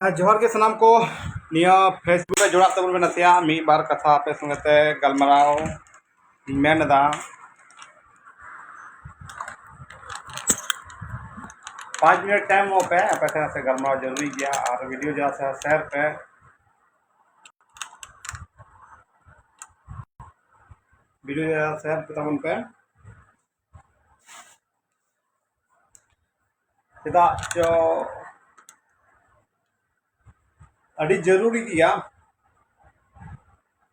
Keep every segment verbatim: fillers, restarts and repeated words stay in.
ᱟᱨ ᱡᱚᱦᱟᱨ ᱜᱮ ᱥᱟᱱᱟᱢ ᱠᱚ᱾ ᱱᱤᱭᱟᱹ Facebook ᱨᱮ ᱡᱚᱲᱟᱜ ᱛᱟᱵᱚᱱ ᱯᱮ, ᱱᱟᱥᱮᱭᱟᱜ ᱢᱤᱫ ᱵᱟᱨ ᱠᱟᱛᱷᱟ ᱟᱯᱮ ᱥᱚᱸᱜᱮ ᱛᱮ ᱜᱟᱞᱢᱟᱨᱟᱣ ᱤᱧ ᱢᱮᱱ ᱮᱫᱟ᱾ ᱯᱟᱸᱪ ᱢᱤᱱᱤᱴ ᱴᱟᱭᱤᱢ ᱮᱢᱚᱜ ᱯᱮ, ᱟᱯᱮ ᱥᱟᱶ ᱥᱮ ᱜᱟᱞᱢᱟᱨᱟᱣ ᱡᱚᱨᱩᱨᱤ ᱜᱮᱭᱟ᱾ ᱟᱨ ᱵᱷᱤᱰᱤᱭᱳ ᱡᱟᱦᱟᱸ ᱥᱮ ᱥᱮᱭᱟᱨ ᱯᱮ, ᱵᱷᱤᱰᱤᱭᱳ ᱡᱟᱦᱟᱸ ᱥᱮᱭᱟᱨ ᱯᱮ ᱛᱟᱵᱚᱱ ᱯᱮ᱾ ᱪᱮᱫᱟᱜ ᱪᱚ ᱟᱹᱰᱤ ᱡᱟᱹᱨᱩᱨᱤ ᱜᱮᱭᱟ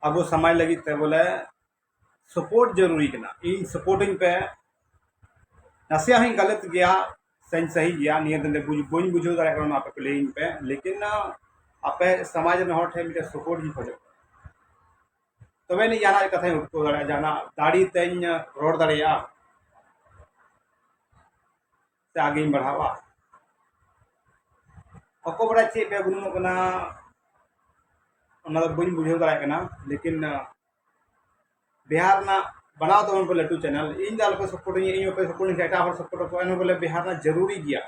ᱟᱵᱚ ᱥᱚᱢᱟᱡᱽ ᱞᱟᱹᱜᱤᱫ ᱛᱮ, ᱵᱚᱞᱮ ᱥᱟᱯᱳᱨᱴ ᱡᱟᱹᱨᱩᱨᱤ ᱠᱟᱱᱟ᱾ ᱤᱧ ᱥᱟᱯᱳᱨᱴᱤᱧ ᱯᱮ, ᱱᱟᱥᱮᱭᱟᱜ ᱦᱚᱸᱧ ᱜᱟᱞᱟᱛ ᱜᱮᱭᱟ ᱥᱮᱧ ᱥᱟᱹᱦᱤ ᱜᱮᱭᱟ, ᱱᱤᱭᱟᱹ ᱫᱚ ᱵᱩᱡᱽ, ᱵᱟᱹᱧ ᱵᱩᱡᱷᱟᱹᱣ ᱫᱟᱲᱮᱭᱟᱜ ᱠᱟᱱᱟ, ᱚᱱᱟ ᱟᱯᱮ ᱯᱮ ᱞᱟᱹᱭᱟᱹᱧ ᱯᱮ᱾ ᱞᱮᱠᱤᱱ ᱟᱯᱮ ᱥᱚᱢᱟᱡᱽ ᱨᱮᱱ ᱦᱚᱲ ᱴᱷᱮᱱ ᱢᱤᱫᱴᱮᱱ ᱥᱟᱯᱳᱨᱴ ᱤᱧ ᱠᱷᱚᱡᱚᱜ ᱠᱟᱱᱟ, ᱛᱚᱵᱮ ᱟᱹᱱᱤᱡ ᱡᱟᱦᱟᱱᱟᱜ ᱠᱟᱛᱷᱟᱧ ᱩᱴᱠᱟᱹᱣ ᱫᱟᱲᱮᱭᱟᱜᱼᱟ, ᱡᱟᱦᱟᱱᱟᱜ ᱫᱟᱲᱮ ᱛᱮᱧ ᱨᱚᱲ ᱫᱟᱲᱮᱭᱟᱜᱼᱟ ᱥᱮ ᱟᱜᱮᱧ ᱵᱟᱲᱦᱟᱣᱟ᱾ ᱚᱠᱚᱭ ᱵᱟᱲᱟᱭ ᱪᱮᱫ ᱯᱮ ᱜᱩᱱᱟᱹᱱᱚᱜ ᱠᱟᱱᱟ, ᱚᱱᱟ ᱫᱚ ᱵᱟᱹᱧ ᱵᱩᱡᱷᱟᱹᱣ ᱫᱟᱲᱮᱭᱟᱜ ᱠᱟᱱᱟ᱾ ᱞᱮᱠᱤᱱ ᱵᱤᱦᱟᱨ ᱨᱮᱱᱟᱜ ᱵᱮᱱᱟᱣ ᱛᱟᱵᱚᱱ ᱯᱮ ᱞᱟᱹᱴᱩ ᱪᱮᱱᱮᱞ᱾ ᱤᱧ ᱫᱚ ᱟᱞᱚᱯᱮ ᱥᱟᱯᱳᱨᱴᱤᱧᱟ, ᱤᱧ ᱵᱟᱯᱮ ᱥᱟᱯᱳᱨᱴᱤᱧ ᱠᱷᱟᱱ ᱮᱴᱟᱜ ᱦᱚᱲ ᱥᱟᱯᱳᱨᱴ ᱟᱠᱚ, ᱮᱱᱦᱚᱸ ᱵᱚᱞᱮ ᱵᱤᱦᱟᱨ ᱨᱮᱱᱟᱜ ᱡᱟᱹᱨᱩᱨᱤ ᱜᱮᱭᱟ᱾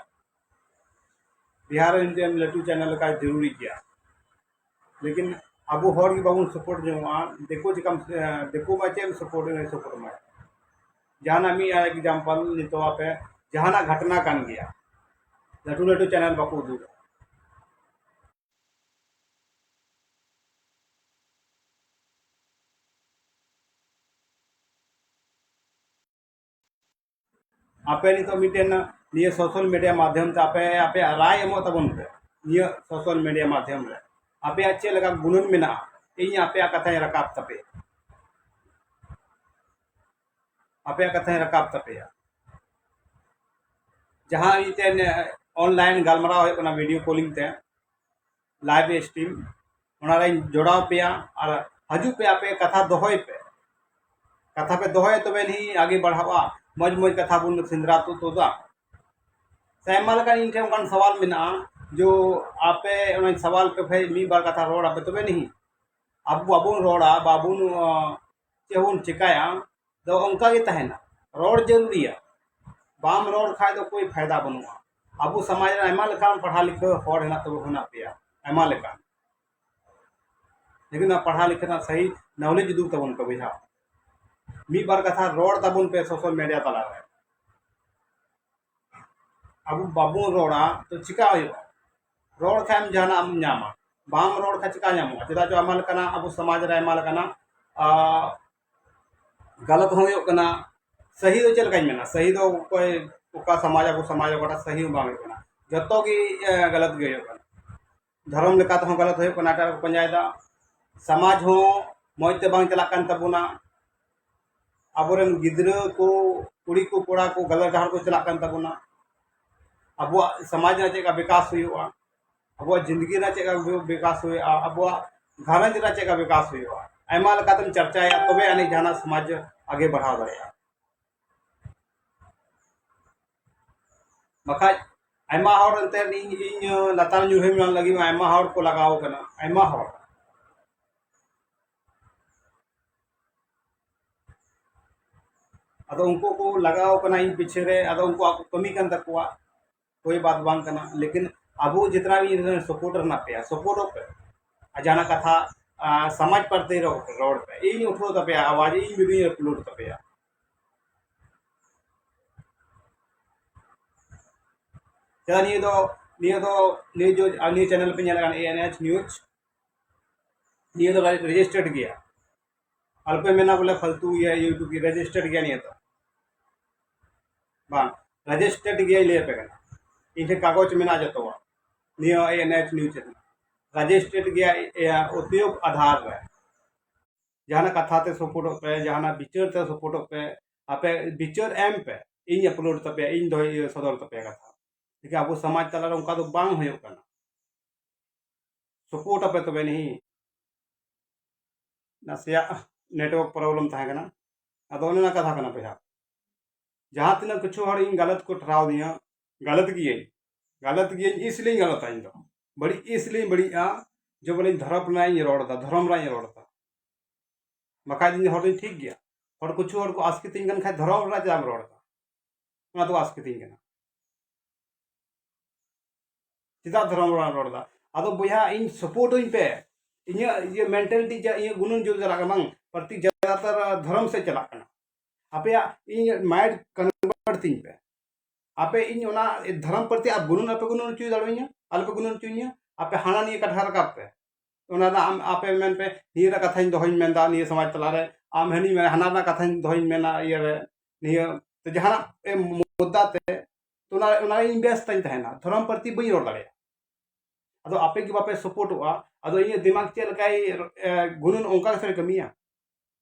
ᱵᱤᱦᱟᱨ ᱨᱮ ᱢᱤᱫᱴᱮᱱ ᱞᱟᱹᱴᱩ ᱪᱮᱱᱮᱞ ᱞᱮᱠᱟ ᱡᱟᱹᱨᱩᱨᱤ ᱜᱮᱭᱟ᱾ ᱞᱮᱠᱤᱱ ᱟᱵᱚ ᱦᱚᱲ ᱜᱮ ᱵᱟᱵᱚᱱ ᱥᱟᱯᱳᱨᱴ ᱡᱚᱝᱚᱜᱼᱟ᱾ ᱫᱤᱠᱩ ᱪᱮᱠᱟᱢ, ᱫᱤᱠᱩ ᱢᱟ ᱪᱮᱫ ᱮᱢ ᱥᱟᱯᱳᱨᱴ, ᱥᱟᱯᱳᱨᱴ ᱟᱢᱟ? ᱡᱟᱦᱟᱱᱟᱜ ᱢᱤᱫ ᱮᱠᱡᱟᱢᱯᱚᱞ ᱱᱤᱛᱚᱜ ᱟᱯᱮ ᱡᱟᱦᱟᱱᱟᱜ ᱜᱷᱚᱴᱚᱱᱟ ᱠᱟᱱ ᱜᱮᱭᱟ, ᱞᱟᱹᱴᱩ ᱞᱟᱹᱴᱩ ᱪᱮᱱᱮᱞ ᱵᱟᱠᱚ ᱩᱫᱩᱜᱟ᱾ ᱟᱯᱮ ᱱᱤᱛᱚᱜ ᱢᱤᱫᱴᱮᱱ ᱱᱤᱭᱟᱹ ᱥᱳᱥᱟᱞ ᱢᱤᱰᱤᱭᱟ ᱢᱟᱫᱽᱫᱷᱚᱢ ᱛᱮ ᱟᱯᱮ ᱟᱯᱮᱭᱟᱜ ᱨᱟᱭ ᱮᱢᱚᱜ ᱛᱟᱵᱚᱱ ᱯᱮ᱾ ᱱᱤᱭᱟᱹ ᱥᱳᱥᱟᱞ ᱢᱤᱰᱤᱭᱟ ᱢᱟᱫᱽᱫᱷᱚᱢ ᱨᱮ ᱟᱯᱮᱭᱟᱜ ᱪᱮᱫ ᱞᱮᱠᱟ ᱜᱩᱱᱟᱹᱱ ᱢᱮᱱᱟᱜᱼᱟ, ᱤᱧ ᱟᱯᱮᱭᱟᱜ ᱠᱟᱛᱷᱟᱧ ᱨᱟᱠᱟᱵ ᱛᱟᱯᱮᱭᱟ, ᱟᱯᱮᱭᱟᱜ ᱠᱟᱛᱷᱟᱧ ᱨᱟᱠᱟᱵ ᱛᱟᱯᱮᱭᱟ᱾ ᱡᱟᱦᱟᱸ ᱢᱤᱫᱴᱮᱱ ᱚᱱᱞᱟᱭᱤᱱ ᱜᱟᱞᱢᱟᱨᱟᱣ ᱦᱩᱭᱩᱜ ᱠᱟᱱᱟ ᱵᱷᱤᱰᱤᱭᱳ ᱠᱚᱞᱤᱝ ᱛᱮ, ᱞᱟᱭᱤᱵᱷ ᱥᱴᱨᱤᱢ, ᱚᱱᱟ ᱨᱮᱧ ᱡᱚᱲᱟᱣ ᱯᱮᱭᱟ᱾ ᱟᱨ ᱦᱤᱡᱩᱜ ᱯᱮ, ᱟᱯᱮ ᱠᱟᱛᱷᱟ ᱫᱚᱦᱚᱭ ᱯᱮ, ᱠᱟᱛᱷᱟ ᱯᱮ ᱫᱚᱦᱚᱭᱟ, ᱛᱚᱵᱮ ᱱᱤ ᱟᱜᱮ ᱵᱟᱲᱦᱟᱜᱼᱟ᱾ ᱢᱚᱡᱽ ᱢᱚᱡᱽ ᱠᱟᱛᱷᱟ ᱵᱚᱱ ᱥᱮᱸᱫᱽᱨᱟ ᱛᱩᱫ ᱛᱩᱫᱟ᱾ ᱥᱮ ᱟᱭᱢᱟ ᱞᱮᱠᱟᱱ ᱤᱧ ᱴᱷᱮᱱ ᱚᱱᱠᱟᱱ ᱥᱟᱣᱟᱞ ᱢᱮᱱᱟᱜᱼᱟ, ᱡᱚ ᱟᱯᱮ ᱚᱱᱟ ᱥᱟᱣᱟᱞ ᱯᱮ ᱠᱷᱟᱡ ᱢᱤᱫ ᱵᱟᱨ ᱠᱟᱛᱷᱟ ᱨᱚᱲ ᱟᱯᱮ, ᱛᱚᱵᱮ ᱱᱤ ᱟᱵᱚ ᱵᱟᱵᱚᱱ ᱨᱚᱲᱟ, ᱵᱟᱵᱚᱱ, ᱟᱸ, ᱪᱮᱫ ᱵᱚᱱ ᱪᱮᱠᱟᱭᱟ, ᱫᱚ ᱚᱱᱠᱟ ᱜᱮ ᱛᱟᱦᱮᱱᱟ᱾ ᱨᱚᱲ ᱡᱟᱹᱨᱩᱲᱤᱭᱟ, ᱵᱟᱢ ᱨᱚᱲ ᱠᱷᱟᱡ ᱫᱚ ᱠᱳᱭ ᱯᱷᱟᱭᱫᱟ ᱵᱟᱹᱱᱩᱜᱼᱟ᱾ ᱟᱵᱚ ᱥᱚᱢᱟᱡᱽ ᱨᱮ ᱟᱭᱢᱟ ᱞᱮᱠᱟᱱ ᱯᱟᱲᱦᱟᱣ ᱞᱤᱠᱷᱟᱹ ᱦᱚᱲ ᱦᱮᱱᱟᱜ ᱛᱟᱵᱚ, ᱦᱮᱱᱟᱜ ᱯᱮᱭᱟ, ᱟᱭᱢᱟ ᱞᱮᱠᱟᱱ᱾ ᱞᱮᱠᱤᱱ ᱚᱱᱟ ᱯᱟᱲᱦᱟᱣ ᱞᱤᱠᱷᱟᱹ ᱨᱮᱱᱟᱜ ᱥᱟᱹᱦᱤ knowledge ᱩᱫᱩᱜ ᱛᱟᱵᱚᱱ ᱯᱮ ᱵᱚᱭᱦᱟ᱾ ᱢᱤᱫ ᱵᱟᱨ ᱠᱟᱛᱷᱟ ᱨᱚᱲ ᱛᱟᱵᱚᱱ ᱯᱮ social media ᱛᱟᱞᱟᱨᱮ᱾ ᱟᱵᱚ ᱵᱟᱵᱚᱱ ᱨᱚᱲᱟ ᱛᱚ ᱪᱤᱠᱟ ᱦᱩᱭᱩᱜᱼᱟ? ᱨᱚᱲ ᱠᱷᱟᱱ ᱡᱟᱦᱟᱱᱟᱜ ᱮᱢ ᱧᱟᱢᱟ, ᱵᱟᱢ ᱨᱚᱲ ᱠᱷᱟᱱ ᱪᱤᱠᱟ ᱧᱟᱢᱚᱜᱼᱟ? ᱪᱮᱫᱟᱜ ᱪᱚ ᱟᱭᱢᱟ ᱞᱮᱠᱟᱱᱟᱜ ᱟᱵᱚ ᱥᱚᱢᱟᱡᱽ ᱨᱮ ᱟᱭᱢᱟ ᱞᱮᱠᱟᱱᱟᱜ, ᱟ, ᱜᱟᱞᱟᱛ ᱦᱚᱸ ᱦᱩᱭᱩᱜ ᱠᱟᱱᱟ᱾ ᱥᱟᱹᱦᱤ ᱫᱚ ᱪᱮᱫ ᱞᱮᱠᱟᱧ ᱢᱮᱱᱟ? ᱥᱟᱹᱦᱤ ᱫᱚ ᱚᱠᱚᱭ, ᱚᱠᱟ ᱥᱚᱢᱟᱡᱽ, ᱟᱵᱚ ᱥᱚᱢᱟᱡᱽ ᱨᱮ ᱚᱠᱟᱴᱟᱜ ᱥᱟᱹᱦᱤ ᱦᱚᱸ ᱵᱟᱝ ᱦᱩᱭᱩᱜ ᱠᱟᱱᱟ, ᱡᱚᱛᱚ ᱜᱮ, ᱮ, ᱜᱟᱞᱟᱛ ᱜᱮ ᱦᱩᱭᱩᱜ ᱠᱟᱱᱟ᱾ ᱫᱷᱚᱨᱚᱢ ᱞᱮᱠᱟ ᱛᱮᱦᱚᱸ ᱜᱟᱞᱟᱛ ᱦᱩᱭᱩᱜ ᱠᱟᱱᱟ, ᱮᱴᱟᱜ ᱨᱮᱠᱚ ᱯᱟᱸᱡᱟᱭᱮᱫᱟ᱾ ᱥᱚᱢᱟᱡᱽ ᱦᱚᱸ ᱢᱚᱡᱽ ᱛᱮ ᱵᱟᱝ ᱪᱟᱞᱟᱜ ᱠᱟᱱ ᱛᱟᱵᱚᱱᱟ᱾ ᱟᱵᱚᱨᱮᱱ ᱜᱤᱫᱽᱨᱟᱹ ᱠᱚ, ᱠᱩᱲᱤ ᱠᱚ, ᱠᱚᱲᱟ ᱠᱚ ᱜᱟᱞᱟᱛ ᱰᱟᱦᱟᱨ ᱠᱚ ᱪᱟᱞᱟᱜ ᱠᱟᱱ ᱛᱟᱵᱚᱱᱟ᱾ ᱟᱵᱚᱣᱟᱜ ᱥᱚᱢᱟᱡᱽ ᱨᱮᱱᱟᱜ ᱪᱮᱫ ᱞᱮᱠᱟ ᱵᱤᱠᱟᱥ ᱦᱩᱭᱩᱜᱼᱟ, ᱟᱵᱚᱣᱟᱜ ᱡᱤᱱᱫᱮᱜᱤ ᱨᱮᱱᱟᱜ ᱪᱮᱫ ᱞᱮᱠᱟ ᱵᱤ-, ᱵᱤᱠᱟᱥ ᱦᱩᱭᱩᱜᱼᱟ, ᱟᱵᱚᱣᱟᱜ ᱜᱷᱟᱨᱚᱸᱡᱽ ᱨᱮᱱᱟᱜ ᱪᱮᱫ ᱞᱮᱠᱟ ᱵᱤᱠᱟᱥ ᱦᱩᱭᱩᱜᱼᱟ, ᱟᱭᱢᱟ ᱞᱮᱠᱟᱛᱮᱢ ᱪᱟᱨᱪᱟᱭᱟ, ᱛᱚᱵᱮ ᱟᱹᱱᱤᱡ ᱡᱟᱦᱟᱱᱟᱜ ᱥᱚᱢᱟᱡᱽ ᱟᱜᱮ ᱵᱟᱲᱦᱟᱣ ᱫᱟᱲᱮᱭᱟᱜᱼᱟ᱾ ᱵᱟᱠᱷᱟᱡ ᱟᱭᱢᱟ ᱦᱚᱲ ᱮᱱᱛᱮ ᱤᱧ, ᱤᱧ ᱞᱟᱛᱟᱨ ᱧᱩᱨᱦᱩ ᱢᱮᱱᱟᱜ ᱞᱟᱹᱜᱤᱫ ᱢᱟ ᱟᱭᱢᱟ ᱦᱚᱲ ᱠᱚ ᱞᱟᱜᱟᱣ ᱠᱟᱱᱟ, ᱟᱭᱢᱟ ᱦᱚᱲ᱾ ᱟᱫᱚ ᱩᱱᱠᱩ ᱠᱚ ᱞᱟᱜᱟᱣ ᱠᱟᱱᱟ ᱤᱧ ᱯᱤᱪᱷᱮ ᱨᱮ, ᱟᱫᱚ ᱩᱱᱠᱩᱣᱟᱜ ᱠᱚ ᱠᱟᱹᱢᱤ ᱠᱟᱱ ᱛᱟᱠᱚᱣᱟ, ᱠᱳᱭ ᱵᱟᱛ ᱵᱟᱝ ᱠᱟᱱᱟ᱾ ᱞᱮᱠᱤᱱ ᱟᱵᱚ ᱡᱤᱛᱱᱟ ᱵᱷᱤ ᱤᱱᱦᱮ ᱥᱟᱯᱳᱨᱴ ᱨᱮᱦᱱᱟ ᱯᱮᱭᱟ, ᱥᱟᱯᱳᱨᱴᱚᱜ ᱯᱮ᱾ ᱟᱨ ᱡᱟᱦᱟᱱᱟᱜ ᱠᱟᱛᱷᱟ, ᱟ, ᱥᱚᱢᱟᱡᱽ ᱯᱨᱚᱛᱤ ᱨᱚᱲ, ᱨᱚᱲ ᱯᱮ᱾ ᱤᱧ ᱩᱴᱷᱟᱹᱣ ᱛᱟᱯᱮᱭᱟ ᱟᱣᱟᱡᱽ, ᱤᱧ ᱵᱷᱤᱰᱤᱭᱳᱧ ᱟᱯᱞᱳᱰ ᱛᱟᱯᱮᱭᱟ᱾ ᱪᱮᱫᱟᱜ ᱱᱤᱭᱟᱹ ᱫᱚ, ᱱᱤᱭᱟᱹ ᱫᱚ, ᱱᱤᱭᱟᱹ ᱡᱚ-, ᱟᱨ ᱱᱤᱭᱟᱹ ᱪᱮᱱᱮᱞ ᱯᱮ ᱧᱮᱞ ᱠᱟᱱ ᱮ ᱮᱱ ᱮᱭᱤᱪ ᱱᱤᱭᱩᱡᱽ, ᱱᱤᱭᱟᱹ ᱫᱚ ᱨᱮᱡᱤᱥᱴᱟᱨᱰ ᱜᱮᱭᱟ᱾ ᱟᱞᱚᱯᱮ ᱢᱮᱱᱟ ᱵᱚᱞᱮ ᱯᱷᱟᱞᱛᱩ ᱜᱮᱭᱟ, YouTube ᱜᱮ ᱨᱮᱡᱤᱥᱴᱟᱨᱰ ᱜᱮᱭᱟ ᱱᱤᱭᱟᱹ ᱫᱚ᱾ ᱵᱟᱝ, ᱨᱮᱡᱤᱥᱴᱟᱨᱰ ᱜᱮᱭᱟ, ᱞᱟᱹᱭ ᱟᱯᱮ ᱠᱟᱱᱟ᱾ ᱤᱧ ᱴᱷᱮᱱ ᱠᱟᱜᱚᱡᱽ ᱢᱮᱱᱟᱜᱼᱟ ᱡᱚᱛᱚᱣᱟᱜ᱾ ᱱᱤᱭᱟᱹ ᱮ N H news channel registered ᱜᱮᱭᱟ, ᱤᱭᱟᱹ, ᱩᱫᱽᱭᱳᱜᱽ ᱟᱫᱷᱟᱨ ᱨᱮ᱾ ᱡᱟᱦᱟᱱᱟᱜ ᱠᱟᱛᱷᱟ ᱛᱮ ᱥᱟᱯᱳᱨᱴᱚᱜ ᱯᱮ, ᱡᱟᱦᱟᱱᱟᱜ ᱵᱤᱪᱟᱹᱨ ᱛᱮ ᱥᱟᱯᱳᱨᱴᱚᱜ ᱯᱮ, ᱟᱯᱮ ᱵᱤᱪᱟᱹᱨ ᱮᱢ ᱯᱮ, ᱤᱧ ᱟᱯᱞᱳᱰ ᱛᱟᱯᱮᱭᱟ, ᱤᱧ ᱫᱚᱦᱚᱭ, ᱤᱭᱟᱹ, ᱥᱚᱫᱚᱨ ᱛᱟᱯᱮᱭᱟ ᱠᱟᱛᱷᱟ᱾ ᱞᱮᱠᱤᱱ ᱟᱵᱚ ᱥᱚᱢᱟᱡᱽ ᱛᱟᱞᱟᱨᱮ ᱚᱱᱠᱟ ᱫᱚ ᱵᱟᱝ ᱦᱩᱭᱩᱜ ᱠᱟᱱᱟ᱾ ᱥᱟᱯᱳᱨᱴ ᱟᱯᱮ ᱛᱚᱵᱮ ᱱᱤᱦᱤ᱾ ᱱᱟᱥᱮᱭᱟᱜ ᱱᱮᱴᱣᱟᱨᱠ ᱯᱨᱚᱵᱞᱮᱢ ᱛᱟᱦᱮᱸ ᱠᱟᱱᱟ, ᱟᱫᱚ ᱚᱱᱮ ᱚᱱᱟ ᱠᱟᱛᱷᱟ ᱠᱟᱱᱟ ᱵᱚᱭᱦᱟ᱾ ᱡᱟᱦᱟᱸ ᱛᱤᱱᱟᱹᱜ ᱠᱤᱪᱷᱩ ᱦᱚᱲ ᱤᱧ ᱜᱟᱞᱟᱛ ᱠᱚ ᱴᱷᱟᱨᱟᱣ ᱫᱤᱧᱟ, ᱜᱟᱞᱟᱛ ᱜᱤᱭᱟᱹᱧ, ᱜᱟᱞᱟᱛ ᱜᱤᱭᱟᱹᱧ, ᱤᱥᱞᱤᱧ ᱜᱟᱞᱟᱛᱟ ᱤᱧ ᱫᱚ, ᱵᱟᱹᱲᱤᱡ ᱤᱥᱞᱤᱧ ᱵᱟᱹᱲᱤᱡᱼᱟ, ᱡᱮ ᱵᱚᱞᱮᱧ ᱫᱷᱚᱨᱚᱢ ᱨᱮᱱᱟᱜ ᱤᱧ ᱨᱚᱲ ᱮᱫᱟ, ᱫᱷᱚᱨᱚᱢ ᱨᱮᱱᱟᱜ ᱤᱧ ᱨᱚᱲ ᱮᱫᱟ᱾ ᱵᱟᱠᱷᱟᱡ ᱤᱧ ᱦᱚᱲ ᱫᱚᱧ ᱴᱷᱤᱠ ᱜᱮᱭᱟ᱾ ᱦᱚᱲ ᱠᱤᱪᱷᱩ ᱦᱚᱲ ᱠᱚ ᱟᱥᱠᱮᱛᱤᱧ ᱠᱟᱱ ᱠᱷᱟᱡ ᱫᱷᱚᱨᱚᱢ ᱨᱮᱱᱟᱜ ᱪᱮᱫᱟᱜ ᱮᱢ ᱨᱚᱲ ᱮᱫᱟ? ᱚᱱᱟ ᱫᱚ ᱟᱥᱠᱮᱛᱤᱧ ᱠᱟᱱᱟ᱾ ᱪᱮᱫᱟᱜ ᱫᱷᱚᱨᱚᱢ ᱨᱮᱱᱟᱜ ᱨᱚᱲ ᱮᱫᱟ? ᱟᱫᱚ ᱵᱚᱭᱦᱟ, ᱤᱧ ᱥᱟᱯᱳᱨᱴ ᱟᱹᱧ ᱯᱮ᱾ ᱤᱧᱟᱹᱜ ᱤᱭᱟᱹ ᱢᱮᱱᱴᱟᱞᱤᱴᱤ ᱡᱟ ᱤᱧᱟᱹᱜ ᱜᱩᱱᱟᱹᱱ ᱡᱳᱨ ᱪᱟᱞᱟᱜ ᱠᱟᱱᱟ, ᱵᱟᱝ ᱯᱨᱚᱛᱤ ᱡᱟᱫᱟᱛᱟᱨ ᱫᱷᱚᱨᱚᱢ ᱥᱮᱫ ᱪᱟᱞᱟᱜ ᱠᱟᱱᱟ᱾ ᱟᱯᱮᱭᱟᱜ ᱤᱧ ᱢᱟᱭᱤᱱᱰ ᱠᱚᱱᱵᱷᱟᱨᱴ ᱛᱤᱧ ᱯᱮ᱾ ᱟᱯᱮ ᱤᱧ ᱚᱱᱟ ᱫᱷᱚᱨᱚᱢ ᱯᱨᱚᱛᱤ ᱟᱯ ᱜᱩᱱᱟᱹᱱ ᱟᱯᱮ ᱜᱩᱱᱟᱹᱱ ᱦᱚᱪᱚ ᱫᱟᱲᱮᱭᱟᱹᱧᱟ, ᱟᱞᱚᱯᱮ ᱜᱩᱱᱟᱹᱱ ᱦᱚᱪᱚᱧᱟ᱾ ᱟᱯᱮ ᱦᱟᱱᱟ ᱱᱤᱭᱟᱹ ᱠᱟᱛᱷᱟ ᱨᱟᱠᱟᱵ ᱯᱮ, ᱚᱱᱟ ᱨᱮᱱᱟᱜ ᱟᱢ ᱟᱯᱮ ᱢᱮᱱ ᱯᱮ, ᱱᱤᱭᱟᱹ ᱨᱮᱱᱟᱜ ᱠᱟᱛᱷᱟᱧ ᱫᱚᱦᱚᱧ ᱢᱮᱱᱫᱟ ᱱᱤᱭᱟᱹ ᱥᱚᱢᱟᱡᱽ ᱛᱟᱞᱟᱨᱮ, ᱟᱢ ᱦᱟᱹᱱᱤ ᱢᱮᱱᱟ ᱦᱟᱱᱟ ᱨᱮᱱᱟᱜ ᱠᱟᱛᱷᱟᱧ ᱫᱚᱦᱚᱧ ᱢᱮᱱᱟ ᱤᱭᱟᱹ ᱨᱮ, ᱱᱤᱭᱟᱹ ᱛᱮ ᱡᱟᱦᱟᱱᱟᱜ ᱮᱢ ᱢᱩᱫᱫᱟ ᱛᱮ, ᱛᱚ ᱚᱱᱟ ᱚᱱᱟ ᱤᱧ ᱵᱮᱥ ᱛᱟᱧ ᱛᱟᱦᱮᱱᱟ, ᱫᱷᱚᱨᱚᱢ ᱯᱨᱚᱛᱤ ᱵᱟᱹᱧ ᱨᱚᱲ ᱫᱟᱲᱮᱭᱟᱜᱼᱟ᱾ ᱟᱫᱚ ᱟᱯᱮ ᱜᱮ ᱵᱟᱯᱮ ᱥᱟᱯᱳᱨᱴᱚᱜᱼᱟ, ᱟᱫᱚ ᱤᱧᱟᱹᱜ ᱫᱤᱢᱟᱜᱽ ᱪᱮᱫ ᱞᱮᱠᱟᱭ ᱮ, ᱜᱩᱱᱟᱹᱱ ᱚᱱᱠᱟ ᱜᱮᱥᱮ ᱠᱟᱹᱢᱤᱭᱟ᱾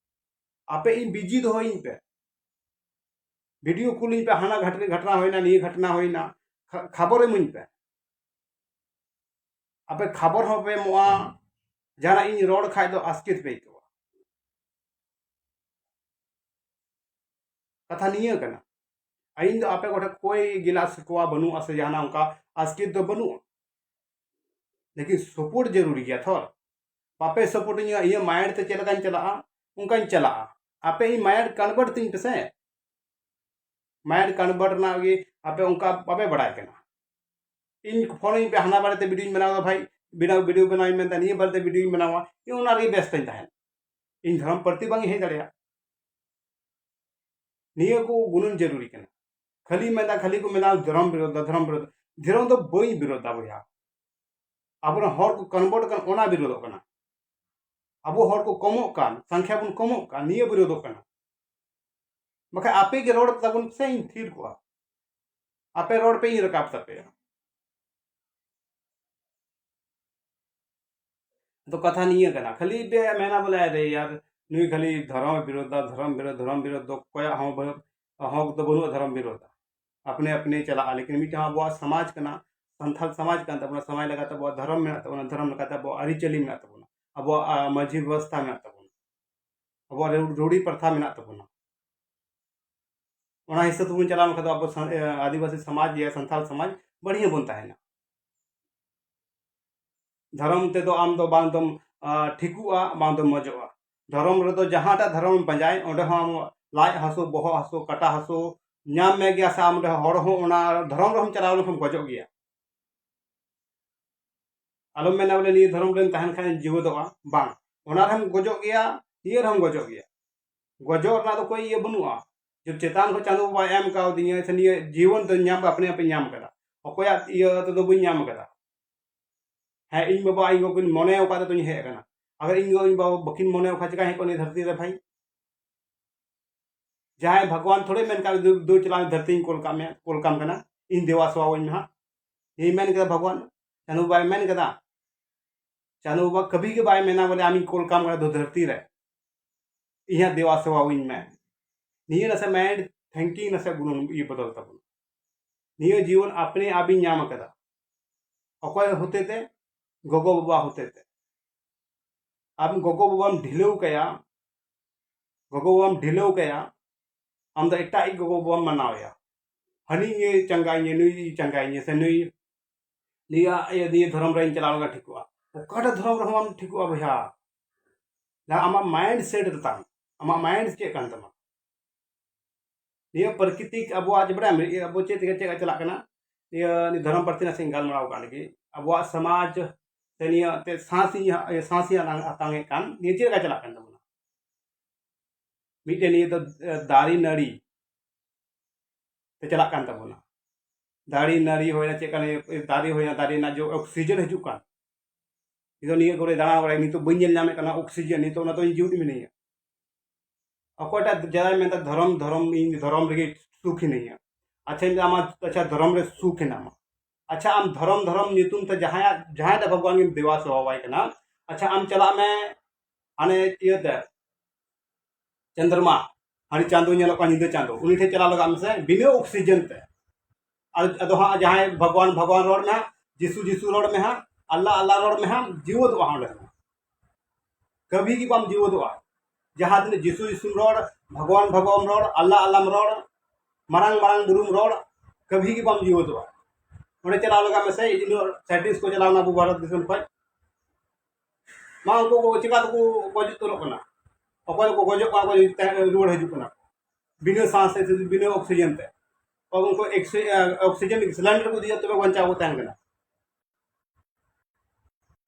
ᱟᱯᱮ ᱤᱧ ᱵᱤᱡᱤ ᱫᱚᱦᱚᱭᱤᱧ ᱯᱮ, ᱵᱷᱤᱰᱤᱭᱳ ᱠᱩᱞᱤᱧ ᱯᱮ, ᱦᱟᱱᱟ ᱜᱷᱟᱴ- ᱜᱷᱟᱴᱱᱟ ᱦᱩᱭᱱᱟ, ᱱᱤᱭᱟᱹ ᱜᱷᱟᱴᱱᱟ ᱦᱩᱭᱱᱟ, ᱠᱷᱟ- ᱠᱷᱚᱵᱚᱨ ᱮᱢᱟᱹᱧ ᱯᱮ᱾ ᱟᱯᱮ ᱠᱷᱚᱵᱚᱨ ᱦᱚᱸ ᱯᱮ ᱮᱢᱚᱜᱼᱟ, ᱡᱟᱦᱟᱱᱟᱜ ᱤᱧ ᱨᱚᱲ ᱠᱷᱟᱡ ᱫᱚ ᱟᱥᱠᱮᱛ ᱯᱮ ᱟᱹᱭᱠᱟᱹᱣᱟ᱾ ᱠᱟᱛᱷᱟ ᱱᱤᱭᱟᱹ ᱠᱟᱱᱟ, ᱤᱧ ᱫᱚ ᱟᱯᱮ ᱠᱚᱴᱷᱮᱱ ᱠᱚᱭ ᱜᱤᱞᱟ ᱥᱤᱠᱣᱟ ᱵᱟᱹᱱᱩᱜᱼᱟ ᱥᱮ ᱡᱟᱦᱟᱱᱟᱜ ᱚᱱᱠᱟ ᱟᱥᱠᱮᱛ ᱫᱚ ᱵᱟᱹᱱᱩᱜᱼᱟ, ᱞᱮᱠᱤᱱ ᱥᱟᱯᱳᱨᱴ ᱡᱟᱹᱨᱩᱨᱤ ᱜᱮᱭᱟ ᱛᱷᱚᱨ᱾ ᱵᱟᱯᱮ ᱥᱟᱯᱳᱨᱴ ᱤᱧᱟ, ᱤᱧᱟᱹᱜ ᱢᱟᱭᱤᱱᱰ ᱛᱮ ᱪᱮᱫ ᱞᱮᱠᱟᱧ ᱪᱟᱞᱟᱜᱼᱟ ᱚᱱᱠᱟᱧ ᱪᱟᱞᱟᱜᱼᱟ᱾ ᱟᱯᱮ ᱤᱧ ᱢᱟᱭᱤᱱᱰ ᱠᱚᱱᱵᱷᱟᱨᱴ ᱛᱤᱧ ᱯᱮᱥᱮ, ᱢᱟᱭᱤᱱᱰ ᱠᱚᱱᱵᱷᱟᱨᱴ ᱨᱮᱱᱟᱜ ᱜᱮ ᱟᱯᱮ ᱚᱱᱠᱟ ᱵᱟᱯᱮ ᱵᱟᱲᱟᱭ ᱠᱟᱱᱟ᱾ ᱤᱧ ᱯᱷᱳᱱ ᱟᱹᱧ ᱯᱮ, ᱦᱟᱱᱟ ᱵᱟᱨᱮᱛᱮ ᱵᱷᱤᱰᱤᱭᱳᱧ ᱵᱮᱱᱟᱣ ᱮᱫᱟ ᱵᱷᱟᱭ, ᱵᱮᱱᱟᱣ ᱵᱷᱤᱰᱤᱭᱳ ᱵᱮᱱᱟᱣ ᱤᱧ ᱢᱮᱱᱫᱟ, ᱱᱤᱭᱟᱹ ᱵᱟᱨᱮᱛᱮ ᱵᱷᱤᱰᱤᱭᱳᱧ ᱵᱮᱱᱟᱣᱟ, ᱤᱧ ᱚᱱᱟ ᱨᱮᱜᱮ ᱵᱮᱥ ᱛᱟᱧ ᱛᱟᱦᱮᱱ᱾ ᱤᱧ ᱫᱷᱚᱨᱚᱢ ᱯᱨᱚᱛᱤ ᱵᱟᱝ ᱤᱧ ᱦᱮᱡ ᱫᱟᱲᱮᱭᱟᱜᱼᱟ᱾ ᱱᱤᱭᱟᱹ ᱠᱚ ᱜᱩᱱᱟᱹᱱ ᱡᱟᱹᱨᱩᱨᱤ ᱠᱟᱱᱟ᱾ ᱠᱷᱟᱹᱞᱤ ᱢᱮᱱᱫᱟ, ᱠᱷᱟᱹᱞᱤ ᱠᱚ ᱢᱮᱱᱟ ᱫᱷᱚᱨᱚᱢ ᱵᱤᱨᱳᱫᱷ ᱫᱟ, ᱫᱷᱚᱨᱚᱢ ᱵᱤᱨᱳᱫᱷ᱾ ᱫᱷᱚᱨᱚᱢ ᱫᱚ ᱵᱟᱹᱧ ᱵᱤᱨᱳᱫᱷ ᱫᱟ ᱵᱚᱭᱦᱟ, ᱟᱵᱚᱨᱮᱱ ᱦᱚᱲ ᱠᱚ ᱠᱚᱱᱵᱷᱟᱨᱴ ᱠᱟᱱ ᱚᱱᱟ ᱵᱤᱨᱳᱫᱷᱚᱜ ᱠᱟᱱᱟ᱾ ᱟᱵᱚ ᱦᱚᱲ ᱠᱚ ᱠᱚᱢᱚᱜ ᱠᱟᱱ, ᱥᱚᱝᱠᱷᱟ ᱵᱚᱱ ᱠᱚᱢᱚᱜ ᱠᱟᱱ, ᱱᱤᱭᱟᱹ ᱵᱤᱨᱳᱫᱷᱚᱜ ᱠᱟᱱᱟ᱾ ᱵᱟᱠᱷᱟᱡ ᱟᱯᱮ ᱜᱮ ᱨᱚᱲ ᱛᱟᱵᱚᱱ ᱯᱮᱥᱮ, ᱤᱧ ᱛᱷᱤᱨ ᱠᱚᱜᱼᱟ᱾ ᱟᱯᱮ ᱨᱚᱲ ᱯᱮ, ᱤᱧ ᱨᱟᱠᱟᱵ ᱛᱟᱯᱮᱭᱟ᱾ ᱟᱫᱚ ᱠᱟᱛᱷᱟ ᱱᱤᱭᱟᱹ ᱠᱟᱱᱟ, ᱠᱷᱟᱹᱞᱤ ᱯᱮ ᱢᱮᱱᱟ ᱵᱚᱞᱮ, "ᱟᱨᱮ ᱭᱟᱨ, ᱱᱩᱭ ᱠᱷᱟᱹᱞᱤ ᱫᱷᱚᱨᱚᱢ ᱵᱤᱨᱳᱫᱷ ᱫᱟ, ᱫᱷᱚᱨᱚᱢ ᱵᱤᱨᱳᱫᱷ, ᱫᱷᱚᱨᱚᱢ ᱵᱤᱨᱳᱫᱷ ᱫᱚ ᱚᱠᱚᱭᱟᱜ ᱦᱚᱸ ᱵᱟᱹᱱᱩᱜ, ᱦᱚᱠ ᱫᱚ ᱵᱟᱹᱱᱩᱜᱼᱟ ᱫᱷᱚᱨᱚᱢ ᱵᱤᱨᱳᱫᱷ ᱫᱟ, ᱟᱯᱱᱮ ᱟᱯᱱᱮ ᱪᱟᱞᱟᱜᱼᱟ", ᱞᱮᱠᱤᱱ ᱢᱤᱫᱴᱟᱝ ᱟᱵᱚᱣᱟᱜ ᱥᱚᱢᱟᱡᱽ ᱠᱟᱱᱟ, ᱥᱟᱱᱛᱟᱲ ᱥᱚᱢᱟᱡᱽ ᱠᱟᱱ ᱛᱟᱵᱚᱱᱟ, ᱥᱚᱢᱟᱡᱽ ᱞᱮᱠᱟᱛᱮ ᱟᱵᱚᱣᱟᱜ ᱫᱷᱚᱨᱚᱢ ᱢᱮᱱᱟᱜ ᱛᱟᱵᱚᱱᱟ, ᱫᱷᱚᱨᱚᱢ ᱞᱮᱠᱟᱛᱮ ᱟᱵᱚᱣᱟᱜ ᱟᱹᱨᱤᱪᱟᱹᱞᱤ ᱢᱮᱱᱟᱜ ᱛᱟᱵᱚᱱᱟ, ᱟᱵᱚᱣᱟᱜ, ᱟ, ᱢᱟᱹᱡᱷᱤ ᱵᱮᱵᱚᱥᱛᱷᱟ ᱢᱮᱱᱟᱜ ᱛᱟᱵᱚᱱᱟ, ᱟᱵᱚᱣᱟᱜ ᱨᱩ-, ᱨᱩᱲᱤ ᱯᱨᱚᱛᱷᱟ ᱢᱮᱱᱟᱜ ᱛᱟᱵᱚᱱᱟ᱾ ᱚᱱᱟ ᱦᱤᱥᱟᱹᱵ ᱛᱮᱵᱚᱱ ᱪᱟᱞᱟᱣ ᱞᱮᱱᱠᱷᱟᱱ ᱫᱚ ᱟᱵᱚ ᱥᱟᱱ-, ᱮ, ᱟᱹᱫᱤᱵᱟᱹᱥᱤ ᱥᱚᱢᱟᱡᱽ ᱭᱟ ᱥᱟᱱᱛᱟᱲ ᱥᱚᱢᱟᱡᱽ ᱵᱟᱹᱲᱤᱡ ᱵᱚᱱ ᱛᱟᱦᱮᱱᱟ᱾ ᱫᱷᱚᱨᱚᱢ ᱛᱮᱫᱚ ᱟᱢ ᱫᱚ ᱵᱟᱝ ᱫᱚᱢ, ᱟ, ᱴᱷᱤᱠᱚᱜᱼᱟ, ᱵᱟᱝ ᱫᱚᱢ ᱢᱚᱡᱚᱜᱼᱟ᱾ ᱫᱷᱚᱨᱚᱢ ᱨᱮᱫᱚ ᱡᱟᱦᱟᱸᱴᱟᱜ ᱫᱷᱚᱨᱚᱢ ᱮᱢ ᱯᱟᱸᱡᱟᱭ, ᱚᱸᱰᱮ ᱦᱚᱸ ᱟᱢ ᱞᱟᱡ ᱦᱟᱹᱥᱩ, ᱵᱚᱦᱚᱜ ᱦᱟᱹᱥᱩ, ᱠᱟᱴᱟ ᱦᱟᱹᱥᱩ ᱧᱟᱢ ᱢᱮ ᱜᱮᱭᱟ, ᱥᱮ ᱟᱢ ᱚᱸᱰᱮ ᱦᱚᱲ ᱦᱚᱸ ᱚᱱᱟ ᱫᱷᱚᱨᱚᱢ ᱨᱮᱦᱚᱸᱢ ᱪᱟᱞᱟᱣ ᱞᱮᱱᱠᱷᱟᱱ ᱜᱚᱡᱚᱜ ᱜᱮᱭᱟ᱾ ᱟᱞᱚᱢ ᱢᱮᱱᱟ ᱵᱚᱞᱮ ᱱᱤᱭᱟᱹ ᱫᱷᱚᱨᱚᱢ ᱨᱮᱢ ᱛᱟᱦᱮᱱ ᱠᱷᱟᱱ ᱡᱤᱣᱮᱫᱚᱜᱼᱟ, ᱵᱟᱝ᱾ ᱚᱱᱟ ᱨᱮᱦᱚᱸᱢ ᱜᱚᱡᱚᱜ ᱜᱮᱭᱟ, ᱱᱤᱭᱟᱹ ᱨᱮᱦᱚᱸᱢ ᱜᱚᱡᱚᱜ ᱜᱮᱭᱟ᱾ ᱜᱚᱡᱚᱜ ᱨᱮᱱᱟᱜ ᱫᱚ ᱠᱳᱭ ᱤᱭᱟᱹ ᱵᱟᱹᱱᱩᱜᱼᱟ᱾ ᱡᱚᱵ ᱪᱮᱛᱟᱱ ᱠᱷᱚᱱ ᱪᱟᱸᱫᱳ ᱵᱟᱵᱟᱭ ᱮᱢ ᱠᱟᱣᱫᱤᱧᱟ ᱥᱮ ᱱᱤᱭᱟᱹ ᱡᱤᱭᱚᱱ ᱫᱚ ᱧᱟᱢ, ᱟᱯᱱᱮ ᱟᱯᱮ ᱧᱟᱢ ᱠᱟᱫᱟ, ᱚᱠᱚᱭᱟᱜ ᱤᱭᱟᱹ ᱛᱮᱫᱚ ᱵᱟᱹᱧ ᱧᱟᱢ ᱠᱟᱫᱟ᱾ ᱦᱮᱸ, ᱤᱧ ᱵᱟᱵᱟ ᱤᱧ ᱜᱚᱜᱚ ᱠᱤᱱ ᱢᱚᱱᱮ ᱟᱠᱟᱫ ᱛᱮ ᱛᱚᱧ ᱦᱮᱡ ᱟᱠᱟᱱᱟ᱾ ᱟᱜᱟᱨ ᱤᱧ ᱜᱚ ᱤᱧ ᱵᱟᱵᱟ ᱵᱟᱹᱠᱤᱱ ᱢᱚᱱᱮ ᱟᱠᱟᱫ, ᱪᱮᱠᱟ ᱦᱮᱡ ᱠᱚᱜᱼᱟ ᱱᱤᱭᱟᱹ ᱫᱷᱟᱹᱨᱛᱤ ᱨᱮ ᱵᱷᱟᱹᱭ? ᱡᱟᱦᱟᱸᱭ ᱵᱷᱟᱜᱽᱣᱟᱱ ᱛᱷᱚᱲᱮ ᱢᱮᱱ ᱠᱟᱜ ᱫᱩ ᱫᱩ ᱪᱟᱞᱟᱣ ᱫᱷᱟᱹᱨᱛᱤᱧ ᱠᱚᱞ ᱠᱟᱜ ᱢᱮᱭᱟ, ᱠᱚᱞ ᱠᱟᱢ ᱠᱟᱱᱟ, ᱤᱧ ᱫᱮᱣᱟ ᱥᱮᱣᱟ ᱟᱹᱧ ᱢᱮ ᱦᱟᱸᱜ᱾ ᱤᱧ ᱢᱮᱱ ᱠᱮᱫᱟ ᱵᱷᱟᱜᱽᱣᱟᱱ, ᱪᱟᱸᱫᱳ ᱵᱟᱭ ᱢᱮᱱ ᱠᱟᱫᱟ᱾ ᱪᱟᱸᱫᱳ ᱵᱟᱵᱟ ᱠᱟᱹᱵᱷᱤ ᱜᱮ ᱵᱟᱭ ᱢᱮᱱᱟ ᱵᱚᱞᱮ ᱟᱢᱤᱧ ᱠᱚᱞ ᱠᱟᱢ ᱠᱟᱱᱟ ᱫᱩ ᱫᱷᱟᱹᱨᱛᱤ ᱨᱮ, ᱤᱧᱟᱹᱜ ᱫᱮᱣᱟ ᱥᱮᱣᱟ ᱟᱹᱧ ᱢᱮ᱾ ᱱᱤᱭᱟᱹ ᱱᱟᱥᱮ mind thinking ᱱᱟᱥᱮ ᱜᱩᱱᱟᱹᱱ ᱤᱭᱟᱹ ᱵᱚᱫᱚᱞ ᱛᱟᱵᱚᱱᱟ᱾ ᱱᱤᱭᱟᱹ ᱡᱤᱭᱚᱱ ᱟᱯᱱᱮ ᱟᱵᱤᱧ ᱧᱟᱢ ᱟᱠᱟᱫᱟ᱾ ᱚᱠᱚᱭ ᱦᱚᱛᱮ ᱛᱮ? ᱜᱚᱜᱚ ᱵᱟᱵᱟ ᱦᱚᱛᱮ ᱛᱮ᱾ ᱟᱢ ᱜᱚᱜᱚ ᱵᱟᱵᱟᱢ ᱰᱷᱤᱞᱟᱹᱣ ᱠᱟᱭᱟ, ᱜᱚᱜᱚ ᱵᱟᱵᱟᱢ ᱰᱷᱤᱞᱟᱹᱣ ᱠᱟᱭᱟ, ᱟᱢ ᱫᱚ ᱮᱴᱟᱜ ᱤᱡ ᱜᱚᱜᱚ ᱵᱟᱵᱟᱢ ᱢᱟᱱᱟᱣ ᱮᱭᱟ᱾ ᱦᱟᱹᱱᱤ ᱤᱧᱮ ᱪᱟᱸᱜᱟᱭᱤᱧᱟ, ᱱᱩᱭ ᱤᱧ ᱪᱟᱸᱜᱟᱭᱤᱧᱟ, ᱥᱮ ᱱᱩᱭ ᱱᱤᱭᱟᱹ ᱤᱭᱟᱹ ᱱᱤᱭᱟᱹ ᱫᱷᱚᱨᱚᱢ ᱨᱮᱧ ᱪᱟᱞᱟᱣ ᱞᱮᱱᱠᱷᱟᱱ ᱴᱷᱤᱠᱚᱜᱼᱟ᱾ ᱚᱠᱟᱴᱟᱜ ᱫᱷᱚᱨᱚᱢ ᱨᱮᱦᱚᱸ ᱵᱟᱢ ᱴᱷᱤᱠᱚᱜᱼᱟ ᱵᱚᱭᱦᱟ᱾ ᱡᱟᱦᱟᱸ ᱟᱢᱟᱜ mind set ᱨᱮ ᱛᱟᱢ, ᱟᱢᱟᱜ mind ᱪᱮᱫ ᱠᱟᱱ ᱛᱟᱢᱟ? ᱱᱤᱭᱟᱹ ᱯᱨᱟᱠᱨᱤᱛᱤᱠ ᱟᱵᱚᱣᱟᱜ ᱡᱮ ᱵᱟᱲᱟᱭᱟᱢ, ᱟᱵᱚ ᱪᱮᱫ ᱛᱮᱜᱮ ᱪᱮᱫ ᱞᱮᱠᱟ ᱪᱟᱞᱟᱜ ᱠᱟᱱᱟ? ᱱᱤᱭᱟᱹ ᱱᱤᱭᱟᱹ ᱫᱷᱚᱨᱚᱢ ᱯᱨᱚᱛᱤ ᱱᱟᱥᱮᱧ ᱜᱟᱞᱢᱟᱨᱟᱣ ᱠᱟᱜ ᱞᱟᱹᱜᱤᱫ᱾ ᱟᱵᱚᱣᱟᱜ ᱥᱚᱢᱟᱡᱽ ᱥᱮ ᱱᱤᱭᱟᱹ ᱮᱱᱛᱮᱫ ᱥᱟᱸᱥᱤ ᱥᱟᱸᱥᱤ ᱟᱛᱟᱝ ᱮᱫ ᱠᱟᱱ, ᱱᱤᱭᱟᱹ ᱪᱮᱫ ᱞᱮᱠᱟ ᱪᱟᱞᱟᱜ ᱠᱟᱱ ᱛᱟᱵᱚᱱᱟ? ᱢᱤᱫᱴᱮᱱ ᱱᱤᱭᱟᱹ ᱫᱚ ᱫᱟᱨᱮ ᱱᱟᱹᱲᱤ ᱛᱮ ᱪᱟᱞᱟᱜ ᱠᱟᱱ ᱛᱟᱵᱚᱱᱟ᱾ ᱫᱟᱨᱮ ᱱᱟᱹᱲᱤ ᱦᱩᱭᱱᱟ, ᱪᱮᱫ ᱠᱟᱱᱟ, ᱫᱟᱨᱮ ᱦᱩᱭᱱᱟ, ᱫᱟᱨᱮ ᱨᱮᱱᱟᱜ ᱡᱚ ᱚᱠᱥᱤᱡᱮᱱ ᱦᱤᱡᱩᱜ ᱠᱟᱱ᱾ ᱤᱧ ᱫᱚ ᱱᱤᱭᱟᱹ ᱠᱚᱨᱮ ᱫᱟᱬᱟ ᱵᱟᱲᱟᱭ, ᱱᱤᱛᱚᱜ ᱵᱟᱹᱧ ᱧᱮᱞ ᱧᱟᱢᱮᱫ ᱠᱟᱱᱟ ᱚᱠᱥᱤᱡᱮᱱ, ᱱᱤᱛᱚᱜ ᱚᱱᱟ ᱫᱚ ᱤᱧ ᱡᱤᱣᱮᱫ ᱢᱤᱱᱟᱹᱧᱟ᱾ ᱚᱠᱚᱭᱴᱟᱜ ᱡᱟᱦᱟᱸᱭ ᱢᱮᱱᱫᱟ ᱫᱷᱚᱨᱚᱢ, ᱫᱷᱚᱨᱚᱢ, ᱤᱧ ᱫᱷᱚᱨᱚᱢ ᱨᱮᱜᱮ ᱥᱩᱠ ᱦᱤᱱᱟᱹᱧᱟ᱾ ᱟᱪᱪᱷᱟ, ᱤᱧ ᱫᱚ ᱟᱢᱟᱜ, ᱟᱪᱪᱷᱟ, ᱫᱷᱚᱨᱚᱢ ᱨᱮ ᱥᱩᱠ ᱦᱮᱱᱟᱢᱟ᱾ ᱟᱪᱪᱷᱟ, ᱟᱢ ᱫᱷᱚᱨᱚᱢ, ᱫᱷᱚᱨᱚᱢ ᱧᱩᱛᱩᱢ ᱛᱮ ᱡᱟᱦᱟᱸᱭᱟᱜ, ᱡᱟᱦᱟᱸᱭ ᱫᱚ ᱵᱷᱟᱜᱽᱣᱟᱱ ᱜᱮᱢ ᱫᱮᱵᱟ ᱥᱮᱵᱟᱣᱟᱭ ᱠᱟᱱᱟ, ᱟᱪᱪᱷᱟ, ᱟᱢ ᱪᱟᱞᱟᱜ ᱢᱮ ᱦᱟᱱᱮ ᱤᱭᱟᱹᱛᱮ, ᱪᱚᱱᱫᱨᱚᱢᱟ, ᱦᱟᱹᱱᱤ ᱪᱟᱸᱫᱳ ᱧᱮᱞᱚᱜ ᱠᱟᱱ ᱧᱤᱫᱟᱹ ᱪᱟᱸᱫᱳ, ᱩᱱᱤ ᱴᱷᱮᱱ ᱪᱟᱞᱟᱣ ᱞᱟᱜᱟᱜ ᱢᱮᱥᱮ ᱵᱤᱱᱟᱹ ᱚᱠᱥᱤᱡᱮᱱ ᱛᱮ᱾ ᱟᱨ ᱟᱫᱚ ᱦᱟᱸᱜ ᱡᱟᱦᱟᱸᱭ ᱵᱷᱟᱜᱽᱣᱟᱱ, ᱵᱷᱟᱜᱽᱣᱟᱱ ᱨᱚᱲ ᱢᱮ ᱦᱟᱸᱜ, ᱡᱤᱥᱩ, ᱡᱤᱥᱩ ᱨᱚᱲ ᱢᱮ ᱦᱟᱸᱜ, ᱟᱞᱞᱟ, ᱟᱞᱞᱟ ᱨᱚᱲ ᱢᱮ ᱦᱟᱸᱜ, ᱡᱤᱣᱮᱫᱚᱜᱼᱟ ᱚᱸᱰᱮ ᱦᱚᱸ᱾ ᱠᱟᱹᱵᱷᱤ ᱜᱮ ᱵᱟᱢ ᱡᱤᱣᱮᱫᱚᱜᱼᱟ᱾ ᱡᱟᱦᱟᱸ ᱛᱤᱱᱟᱹᱜ ᱡᱤᱥᱩ, ᱡᱤᱥᱩᱢ ᱨᱚᱲ, ᱵᱷᱟᱜᱽᱣᱟᱱ, ᱵᱷᱟᱜᱽᱣᱟᱱ ᱨᱚᱲ, ᱟᱞᱞᱟ, ᱟᱞᱞᱟᱢ ᱨᱚᱲ, ᱢᱟᱨᱟᱝ, ᱢᱟᱨᱟᱝ ᱵᱩᱨᱩᱢ ᱨᱚᱲ, ᱠᱟᱹᱵᱷᱤ ᱜᱮ ᱵᱟᱢ ᱡᱤᱣᱮᱫᱚᱜᱼᱟ᱾ ᱚᱸᱰᱮ ᱪᱟᱞᱟᱣ ᱞᱟᱜᱟᱜ ᱢᱮᱥᱮ, ᱤᱧ ᱫᱚ scientist ᱠᱚ ᱪᱟᱞᱟᱣ ᱮᱱᱟ ᱟᱵᱚ ᱵᱷᱟᱨᱚᱛ ᱫᱤᱥᱚᱢ ᱠᱷᱚᱱ᱾ ᱢᱟ ᱩᱱᱠᱩ ᱠᱚ ᱪᱤᱠᱟ ᱛᱮᱠᱚ ᱜᱚᱡ ᱩᱛᱟᱹᱨᱚᱜ ᱠᱟᱱᱟ? ᱚᱠᱚᱭ ᱠᱚ ᱜᱚᱡᱚᱜ ᱠᱟᱱᱟ ᱠᱚ, ᱛᱟᱦᱮᱸ ᱨᱩᱣᱟᱹᱲ ᱦᱤᱡᱩᱜ ᱠᱟᱱᱟ ᱠᱚ ᱵᱤᱱᱟᱹ ᱥᱟᱸᱥ ᱛᱮ, ᱵᱤᱱᱟᱹ ᱚᱠᱥᱤᱡᱮᱱ ᱛᱮ᱾ ᱚᱠᱚᱭ ᱠᱚ ᱚᱠᱥᱤ-, ᱮ, ᱚᱠᱥᱤᱡᱮᱱ ᱥᱤᱞᱤᱱᱰᱟᱨ ᱠᱚ ᱤᱫᱤᱭᱟ, ᱛᱚᱵᱮ ᱵᱟᱧᱪᱟᱣ ᱠᱚ ᱛᱟᱦᱮᱱ ᱠᱟᱱᱟ᱾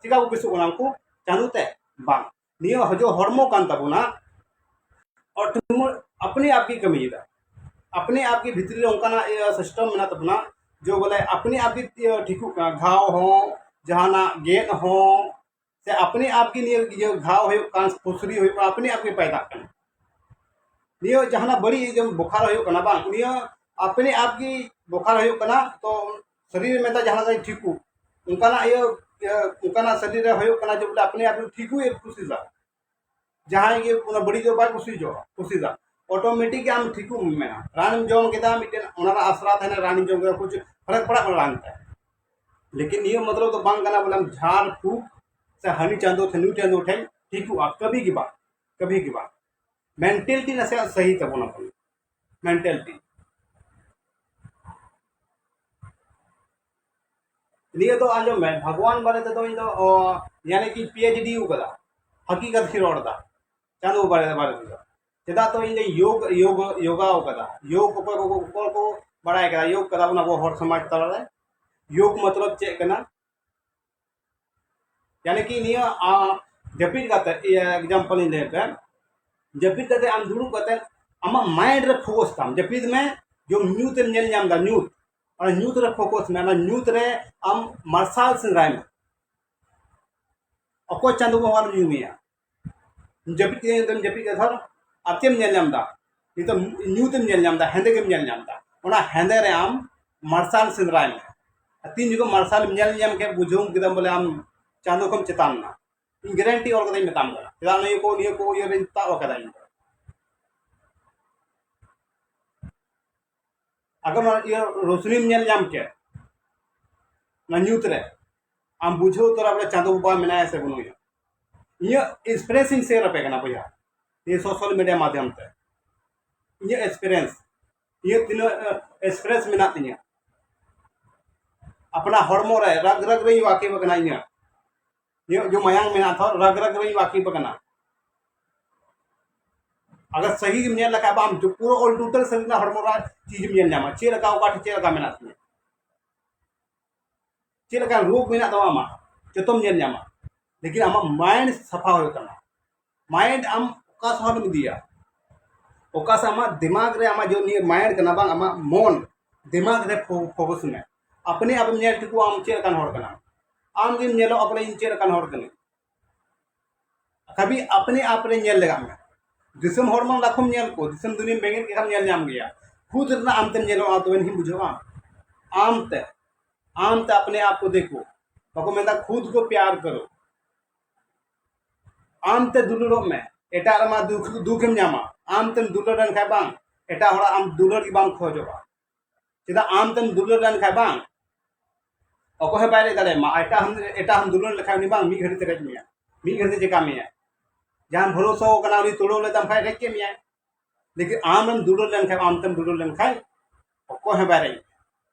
ᱪᱮᱠᱟ ᱠᱚ ᱵᱮᱥᱚᱜ ᱠᱟᱱᱟ ᱩᱱᱠᱩ? ᱪᱟᱸᱫᱳ ᱛᱮ? ᱵᱟᱝ᱾ ᱱᱤᱭᱟᱹ ᱦᱚᱡᱚ ᱦᱚᱲᱢᱚ ᱠᱟᱱ ᱛᱟᱵᱚᱱᱟ, ᱚᱴᱳᱢᱮ-, ᱟᱯᱱᱮ ᱟᱯ ᱜᱮ ᱠᱟᱹᱢᱤᱭᱮᱫᱟ᱾ ᱟᱯᱱᱮ ᱟᱯ ᱜᱮ ᱵᱷᱤᱛᱨᱤ ᱨᱮ ᱚᱱᱠᱟᱱᱟᱜ ᱤᱭᱟᱹ ᱥᱤᱥᱴᱮᱢ ᱢᱮᱱᱟᱜ ᱛᱟᱵᱚᱱᱟ, ᱡᱮ ᱵᱚᱞᱮ ᱟᱯᱱᱮ ᱟᱯ ᱜᱮ ᱤᱭᱟᱹ ᱴᱷᱤᱠᱚᱜ ᱠᱟᱱᱟ, ᱜᱷᱟᱣ ᱦᱚᱸ, ᱡᱟᱦᱟᱱᱟᱜ ᱜᱮᱫ ᱦᱚᱸ, ᱥᱮ ᱟᱯᱱᱮ ᱟᱯ ᱜᱮ ᱱᱤᱭᱟᱹ ᱤᱭᱟᱹ ᱜᱷᱟᱣ ᱦᱩᱭᱩᱜ ᱠᱟᱱ, ᱯᱩᱥᱨᱤ ᱦᱩᱭᱩᱜ ᱠᱟᱱ, ᱟᱯᱱᱮ ᱟᱯ ᱜᱮ ᱯᱟᱭᱫᱟᱜ ᱠᱟᱱᱟ᱾ ᱱᱤᱭᱟᱹ ᱡᱟᱦᱟᱱᱟᱜ ᱵᱟᱹᱲᱤᱡ ᱡᱮᱢᱚᱱ ᱵᱚᱠᱷᱟᱨ ᱦᱩᱭᱩᱜ ᱠᱟᱱᱟ, ᱵᱟᱝ, ᱱᱤᱭᱟᱹ ᱟᱯᱱᱮ ᱟᱯ ᱜᱮ ᱵᱚᱠᱷᱟᱨ ᱦᱩᱭᱩᱜ ᱠᱟᱱᱟ, ᱛᱚ ᱥᱚᱨᱤᱨ ᱨᱮ ᱢᱮᱱᱫᱟ ᱡᱟᱦᱟᱱᱟᱜ ᱜᱮ ᱴᱷᱤᱠᱚᱜ, ᱚᱱᱠᱟᱱᱟᱜ ᱤᱭᱟᱹ, ᱤᱭᱟᱹ, ᱚᱱᱠᱟᱱᱟᱜ ᱥᱚᱨᱤᱨ ᱨᱮ ᱦᱩᱭᱩᱜ ᱠᱟᱱᱟ ᱡᱮ ᱵᱚᱞᱮ ᱟᱯᱱᱮ ᱟᱯ ᱜᱮ ᱴᱷᱤᱠᱚᱜ ᱮ ᱠᱩᱥᱤᱥᱟ᱾ ᱡᱟᱦᱟᱸᱭ ᱜᱮ ᱚᱱᱟ ᱵᱟᱹᱲᱤᱡ ᱫᱚ ᱵᱟᱭ ᱠᱩᱥᱤ ᱡᱚᱜᱼᱟ, ᱠᱩᱥᱤᱫᱟ᱾ ᱚᱴᱳᱢᱮᱴᱤᱠ ᱜᱮ ᱟᱢ ᱴᱷᱤᱠᱩᱢ ᱢᱮᱱᱟ᱾ ᱨᱟᱱᱮᱢ ᱡᱚᱢ ᱠᱮᱫᱟ, ᱢᱤᱫᱴᱮᱱ ᱚᱱᱟ ᱨᱮᱱᱟᱜ ᱟᱥᱨᱟ ᱛᱟᱦᱮᱱᱟ, ᱨᱟᱱᱤᱧ ᱡᱚᱢ ᱠᱮᱫᱟ, ᱠᱩᱪ ᱯᱷᱟᱨᱟᱠ ᱯᱟᱲᱟᱜ ᱠᱟᱱᱟ ᱨᱟᱱ ᱛᱮ᱾ ᱞᱮᱠᱤᱱ ᱱᱤᱭᱟᱹ ᱢᱚᱛᱞᱚᱵ ᱫᱚ ᱵᱟᱝ ᱠᱟᱱᱟ ᱵᱚᱞᱮ ᱟᱢ ᱡᱷᱟᱲ ᱯᱷᱩᱸᱠ ᱥᱮ ᱦᱟᱹᱱᱤ ᱪᱟᱸᱫᱳ ᱥᱮ ᱱᱩᱭ ᱪᱟᱸᱫᱳ ᱴᱷᱮᱱ ᱴᱷᱤᱠᱩᱜᱼᱟ, ᱠᱟᱹᱵᱷᱤ ᱜᱮ ᱵᱟᱝ, ᱠᱟᱹᱵᱷᱤ ᱜᱮ ᱵᱟᱝ᱾ ᱢᱮᱱᱴᱟᱞᱤᱴᱤ ᱱᱟᱥᱮᱭᱟᱜ ᱥᱟᱦᱤ ᱛᱟᱵᱚᱱᱟ ᱵᱚᱱ, ᱢᱮᱱᱴᱟᱞᱤᱴᱤ᱾ ᱱᱤᱭᱟᱹ ᱫᱚ ᱟᱸᱡᱚᱢ ᱢᱮ, ᱵᱷᱟᱜᱽᱣᱟᱱ ᱵᱟᱨᱮ ᱛᱮᱫᱚ ᱤᱧ ᱫᱚ, ᱚ, ᱭᱟᱱᱤ ᱠᱤ ᱯᱤ ᱮᱭᱤᱪ ᱰᱤ ᱟᱠᱟᱫᱟ, ᱦᱟᱹᱠᱤᱜᱚᱛ ᱤᱧ ᱨᱚᱲ ᱮᱫᱟ ᱪᱟᱸᱫᱳ ᱵᱟᱨᱮ, ᱵᱟᱨᱮ ᱛᱮᱫᱚ᱾ ᱪᱮᱫᱟᱜ ᱛᱚ ᱤᱧ ᱫᱚ ᱭᱳᱜ, ᱭᱳᱜ, ᱭᱳᱜᱟ ᱟᱠᱟᱫᱟ᱾ ᱭᱳᱜ ᱚᱠᱚᱭ ᱠᱚ, ᱚᱠᱚᱭ ᱠᱚ ᱵᱟᱲᱟᱭ ᱠᱟᱫᱟ ᱭᱳᱜ ᱠᱟᱫᱟ ᱵᱚᱱ ᱟᱵᱚ ᱦᱚᱲ ᱥᱚᱢᱟᱡᱽ ᱛᱟᱞᱟᱨᱮ? ᱭᱳᱜ ᱢᱚᱛᱞᱚᱵ ᱪᱮᱫ ᱠᱟᱱᱟ? ᱭᱟᱱᱤ ᱠᱤ ᱱᱤᱭᱟᱹ, ᱟ, ᱡᱟᱹᱯᱤᱫ ᱠᱟᱛᱮ, ᱤᱭᱟᱹ, ᱮᱠᱡᱟᱢᱯᱚᱞ ᱤᱧ ᱞᱟᱹᱭ ᱯᱮ, ᱡᱟᱹᱯᱤᱫ ᱠᱟᱛᱮ ᱟᱢ ᱫᱩᱲᱩᱵ ᱠᱟᱛᱮ ᱟᱢᱟᱜ ᱢᱟᱭᱤᱱᱰ ᱨᱮ ᱯᱷᱳᱠᱟᱥ ᱛᱟᱢ, ᱡᱟᱹᱯᱤᱫ ᱢᱮ, ᱡᱚᱢ ᱧᱩᱛ ᱮᱢ ᱧᱮᱞ ᱧᱟᱢ ᱮᱫᱟ, ᱧᱩᱛ, ᱚᱱᱟ ᱧᱩᱛ ᱨᱮ ᱯᱷᱳᱠᱟᱥ ᱢᱮ, ᱚᱱᱟ ᱧᱩᱛ ᱨᱮ ᱟᱢ ᱢᱟᱨᱥᱟᱞ ᱥᱮᱸᱫᱽᱨᱟᱭ ᱢᱮ᱾ ᱚᱠᱚᱭ ᱪᱟᱸᱫᱳ ᱵᱚᱸᱜᱟ ᱵᱟᱢ ᱧᱩᱢᱮᱭᱟ? ᱡᱟᱹᱯᱤᱫ ᱠᱮᱫᱟᱹᱧ, ᱱᱤᱛᱚᱜ ᱡᱟᱹᱯᱤᱫ ᱠᱮᱫᱟ, ᱫᱷᱚᱨ, ᱟᱨ ᱪᱮᱫ ᱮᱢ ᱧᱮᱞ ᱧᱟᱢ ᱮᱫᱟ? ᱱᱤᱛᱚᱜ ᱧᱩᱛ ᱮᱢ ᱧᱮᱞ ᱧᱟᱢ ᱮᱫᱟ, ᱦᱮᱸᱫᱮ ᱜᱮᱢ ᱧᱮᱞ ᱧᱟᱢ ᱮᱫᱟ᱾ ᱚᱱᱟ ᱦᱮᱸᱫᱮ ᱨᱮ ᱟᱢ ᱢᱟᱨᱥᱟᱞ ᱥᱮᱸᱫᱽᱨᱟᱭ ᱢᱮ᱾ ᱟᱨ ᱛᱤᱱ ᱡᱚᱠᱷᱚᱱ ᱢᱟᱨᱥᱟᱞ ᱮᱢ ᱧᱮᱞ ᱧᱟᱢ ᱠᱮᱫ, ᱵᱩᱡᱷᱟᱹᱣ ᱠᱮᱫᱟᱢ ᱵᱚᱞᱮ ᱟᱢ ᱪᱟᱸᱫᱳ ᱠᱷᱚᱱ ᱪᱮᱛᱟᱱ ᱮᱱᱟ᱾ ᱤᱧ ᱜᱮᱨᱮᱱᱴᱤ ᱚᱞ ᱠᱟᱛᱮᱧ ᱢᱮᱛᱟᱢ ᱠᱟᱱᱟ, ᱪᱮᱫᱟᱜ ᱱᱤᱭᱟᱹ ᱠᱚ, ᱱᱤᱭᱟᱹ ᱠᱚ ᱤᱭᱟᱹ ᱨᱮᱧ ᱛᱟᱵ ᱟᱠᱟᱫᱟ ᱤᱧ ᱫᱚ᱾ ᱟᱜᱟᱨ ᱚᱱᱟ ᱤᱭᱟᱹ ᱨᱳᱥᱱᱤᱢ ᱧᱮᱞ ᱧᱟᱢ ᱠᱮᱫ, ᱚᱱᱟ ᱧᱩᱛ ᱨᱮ, ᱟᱢ ᱵᱩᱡᱷᱟᱹᱣ ᱩᱛᱟᱹᱨᱟ ᱵᱚᱞᱮ ᱪᱟᱸᱫᱚ ᱵᱟᱵᱟ ᱢᱮᱱᱟᱭᱟ ᱥᱮ ᱵᱟᱹᱱᱩᱭᱟ᱾ ᱤᱧᱟᱹᱜ ᱮᱠᱥᱯᱤᱨᱤᱭᱮᱱᱥ ᱤᱧ ᱥᱮᱭᱟᱨ ᱟᱯᱮ ᱠᱟᱱᱟ ᱵᱚᱭᱦᱟ, ᱱᱤᱭᱟᱹ ᱥᱳᱥᱟᱞ ᱢᱤᱰᱤᱭᱟ ᱢᱟᱫᱽᱫᱷᱚᱢ ᱛᱮ᱾ ᱤᱧᱟᱹᱜ ᱮᱠᱥᱯᱤᱨᱤᱭᱮᱱᱥ, ᱤᱧᱟᱹᱜ ᱛᱤᱱᱟᱹᱜ ᱮᱠᱥᱯᱤᱨᱤᱭᱮᱱᱥ ᱢᱮᱱᱟᱜ ᱛᱤᱧᱟᱹ, ᱟᱯᱱᱟ ᱦᱚᱲᱢᱚ ᱨᱮ ᱨᱟᱜᱽ ᱨᱟᱜᱽ ᱨᱮᱧ ᱣᱟᱠᱤᱵ ᱟᱠᱟᱱᱟ᱾ ᱤᱧᱟᱹᱜ, ᱤᱧᱟᱹᱜ ᱡᱮ ᱢᱟᱭᱟᱝ ᱢᱮᱱᱟᱜ ᱛᱷᱚᱨ, ᱨᱟᱜᱽ ᱨᱟᱜᱽ ᱨᱮᱧ ᱣᱟᱠᱤᱵ ᱟᱠᱟᱱᱟ᱾ ᱟᱜᱟᱨ ᱥᱟᱹᱦᱤ ᱜᱮᱢ ᱧᱮᱞ ᱞᱮᱠᱷᱟᱡ ᱵᱟᱢ, ᱯᱩᱨᱟᱹ ᱚᱞ ᱴᱳᱴᱟᱞ ᱥᱟᱹᱨᱤᱱᱟᱜ ᱦᱚᱲᱢᱚ ᱨᱮ ᱪᱤᱡᱽ ᱮᱢ ᱧᱮᱞ ᱧᱟᱢᱟ, ᱪᱮᱫ ᱞᱮᱠᱟ ᱚᱠᱟ ᱴᱷᱮᱱ ᱪᱮᱫ ᱞᱮᱠᱟ ᱢᱮᱱᱟᱜ ᱛᱤᱧᱟᱹ, ᱪᱮᱫ ᱞᱮᱠᱟ ᱨᱳᱜᱽ ᱢᱮᱱᱟᱜ ᱛᱟᱢᱟ ᱟᱢᱟᱜ, ᱡᱚᱛᱚᱢ ᱧᱮᱞ ᱧᱟᱢᱟ᱾ ᱞᱮᱠᱤᱱ ᱟᱢᱟᱜ ᱢᱟᱭᱤᱱᱰ ᱥᱟᱯᱷᱟ ᱦᱩᱭᱩᱜ ᱛᱟᱢᱟ᱾ ᱢᱟᱭᱤᱱᱰ ᱟᱢ ᱚᱠᱟ ᱥᱟᱶ ᱮᱢ ᱤᱫᱤᱭᱟ, ᱚᱠᱟ ᱥᱮ ᱟᱢᱟᱜ ᱫᱤᱢᱟᱜᱽ ᱨᱮ, ᱟᱢᱟᱜ ᱡᱮ ᱱᱤᱭᱟᱹ ᱢᱟᱭᱤᱱᱰ ᱠᱟᱱᱟ ᱵᱟᱝ, ᱟᱢᱟᱜ ᱢᱚᱱ, ᱫᱤᱢᱟᱜᱽ ᱨᱮ ᱯᱷᱳ-, ᱯᱷᱳᱠᱟᱥ ᱢᱮ᱾ ᱟᱯᱱᱮ ᱟᱯᱮᱢ ᱧᱮᱞ ᱴᱷᱤᱠᱚᱜᱼᱟ ᱟᱢ ᱪᱮᱫ ᱞᱮᱠᱟᱱ ᱦᱚᱲ ᱠᱟᱱᱟᱢ᱾ ᱟᱢ ᱜᱮᱢ ᱧᱮᱞᱚᱜᱼᱟ ᱵᱚᱞᱮ ᱤᱧ ᱪᱮᱫ ᱞᱮᱠᱟᱱ ᱦᱚᱲ ᱠᱟᱹᱱᱟᱹᱧ᱾ ᱠᱟᱵᱷᱤ ᱟᱯᱱᱮ ᱟᱯ ᱨᱮ ᱧᱮᱞ ᱞᱮᱜᱟᱜ ᱢᱮ᱾ ᱫᱤᱥᱚᱢ ᱦᱚᱲ ᱢᱟ ᱞᱟᱠᱷᱚᱢ ᱧᱮᱞ ᱠᱚ, ᱫᱤᱥᱚᱢ ᱫᱩᱱᱤᱭᱟᱹᱢ ᱵᱮᱸᱜᱮᱫ ᱠᱮᱫ ᱠᱷᱟᱱ ᱧᱮᱞ ᱧᱟᱢ ᱜᱮᱭᱟ᱾ ᱠᱷᱩᱫ ᱨᱮᱱᱟᱜ ᱟᱢ ᱛᱮᱢ ᱧᱮᱞᱚᱜᱼᱟ, ᱛᱚᱵᱮ ᱱᱤᱦᱤᱢ ᱵᱩᱡᱷᱟᱹᱣᱟ᱾ ᱟᱢ ᱛᱮ, ᱟᱢ ᱛᱮ ᱟᱯᱱᱮ ᱟᱯ ᱠᱚ ᱫᱮᱠᱷᱚ᱾ ᱵᱟᱠᱚ ᱢᱮᱱᱫᱟ ᱠᱷᱩᱫ ᱠᱚ ᱯᱭᱟᱨ ᱠᱟᱨᱳ᱾ ᱟᱢ ᱛᱮ ᱫᱩᱞᱟᱹᱲᱚᱜ ᱢᱮ᱾ ᱮᱴᱟᱜ ᱨᱮᱢᱟ ᱫᱩᱠ, ᱫᱩᱠᱮᱢ ᱧᱟᱢᱟ᱾ ᱟᱢ ᱛᱮᱢ ᱫᱩᱞᱟᱹᱲ ᱞᱮᱱᱠᱷᱟᱱ ᱵᱟᱝ, ᱮᱴᱟᱜ ᱦᱚᱲᱟᱜ ᱟᱢ ᱫᱩᱞᱟᱹᱲ ᱜᱮ ᱵᱟᱢ ᱠᱷᱚᱡᱚᱜᱼᱟ᱾ ᱪᱮᱫᱟᱜ ᱟᱢ ᱛᱮᱢ ᱫᱩᱞᱟᱹᱲ ᱞᱮᱱᱠᱷᱟᱱ ᱵᱟᱝ, ᱚᱠᱚᱭ ᱦᱚᱸ ᱵᱟᱭ ᱨᱮᱡ ᱫᱟᱲᱮᱭᱟᱢᱟ, ᱮᱴᱟᱜ ᱦᱚᱸ, ᱮᱴᱟᱜ ᱦᱚᱸᱢ ᱫᱩᱞᱟᱹᱲ ᱞᱮᱠᱷᱟᱱ ᱩᱱᱤ ᱵᱟᱝ ᱢᱤᱫ ᱜᱷᱟᱹᱲᱤ ᱛᱮ ᱨᱮᱡ ᱢᱮᱭᱟ, ᱢᱤᱫ ᱜᱷᱟᱹᱲᱤ ᱛᱮ ᱪᱮᱠᱟ ᱢᱮᱭᱟ᱾ ᱡᱟᱦᱟᱸᱭ ᱵᱷᱚᱨᱚᱥᱟ ᱟᱠᱟᱱᱟ ᱩᱱᱤ ᱛᱩᱲᱟᱹᱣ ᱞᱮᱫᱟᱢ ᱠᱷᱟᱱ ᱨᱮᱡ ᱠᱮᱫ ᱢᱮᱭᱟᱭ᱾ ᱞᱮᱠᱤᱱ ᱟᱢᱮᱢ ᱫᱩᱞᱟᱹᱲ ᱞᱮᱱᱠᱷᱟᱱ, ᱟᱢ ᱛᱮᱢ ᱫᱩᱞᱟᱹᱲ ᱞᱮᱱᱠᱷᱟᱱ ᱚᱠᱚᱭ ᱦᱚᱸ ᱵᱟᱭ ᱨᱮᱡ ᱢᱮᱭᱟ᱾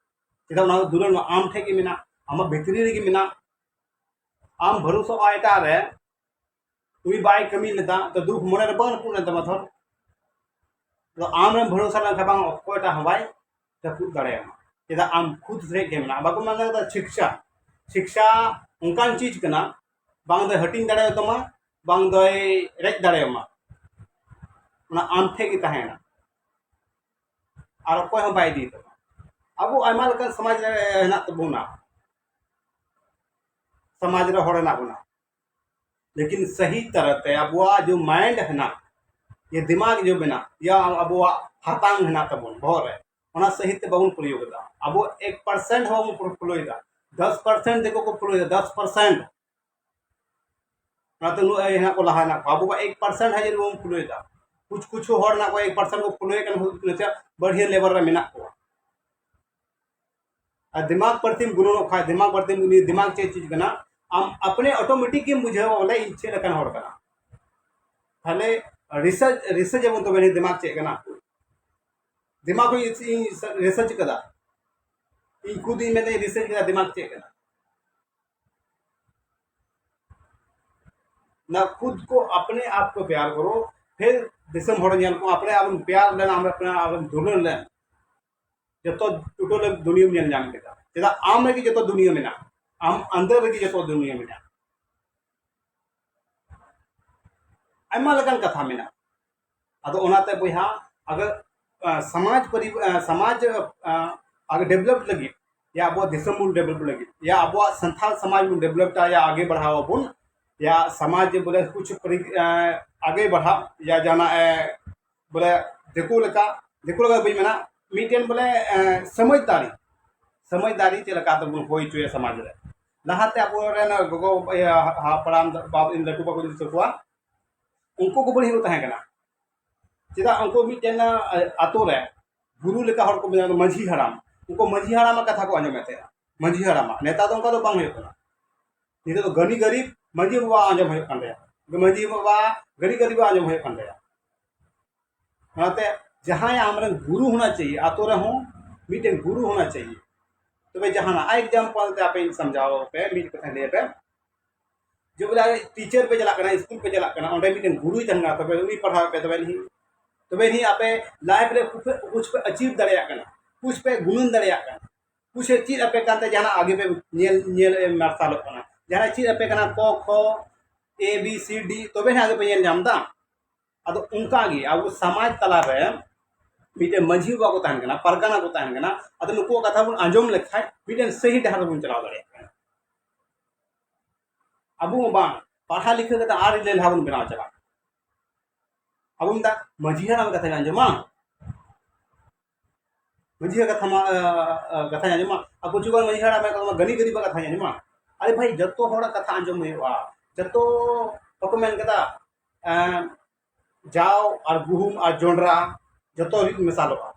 ᱪᱮᱫᱟᱜ ᱚᱱᱟ ᱫᱩᱞᱟᱹᱲ ᱢᱟ ᱟᱢ ᱴᱷᱮᱡ ᱜᱮ ᱢᱮᱱᱟᱜ, ᱟᱢᱟᱜ ᱵᱷᱤᱛᱨᱤ ᱨᱮᱜᱮ ᱢᱮᱱᱟᱜ᱾ ᱟᱢ ᱵᱷᱚᱨᱚᱥᱟᱜᱼᱟ ᱮᱴᱟᱜ ᱨᱮ, ᱩᱱᱤ ᱵᱟᱭ ᱠᱟᱹᱢᱤ ᱞᱮᱫᱟ, ᱛᱚ ᱫᱩᱠ ᱢᱚᱱᱮ ᱨᱮ ᱵᱟᱝ ᱨᱟᱹᱯᱩᱫ ᱞᱮᱱ ᱛᱟᱢᱟ ᱛᱷᱚᱨ᱾ ᱛᱚ ᱟᱢ ᱨᱮᱢ ᱵᱷᱚᱨᱚᱥᱟ ᱞᱮᱱᱠᱷᱟᱱ ᱵᱟᱝ ᱚᱠᱚᱭᱴᱟᱜ ᱦᱚᱸ ᱵᱟᱭ ᱨᱟᱹᱯᱩᱫ ᱫᱟᱲᱮᱭᱟᱢᱟ᱾ ᱪᱮᱫᱟᱜ ᱟᱢ ᱠᱷᱩᱫ ᱨᱮᱡ ᱜᱮ ᱢᱮᱱᱟᱜᱼᱟ᱾ ᱵᱟᱠᱚ ᱢᱮᱱ ᱠᱟᱫᱟ ᱥᱤᱠᱥᱟ, ᱥᱤᱠᱥᱟ ᱚᱱᱠᱟᱱ ᱪᱤᱡᱽ ᱠᱟᱱᱟ, ᱵᱟᱝ ᱫᱚᱭ ᱦᱟᱹᱴᱤᱧ ᱫᱟᱲᱮᱭᱟᱛᱟᱢᱟ, ᱵᱟᱝ ᱫᱚᱭ ᱨᱮᱡ ᱫᱟᱲᱮᱭᱟᱢᱟ᱾ ᱚᱱᱟ ᱟᱢ ᱴᱷᱮᱡ ᱜᱮ ᱛᱟᱦᱮᱱᱟ, ᱟᱨ ᱚᱠᱚᱭ ᱦᱚᱸ ᱵᱟᱭ ᱤᱫᱤᱭ ᱛᱟᱢᱟ᱾ ᱟᱵᱚ ᱟᱭᱢᱟ ᱞᱮᱠᱟᱱ ᱥᱚᱢᱟᱡᱽ ᱨᱮ ᱦᱮᱱᱟᱜ ᱛᱟᱵᱚᱱᱟ, ᱥᱚᱢᱟᱡᱽ ᱨᱮ ᱦᱚᱲ ᱦᱮᱱᱟᱜ ᱵᱚᱱᱟ, ᱞᱮᱠᱤᱱ ᱥᱟᱹᱦᱤ ᱛᱟᱨᱟᱛᱮ ᱟᱵᱚᱣᱟᱜ ᱡᱮ ᱢᱟᱭᱤᱱᱰ ᱦᱮᱱᱟᱜ, ᱡᱮ ᱫᱤᱢᱟᱜᱽ ᱡᱮ ᱢᱮᱱᱟᱜ ᱭᱟ, ᱟᱵᱚᱣᱟᱜ ᱦᱟᱛᱟᱝ ᱦᱮᱱᱟᱜ ᱛᱟᱵᱚᱱ ᱵᱚᱦᱚᱜ ᱨᱮ, ᱚᱱᱟ ᱥᱟᱹᱦᱤ ᱛᱮ ᱵᱟᱵᱚᱱ ᱯᱨᱚᱭᱳᱜᱽ ᱮᱫᱟ᱾ ᱟᱵᱚ ᱮᱠ ᱯᱟᱨᱥᱮᱱᱴ ᱦᱚᱸ ᱵᱟᱵᱚᱱ ᱯᱷᱚᱞᱳᱭᱮᱫᱟ᱾ ᱫᱚᱥ ᱯᱟᱨᱥᱮᱱᱴ ᱫᱤᱠᱩ ᱠᱚ ᱯᱷᱚᱞᱳᱭᱮᱫᱟ, ᱫᱚᱥ ᱯᱟᱨᱥᱮᱱᱴ᱾ ᱚᱱᱟᱛᱮ ᱩᱱᱟᱹᱜ ᱦᱮᱱᱟᱜ ᱠᱚ, ᱞᱟᱦᱟ ᱦᱮᱱᱟᱜ ᱠᱚᱣᱟ᱾ ᱟᱵᱚ ᱢᱟ ᱮᱠ ᱯᱟᱨᱥᱮᱱᱴ ᱦᱚᱸ ᱡᱟᱹᱱᱤᱡ ᱵᱟᱵᱚᱱ ᱯᱷᱚᱞᱳᱭᱮᱫᱟ᱾ ᱠᱩᱪᱷᱩ ᱠᱩᱪᱷᱩ ᱦᱚᱲ ᱦᱮᱱᱟᱜ ᱠᱚᱣᱟ, ᱮᱠ ᱯᱟᱨᱥᱮᱱᱴ ᱠᱚ ᱯᱷᱚᱞᱳᱭᱮᱫ ᱠᱟᱱ ᱠᱷᱟᱹᱛᱤᱨ ᱛᱮ ᱵᱟᱹᱲᱦᱤᱭᱟᱹ ᱞᱮᱵᱮᱞ ᱨᱮ ᱢᱮᱱᱟᱜ ᱠᱚᱣᱟ᱾ ᱟᱨ ᱫᱤᱢᱟᱜᱽ ᱯᱨᱚᱛᱤᱢ ᱜᱩᱱᱟᱹᱱᱚᱜ ᱠᱷᱟᱡ, ᱫᱤᱢᱟᱜᱽ ᱯᱨᱚᱛᱤᱢ ᱩᱱᱤ ᱫᱤᱢᱟᱜᱽ ᱪᱮᱫ ᱪᱤᱡᱽ ᱠᱟᱱᱟ, ᱟᱢ ᱟᱯᱱᱮ automatic ᱜᱮᱢ ᱵᱩᱡᱷᱟᱹᱣᱟ ᱵᱚᱞᱮ ᱤᱧ ᱪᱮᱫ ᱞᱮᱠᱟᱱ ᱦᱚᱲ ᱠᱟᱱᱟ᱾ ᱛᱟᱦᱞᱮ research, research ᱟᱵᱚᱱ ᱛᱚᱵᱮ ᱱᱤᱭᱟᱹ ᱫᱤᱢᱟᱜᱽ ᱪᱮᱫ ᱠᱟᱱᱟ? ᱫᱤᱢᱟᱜᱽ ᱦᱚᱸ ᱤᱧ, ᱤᱧ research ᱠᱟᱫᱟ, ᱤᱧ ᱠᱷᱩᱫ ᱤᱧ ᱢᱮᱱᱫᱟ research ᱠᱟᱫᱟ ᱫᱤᱢᱟᱜᱽ ᱪᱮᱫ ᱠᱟᱱᱟ᱾ ᱱᱟ ᱠᱷᱩᱫ ᱠᱚ ᱟᱯᱱᱮ ᱟᱯ ᱠᱚ ᱯᱭᱟᱨ ᱠᱚᱨᱚ, ᱯᱷᱤᱨ ᱫᱤᱥᱚᱢ ᱦᱚᱲ ᱧᱮᱞ ᱠᱚ ᱟᱯᱱᱮ ᱟᱯᱮᱢ ᱯᱭᱟᱨ ᱞᱮᱱ, ᱟᱢ ᱟᱯᱱᱮ ᱟᱯᱮᱢ ᱫᱩᱞᱟᱹᱲ ᱞᱮᱱ, ᱡᱚᱛᱚ total ᱫᱩᱱᱤᱭᱟᱹᱢ ᱧᱮᱞ ᱧᱟᱢ ᱠᱮᱫᱟ᱾ ᱪᱮᱫᱟᱜ ᱟᱢ ᱨᱮᱜᱮ ᱡᱚᱛᱚ ᱫᱩᱱᱤᱭᱟᱹ ᱢᱮᱱᱟᱜᱼᱟ, ᱟᱢ ᱟᱱᱫᱟᱨ ᱨᱮᱜᱮ ᱡᱚᱛᱚ ᱫᱩᱱᱤᱭᱟᱹ ᱢᱮᱱᱟᱜᱼᱟ᱾ ᱟᱭᱢᱟ ᱞᱮᱠᱟᱱ ᱠᱟᱛᱷᱟ ᱢᱮᱱᱟᱜᱼᱟ᱾ ᱟᱫᱚ ᱚᱱᱟᱛᱮ ᱵᱚᱭᱦᱟ, ᱟᱜᱟᱨ, ᱟ, ᱥᱚᱢᱟᱡᱽ ᱯᱚᱨᱤ-, ᱟ, ᱥᱚᱢᱟᱡᱽ, ᱟ, ᱟᱜᱟᱨ develop ᱞᱟᱹᱜᱤᱫ, ᱭᱟ ᱟᱵᱚᱣᱟᱜ ᱫᱤᱥᱚᱢ ᱵᱚᱱ develop ᱞᱟᱹᱜᱤᱫ, ᱭᱟ ᱟᱵᱚᱣᱟᱜ ᱥᱟᱱᱛᱟᱲ ᱥᱚᱢᱟᱡᱽ ᱵᱚᱱ develop ᱟ, ᱭᱟ ᱟᱜᱮ ᱵᱟᱲᱦᱟᱣ ᱟᱵᱚᱱ, ᱭᱟ ᱥᱚᱢᱟᱡᱽ ᱵᱚᱞᱮ ᱠᱩᱪ ᱯᱚᱨᱤ-, ᱟ, ᱟᱜᱮ ᱵᱟᱲᱦᱟᱣ, ᱭᱟ ᱡᱟᱦᱟᱱᱟᱜ, ᱮ, ᱵᱚᱞᱮ ᱫᱤᱠᱩ ᱞᱮᱠᱟ, ᱫᱤᱠᱩ ᱞᱮᱠᱟ ᱵᱟᱹᱧ ᱢᱮᱱᱟ, ᱢᱤᱫᱴᱮᱱ ᱵᱚᱞᱮ, ᱮ, ᱥᱚᱢᱟᱡᱽᱫᱟᱨᱤ, ᱥᱚᱢᱟᱡᱽᱫᱟᱨᱤ ᱪᱮᱫ ᱞᱮᱠᱟ ᱛᱮᱵᱚᱱ ᱦᱩᱭ ᱦᱚᱪᱚᱭᱟ ᱥᱚᱢᱟᱡᱽ ᱨᱮ᱾ ᱞᱟᱦᱟᱛᱮ ᱟᱵᱚᱨᱮᱱ ᱜᱚᱜᱚ, ᱤᱭᱟᱹ, ᱦᱟ-, ᱦᱟᱯᱲᱟᱢ, ᱵᱟᱵ-, ᱞᱟᱹᱴᱩ ᱵᱟᱵᱟ ᱫᱤᱥᱟᱹ ᱠᱚᱣᱟ, ᱩᱱᱠᱩ ᱠᱚ ᱵᱟᱹᱲᱤᱡ ᱠᱚ ᱛᱟᱦᱮᱸ ᱠᱟᱱᱟ᱾ ᱪᱮᱫᱟᱜ ᱩᱱᱠᱩ ᱢᱤᱫᱴᱮᱱ, ᱟ, ᱟᱛᱳ ᱨᱮ ᱜᱩᱨᱩ ᱞᱮᱠᱟ ᱦᱚᱲ ᱠᱚ ᱢᱮᱱᱟᱜ ᱠᱚᱣᱟ, ᱢᱟᱹᱡᱷᱤ ᱦᱟᱲᱟᱢ, ᱩᱱᱠᱩ ᱢᱟᱹᱡᱷᱤ ᱦᱟᱲᱟᱢᱟᱜ ᱠᱟᱛᱷᱟ ᱠᱚ ᱟᱸᱡᱚᱢᱮᱫ ᱛᱟᱦᱮᱸᱱᱟ᱾ ᱢᱟᱹᱡᱷᱤ ᱦᱟᱲᱟᱢᱟᱜ, ᱱᱮᱛᱟᱨ ᱫᱚ ᱚᱱᱠᱟ ᱫᱚ ᱵᱟᱝ ᱦᱩᱭᱩᱜ ᱠᱟᱱᱟ᱾ ᱱᱤᱛᱚᱜ ᱫᱚ ᱜᱟᱹᱱᱤ ᱜᱟᱹᱨᱤᱵ ᱢᱟᱹᱡᱷᱤ ᱵᱟᱵᱟ ᱟᱸᱡᱚᱢ ᱦᱩᱭᱩᱜ ᱠᱟᱱ ᱛᱟᱭᱟ, ᱢᱟᱹᱡᱷᱤ ᱵᱟᱵᱟ ᱜᱟᱹᱱᱤ ᱜᱟᱹᱨᱤᱵ ᱟᱸᱡᱚᱢ ᱦᱩᱭᱩᱜ ᱠᱟᱱ ᱛᱟᱭᱟ᱾ ᱚᱱᱟᱛᱮ ᱡᱟᱦᱟᱸᱭ ᱟᱢᱨᱮᱱ ᱜᱩᱨᱩ ᱦᱳᱱᱟ ᱪᱟᱦᱤᱭᱮ, ᱟᱛᱳ ᱨᱮᱦᱚᱸ ᱢᱤᱫᱴᱮᱱ ᱜᱩᱨᱩ ᱦᱳᱱᱟ ᱪᱟᱦᱤᱭᱮ, ᱛᱚᱵᱮ ᱡᱟᱦᱟᱱᱟᱜ example ᱛᱮ ᱟᱯᱮ ᱥᱟᱢᱡᱷᱟᱣ ᱯᱮ, ᱢᱤᱫ ᱠᱟᱛᱷᱟ ᱞᱟᱹᱭ ᱯᱮ, ᱡᱮ ᱵᱚᱞᱮ teacher ᱯᱮ ᱪᱟᱞᱟᱜ ᱠᱟᱱᱟ, ᱥᱠᱩᱞ ᱯᱮ ᱪᱟᱞᱟᱜ ᱠᱟᱱᱟ, ᱚᱸᱰᱮ ᱢᱤᱫᱴᱮᱱ ᱜᱩᱨᱩᱭ ᱛᱟᱦᱮᱱ ᱠᱟᱱᱟ, ᱛᱚᱵᱮ ᱩᱱᱤ ᱯᱟᱲᱦᱟᱣ ᱯᱮ, ᱛᱚᱵᱮ ᱱᱤ-, ᱛᱚᱵᱮ ᱱᱤ ᱟᱯᱮ life ᱨᱮ ᱠᱩᱪ ᱯᱮ, ᱠᱩᱪ ᱯᱮ achieve ᱫᱟᱲᱮᱭᱟᱜ ᱠᱟᱱᱟ, ᱠᱩᱪ ᱯᱮ ᱜᱩᱱᱟᱹᱱ ᱫᱟᱲᱮᱭᱟᱜ ᱠᱟᱱᱟ, ᱠᱩᱪ ᱮ ᱪᱮᱫ ᱟᱯᱮ ᱠᱟᱱᱛᱮ ᱡᱟᱦᱟᱱᱟᱜ ᱟᱜᱮ ᱯᱮ ᱧᱮᱞ, ᱧᱮᱞ ᱮ ᱢᱟᱨᱥᱟᱞᱚᱜ ᱠᱟᱱᱟ, ᱡᱟᱦᱟᱱᱟᱜ ᱪᱮᱫ ᱟᱯᱮ ᱠᱟᱱᱟ, ᱠᱚ, ᱠᱷᱚ, A B C D, ᱛᱚᱵᱮ ᱦᱟᱸᱜ ᱟᱜᱮ ᱯᱮ ᱧᱮᱞ ᱧᱟᱢ ᱮᱫᱟ᱾ ᱟᱫᱚ ᱚᱱᱠᱟ ᱜᱮ ᱟᱵᱚ ᱥᱚᱢᱟᱡᱽ ᱛᱟᱞᱟ ᱨᱮ ᱢᱤᱫᱴᱮᱱ ᱢᱟᱹᱡᱷᱤ ᱵᱟᱵᱟ ᱠᱚ ᱛᱟᱦᱮᱱ ᱠᱟᱱᱟ, ᱯᱟᱨᱜᱟᱱᱟ ᱠᱚ ᱛᱟᱦᱮᱱ ᱠᱟᱱᱟ, ᱟᱫᱚ ᱱᱩᱠᱩᱣᱟᱜ ᱠᱟᱛᱷᱟ ᱵᱚᱱ ᱟᱸᱡᱚᱢ ᱞᱮᱠᱷᱟᱡ ᱢᱤᱫᱴᱮᱱ ᱥᱟᱹᱦᱤ ᱰᱟᱦᱟᱨ ᱨᱮᱵᱚᱱ ᱪᱟᱞᱟᱣ ᱫᱟᱲᱮᱭᱟᱜ ᱠᱟᱱᱟ᱾ ᱟᱵᱚ ᱦᱚᱸ ᱵᱟᱝ, ᱯᱟᱲᱦᱟᱣ ᱞᱤᱠᱷᱟᱹ ᱠᱟᱛᱮ ᱟᱨ ᱞᱮᱞᱦᱟ ᱵᱚᱱ ᱵᱮᱱᱟᱣ ᱪᱟᱞᱟᱜ ᱠᱟᱱᱟ᱾ ᱟᱵᱚ ᱢᱮᱛᱟᱜ ᱢᱟᱹᱡᱷᱤ ᱦᱟᱲᱟᱢ ᱠᱟᱛᱷᱟᱧ ᱟᱸᱡᱚᱢᱟ, ᱢᱟᱹᱡᱷᱤ ᱠᱟᱛᱷᱟ ᱢᱟ, ᱟ, ᱟ, ᱠᱟᱛᱷᱟᱧ ᱟᱸᱡᱚᱢᱟ, ᱟᱨ ᱠᱤᱪᱷᱩ ᱜᱟᱱ ᱢᱟᱹᱡᱷᱤ ᱦᱟᱲᱟᱢ ᱠᱟᱛᱷᱟ ᱢᱟ ᱜᱟᱹᱱᱤ ᱜᱟᱹᱨᱤᱵᱟᱜ ᱠᱟᱛᱷᱟᱧ ᱟᱸᱡᱚᱢᱟ᱾ ᱟᱨᱮ ᱵᱷᱟᱭ, ᱡᱚᱛᱚ ᱦᱚᱲᱟᱜ ᱠᱟᱛᱷᱟ ᱟᱸᱡᱚᱢ ᱦᱩᱭᱩᱜᱼᱟ, ᱡᱚᱛᱚ ᱵᱟᱠᱚ ᱢᱮᱱ ᱠᱟᱫᱟ, ᱮᱸ, ᱡᱟᱣ ᱟᱨ ᱜᱩᱦᱩᱢ ᱟᱨ ᱡᱚᱱᱰᱨᱟ ᱡᱚᱛᱚ ᱨᱤᱫ ᱢᱮᱥᱟᱞᱚᱜᱼᱟ᱾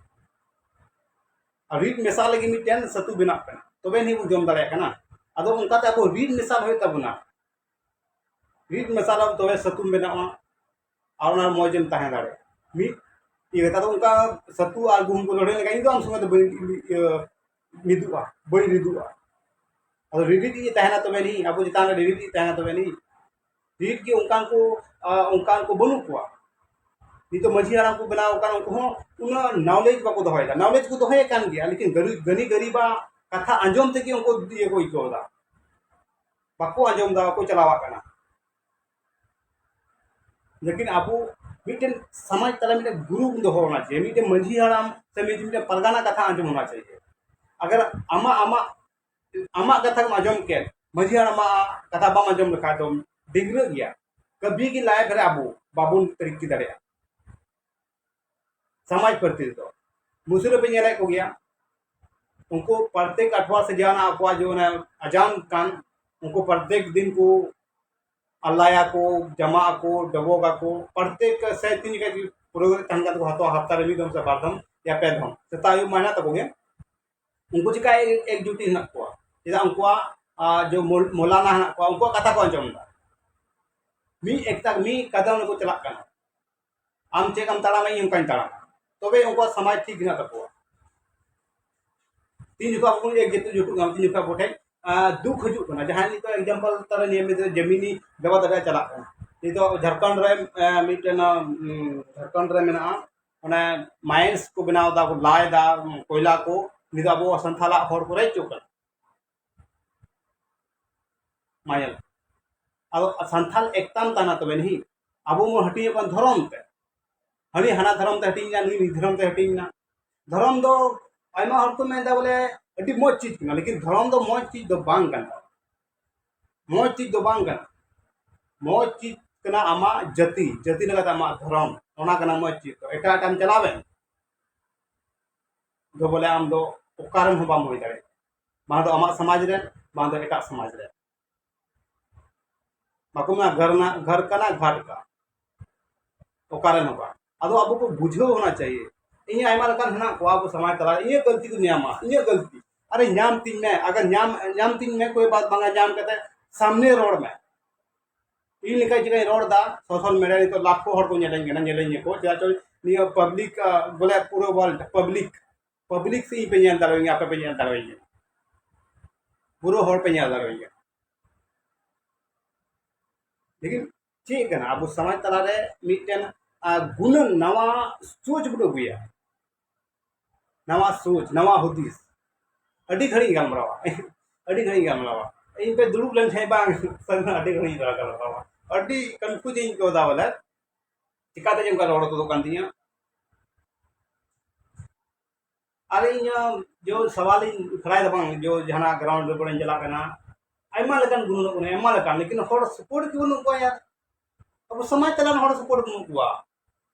ᱟᱨ ᱨᱤᱫ ᱢᱮᱥᱟ ᱞᱟᱹᱜᱤᱫ ᱢᱤᱫᱴᱮᱱ ᱥᱟᱹᱛᱩ ᱵᱮᱱᱟᱜ ᱠᱟᱱᱟ, ᱛᱚᱵᱮ ᱟᱹᱱᱤᱡ ᱵᱚ ᱡᱚᱢ ᱫᱟᱲᱮᱭᱟᱜ ᱠᱟᱱᱟ᱾ ᱟᱫᱚ ᱚᱱᱠᱟᱛᱮ ᱟᱵᱚ ᱨᱤᱫ ᱢᱮᱥᱟᱞ ᱦᱩᱭᱩᱜ ᱛᱟᱵᱚᱱᱟ, ᱨᱤᱫ ᱢᱮᱥᱟᱞ ᱛᱚᱵᱮ ᱥᱟᱹᱛᱩᱢ ᱵᱮᱱᱟᱣᱟ ᱟᱨ ᱚᱱᱟ ᱢᱚᱡᱽ ᱮᱢ ᱛᱟᱦᱮᱸ ᱫᱟᱲᱮᱭᱟᱜᱼᱟ᱾ ᱢᱤᱫ ᱤᱭᱟᱹ ᱠᱟᱛᱷᱟ ᱫᱚ ᱚᱱᱠᱟ ᱥᱟᱹᱛᱩ ᱟᱨ ᱜᱩᱦᱩᱢ ᱠᱚ ᱞᱟᱹᱲᱦᱟᱹᱭ ᱞᱮᱠᱷᱟᱱ ᱤᱧ ᱫᱚ ᱟᱢ ᱥᱚᱸᱜᱮ ᱫᱚ ᱵᱟᱹᱧ ᱤᱭᱟᱹ ᱢᱤᱫᱩᱜᱼᱟ, ᱵᱟᱹᱧ ᱨᱤᱫᱩᱜᱼᱟ᱾ ᱟᱫᱚ ᱨᱤᱫ ᱨᱤᱫ ᱤᱧ ᱛᱟᱦᱮᱱᱟ, ᱛᱚᱵᱮ ᱟᱹᱱᱤᱡ ᱟᱵᱚ ᱪᱮᱛᱟᱱ ᱨᱮ ᱨᱤᱫ ᱤᱧ ᱛᱟᱦᱮᱱᱟ, ᱛᱚᱵᱮ ᱟᱹᱱᱤᱡ ᱨᱤᱫ ᱜᱮ ᱚᱱᱠᱟᱱ ᱠᱚ, ᱟᱸ, ᱚᱱᱠᱟᱱ ᱠᱚ ᱵᱟᱹᱱᱩᱜ ᱠᱚᱣᱟ᱾ ᱱᱤᱛᱚᱜ ᱢᱟᱹᱡᱷᱤ ᱦᱟᱲᱟᱢ ᱠᱚ ᱵᱮᱱᱟᱣ ᱟᱠᱟᱱ, ᱩᱱᱠᱩ ᱦᱚᱸ ᱩᱱᱟᱹᱜ ᱱᱚᱞᱮᱡᱽ ᱵᱟᱠᱚ ᱫᱚᱦᱚᱭᱮᱫᱟ᱾ ᱱᱚᱞᱮᱡᱽ ᱠᱚ ᱫᱚᱦᱚᱭᱮᱫ ᱠᱟᱱ ᱜᱮᱭᱟ, ᱞᱮᱠᱤᱱ ᱜᱟᱹᱱᱤ, ᱜᱟᱹᱱᱤ ᱜᱟᱹᱨᱤᱵᱟᱜ ᱠᱟᱛᱷᱟ ᱟᱸᱡᱚᱢ ᱛᱮᱜᱮ ᱩᱱᱠᱩ ᱤᱭᱟᱹ ᱠᱚ ᱟᱹᱭᱠᱟᱹᱣ ᱮᱫᱟ, ᱵᱟᱠᱚ ᱟᱸᱡᱚᱢ ᱮᱫᱟ, ᱵᱟᱠᱚ ᱪᱟᱞᱟᱣᱟᱜ ᱠᱟᱱᱟ᱾ ᱞᱮᱠᱤᱱ ᱟᱵᱚ ᱢᱤᱫᱴᱮᱱ ᱥᱚᱢᱟᱡᱽ ᱛᱟᱞᱟ ᱢᱤᱫᱴᱮᱱ ᱜᱩᱨᱩ ᱵᱚᱱ ᱫᱚᱦᱚ ᱚᱱᱟ ᱪᱟᱹᱦᱤᱭᱮ, ᱢᱤᱫᱴᱮᱱ ᱢᱟᱹᱡᱷᱤ ᱦᱟᱲᱟᱢ ᱥᱮ ᱢᱤᱫᱴᱮᱱ ᱯᱟᱨᱜᱟᱱᱟ ᱠᱟᱛᱷᱟ ᱟᱸᱡᱚᱢ ᱚᱱᱟ ᱪᱟᱹᱦᱤᱭᱮ᱾ ᱟᱜᱟᱨ ᱟᱢᱟᱜ, ᱟᱢᱟᱜ, ᱟᱢᱟᱜ ᱠᱟᱛᱷᱟᱢ ᱟᱸᱡᱚᱢ ᱠᱮᱫ, ᱢᱟᱹᱡᱷᱤ ᱦᱟᱲᱟᱢᱟᱜ ᱠᱟᱛᱷᱟ ᱵᱟᱢ ᱟᱸᱡᱚᱢ ᱞᱮᱠᱷᱟᱡ ᱫᱚᱢ ᱰᱤᱜᱽᱨᱟᱹᱜ ᱜᱮᱭᱟ᱾ ᱠᱟᱵᱷᱤ ᱜᱮ ᱞᱟᱭᱤᱯᱷ ᱨᱮ ᱟᱵᱚ ᱵᱟᱵᱚᱱ ᱛᱟᱨᱟᱠᱠᱤ ᱫᱟᱲᱮᱭᱟᱜᱼᱟ᱾ ᱥᱚᱢᱟᱡᱽ ᱯᱟᱹᱨᱥᱤ ᱨᱮᱫᱚ ᱢᱩᱥᱩᱨᱤ ᱯᱮ ᱧᱮᱞᱮᱫ ᱠᱚᱜᱮᱭᱟ, ᱩᱱᱠᱩ ᱯᱨᱚᱛᱮᱠ ᱟᱴᱷᱣᱟ ᱥᱮ ᱡᱟᱦᱟᱱᱟᱜ ᱟᱠᱚᱣᱟᱜ ᱡᱮ ᱚᱱᱮ ᱟᱡᱟᱱ ᱠᱟᱱ, ᱩᱱᱠᱩ ᱯᱨᱚᱛᱮᱠ ᱫᱤᱱ ᱠᱚ ᱟᱞᱞᱟᱭᱟᱠᱚ, ᱡᱟᱢᱟᱜ ᱟᱠᱚ, ᱰᱚᱵᱚᱜ ᱟᱠᱚ, ᱯᱨᱚᱛᱮᱠ ᱥᱮ ᱛᱤᱱ ᱡᱚᱠᱷᱟᱡ ᱯᱩᱨᱟᱹ ᱛᱟᱦᱮᱱ ᱠᱟᱱ ᱛᱟᱠᱚᱣᱟ, ᱦᱟᱯᱛᱟ ᱨᱮ ᱢᱤᱫ ᱫᱚᱢ ᱥᱮ ᱵᱟᱨ ᱫᱚᱢ ᱭᱟ ᱯᱮ ᱫᱚᱢ, ᱥᱮᱛᱟᱜ ᱟᱹᱭᱩᱵ ᱢᱟ ᱦᱮᱱᱟᱜ ᱛᱟᱠᱚ ᱜᱮ᱾ ᱩᱱᱠᱩ ᱪᱤᱠᱟ ᱮᱠ-, ᱮᱠᱡᱩᱴᱤ ᱦᱮᱱᱟᱜ ᱠᱚᱣᱟ? ᱪᱮᱫᱟᱜ ᱩᱱᱠᱩᱣᱟᱜ, ᱟᱨ ᱡᱮ ᱢᱚᱞ-, ᱢᱚᱞᱟᱱᱟ ᱦᱮᱱᱟᱜ ᱠᱚᱣᱟ, ᱩᱱᱠᱩᱣᱟᱜ ᱠᱟᱛᱷᱟ ᱠᱚ ᱟᱸᱡᱚᱢ ᱮᱫᱟ᱾ ᱢᱤᱫ ᱮᱠᱛᱟ, ᱢᱤᱫ ᱠᱟᱫᱚᱢ ᱨᱮᱠᱚ ᱪᱟᱞᱟᱜ ᱠᱟᱱᱟ᱾ ᱟᱢ ᱪᱮᱫ ᱞᱮᱠᱟᱢ ᱛᱟᱲᱟᱢᱟ, ᱤᱧ ᱚᱱᱠᱟᱧ ᱛᱟᱲᱟᱢᱟ, ᱛᱚᱵᱮ ᱩᱱᱠᱩᱣᱟᱜ ᱥᱚᱢᱟᱡᱽ ᱴᱷᱤᱠ ᱦᱮᱱᱟᱜ ᱛᱟᱠᱚᱣᱟ᱾ ᱛᱤᱱ ᱡᱚᱠᱷᱚᱱ ᱟᱵᱚ ᱵᱚᱱ ᱮᱠ ᱡᱩᱴᱩᱜ ᱠᱟᱱᱟ, ᱛᱤᱱ ᱡᱚᱠᱷᱚᱱ ᱟᱵᱚ ᱴᱷᱮᱱ, ᱟᱸ, ᱫᱩᱠ ᱦᱤᱡᱩᱜ ᱠᱟᱱᱟ᱾ ᱡᱟᱦᱟᱸᱭ ᱱᱤᱛᱚᱜ example ᱛᱟᱨᱟ ᱱᱤᱭᱟᱹ ᱢᱤᱫ ᱡᱮᱢᱤᱱᱤ ᱫᱟᱵᱟ ᱫᱟᱵᱟ ᱪᱟᱞᱟᱜ ᱠᱟᱱᱟ᱾ ᱱᱤᱛᱚᱜ ᱡᱷᱟᱲᱠᱷᱚᱸᱰ ᱨᱮ, ᱟᱸ, ᱢᱤᱫᱴᱮᱱ, ᱩᱸ, ᱡᱷᱟᱲᱠᱷᱚᱸᱰ ᱨᱮ ᱢᱮᱱᱟᱜᱼᱟ, ᱚᱱᱮ mines ᱠᱚ ᱵᱮᱱᱟᱣ ᱮᱫᱟ, ᱞᱟ ᱮᱫᱟ, ᱠᱚᱭᱞᱟ ᱠᱚ, ᱱᱤᱛᱚᱜ ᱟᱵᱚ ᱥᱟᱱᱛᱟᱞᱟᱜ ᱦᱚᱲ ᱠᱚ ᱨᱮᱡ ᱦᱚᱪᱚᱜ ᱠᱟᱱᱟ᱾ ᱢᱟ ᱧᱮᱞ᱾ ᱟᱫᱚ ᱥᱟᱱᱛᱟᱞ ᱮᱠᱛᱟᱢ ᱛᱟᱦᱮᱱᱟ ᱛᱚᱵᱮ ᱱᱤᱦᱤ᱾ ᱟᱵᱚ ᱵᱚᱱ ᱦᱟᱹᱴᱤᱧᱚᱜ ᱠᱟᱱ ᱫᱷᱚᱨᱚᱢ ᱛᱮ᱾ ᱦᱟᱹᱱᱤ ᱦᱟᱱᱟ ᱫᱷᱚᱨᱚᱢ ᱛᱮ ᱦᱟᱹᱴᱤᱧ ᱮᱱᱟ, ᱱᱩᱭ ᱱᱩᱭ ᱫᱷᱚᱨᱚᱢ ᱛᱮ ᱦᱟᱹᱴᱤᱧ ᱮᱱᱟ᱾ ᱫᱷᱚᱨᱚᱢ ᱫᱚ ᱟᱭᱢᱟ ᱦᱚᱲ ᱠᱚ ᱢᱮᱱᱫᱟ ᱵᱚᱞᱮ ᱟᱹᱰᱤ ᱢᱚᱡᱽ ᱪᱤᱡᱽ ᱠᱟᱱᱟ, ᱞᱮᱠᱤᱱ ᱫᱷᱚᱨᱚᱢ ᱫᱚ ᱢᱚᱡᱽ ᱪᱤᱡᱽ ᱫᱚ ᱵᱟᱝ ᱠᱟᱱᱟ᱾ ᱢᱚᱡᱽ ᱪᱤᱡᱽ ᱫᱚ ᱵᱟᱝ ᱠᱟᱱᱟ᱾ ᱢᱚᱡᱽ ᱪᱤᱡᱽ ᱠᱟᱱᱟ ᱟᱢᱟᱜ ᱡᱟᱹᱛᱤ, ᱡᱟᱹᱛᱤ ᱞᱮᱠᱟᱛᱮ ᱟᱢᱟᱜ ᱫᱷᱚᱨᱚᱢ, ᱚᱱᱟ ᱠᱟᱱᱟ ᱢᱚᱡᱽ ᱪᱤᱡᱽ᱾ ᱫᱚ ᱮᱴᱟᱜ ᱮᱴᱟᱜ ᱮᱢ ᱪᱟᱞᱟᱣᱮᱱ ᱫᱚ ᱵᱚᱞᱮ ᱟᱢ ᱫᱚ ᱚᱠᱟ ᱨᱮᱱ ᱦᱚᱸ ᱵᱟᱢ ᱦᱩᱭ ᱫᱟᱲᱮᱭᱟᱜᱼᱟ, ᱵᱟᱝ ᱫᱚ ᱟᱢᱟᱜ ᱥᱚᱢᱟᱡᱽ ᱨᱮᱱ, ᱵᱟᱝ ᱫᱚ ᱮᱴᱟᱜ ᱥᱚᱢᱟᱡᱽ ᱨᱮᱱ᱾ ᱵᱟᱠᱚ ᱢᱮᱱᱟ, "ᱜᱷᱚᱨ ᱱᱟ, ᱜᱷᱚᱨ ᱠᱟᱱᱟ ᱜᱷᱟᱴ ᱠᱟ", ᱚᱠᱟᱨᱮ ᱱᱚᱝᱠᱟ? ᱟᱫᱚ ᱟᱵᱚ ᱠᱚ ᱵᱩᱡᱷᱟᱹᱣ ᱦᱚᱱᱟ ᱪᱟᱦᱤᱭᱮ᱾ ᱤᱧᱟᱹᱜ ᱟᱭᱢᱟ ᱞᱮᱠᱟᱱ ᱦᱮᱱᱟᱜ ᱠᱚᱣᱟ ᱟᱵᱚ ᱥᱚᱢᱟᱡᱽ ᱛᱟᱞᱟᱨᱮ, ᱤᱧᱟᱹᱜ ᱜᱟᱹᱞᱛᱤ ᱠᱚ ᱧᱟᱢᱟ, ᱤᱧᱟᱹᱜ ᱜᱟᱹᱞᱛᱤ᱾ ᱟᱨᱮ ᱧᱟᱢ ᱛᱤᱧ ᱢᱮ, ᱟᱜᱟᱨ ᱧᱟᱢ, ᱧᱟᱢ ᱛᱤᱧ ᱢᱮ, ᱠᱳᱭ ᱵᱟᱛ ᱵᱟᱝᱟ, ᱧᱟᱢ ᱠᱟᱛᱮ ᱥᱟᱢᱱᱮ ᱨᱚᱲ ᱢᱮ᱾ ᱤᱧ ᱞᱮᱠᱟ ᱪᱤᱠᱟᱹᱧ ᱨᱚᱲ ᱮᱫᱟ, ᱥᱳᱥᱟᱞ ᱢᱤᱰᱤᱭᱟ ᱱᱤᱛᱚᱜ ᱞᱟᱠᱷᱚ ᱦᱚᱲ ᱠᱚ ᱧᱮᱞᱮᱧ ᱠᱟᱱᱟ, ᱧᱮᱞᱮᱧ ᱜᱮᱠᱚ, ᱪᱮᱫᱟᱜ ᱪᱚ ᱱᱤᱭᱟᱹ ᱯᱟᱵᱽᱞᱤᱠ, ᱵᱚᱞᱮ ᱯᱩᱨᱟᱹ ᱣᱟᱨᱞᱰ ᱯᱟᱵᱽᱞᱤᱠ, ᱯᱟᱵᱽᱞᱤᱠ ᱥᱮ ᱤᱧ ᱯᱮ ᱧᱮᱞ ᱫᱟᱲᱮᱭᱟᱹᱧᱟ, ᱟᱯᱮ ᱯᱮ ᱧᱮᱞ ᱫᱟᱲᱮᱭᱟᱹᱧᱟ, ᱯᱩᱨᱟᱹ ᱦᱚᱲ ᱯᱮ ᱧᱮᱞ ᱫᱟᱲᱮᱭᱟᱹᱧᱟ᱾ ᱞᱮᱠᱤᱱ ᱪᱮᱫ ᱠᱟᱱᱟ, ᱟᱵᱚ ᱥᱚᱢᱟᱡᱽ ᱛᱟᱞᱟᱨᱮ ᱢᱤᱫᱴᱮᱱ, ᱟᱨ ᱜᱩᱱᱟᱹᱱ, ᱱᱟᱣᱟ ᱥᱳᱪ ᱵᱚᱱ ᱟᱹᱜᱩᱭᱟ, ᱱᱟᱣᱟ ᱥᱳᱪ, ᱱᱟᱣᱟ ᱦᱩᱫᱤᱥ᱾ ᱟᱹᱰᱤ ᱜᱷᱟᱹᱲᱤᱡ ᱜᱟᱞᱢᱟᱨᱟᱣᱟ, ᱟᱹᱰᱤ ᱜᱷᱟᱹᱲᱤᱡ ᱜᱟᱞᱢᱟᱨᱟᱣᱟ᱾ ᱤᱧ ᱯᱮ ᱫᱩᱲᱩᱵ ᱞᱮᱱ ᱴᱷᱮᱱ ᱵᱟᱝ, ᱟᱹᱰᱤ ᱜᱷᱟᱹᱲᱤᱡ ᱜᱟᱞᱢᱟᱨᱟᱣᱟ, ᱟᱹᱰᱤ ᱠᱚᱱᱯᱷᱤᱭᱩᱡᱽ ᱤᱧ ᱟᱹᱭᱠᱟᱹᱣ ᱮᱫᱟ ᱵᱚᱞᱮ, ᱪᱤᱠᱟᱛᱮ ᱡᱮ ᱚᱱᱠᱟ ᱨᱚᱲ ᱛᱩᱫᱩᱜ ᱠᱟᱱ ᱛᱤᱧᱟ᱾ ᱟᱨ ᱤᱧ ᱡᱚ ᱥᱟᱣᱟᱞ ᱤᱧ ᱠᱷᱟᱲᱟᱭ ᱫᱟ ᱵᱟᱝ, ᱡᱚ ᱡᱟᱦᱟᱱᱟᱜ ᱜᱨᱟᱣᱩᱱᱰ ᱨᱮ ᱵᱚᱞᱮᱧ ᱪᱟᱞᱟᱜ ᱠᱟᱱᱟ, ᱟᱭᱢᱟ ᱞᱮᱠᱟᱱ ᱜᱩᱱᱟᱹᱱᱚᱜ ᱠᱟᱱᱟ, ᱟᱭᱢᱟ ᱞᱮᱠᱟᱱ, ᱞᱮᱠᱤᱱ ᱦᱚᱲ ᱥᱟᱯᱳᱨᱴ ᱜᱮ ᱵᱟᱹᱱᱩᱜ ᱠᱚᱣᱟ ᱭᱟᱨ᱾ ᱟᱵᱚ ᱥᱚᱢᱟᱡᱽ ᱛᱟᱞᱟ ᱨᱮ ᱦᱚᱲ ᱥᱟᱯᱳᱨᱴ ᱵᱟᱹᱱᱩᱜ ᱠᱚᱣᱟ᱾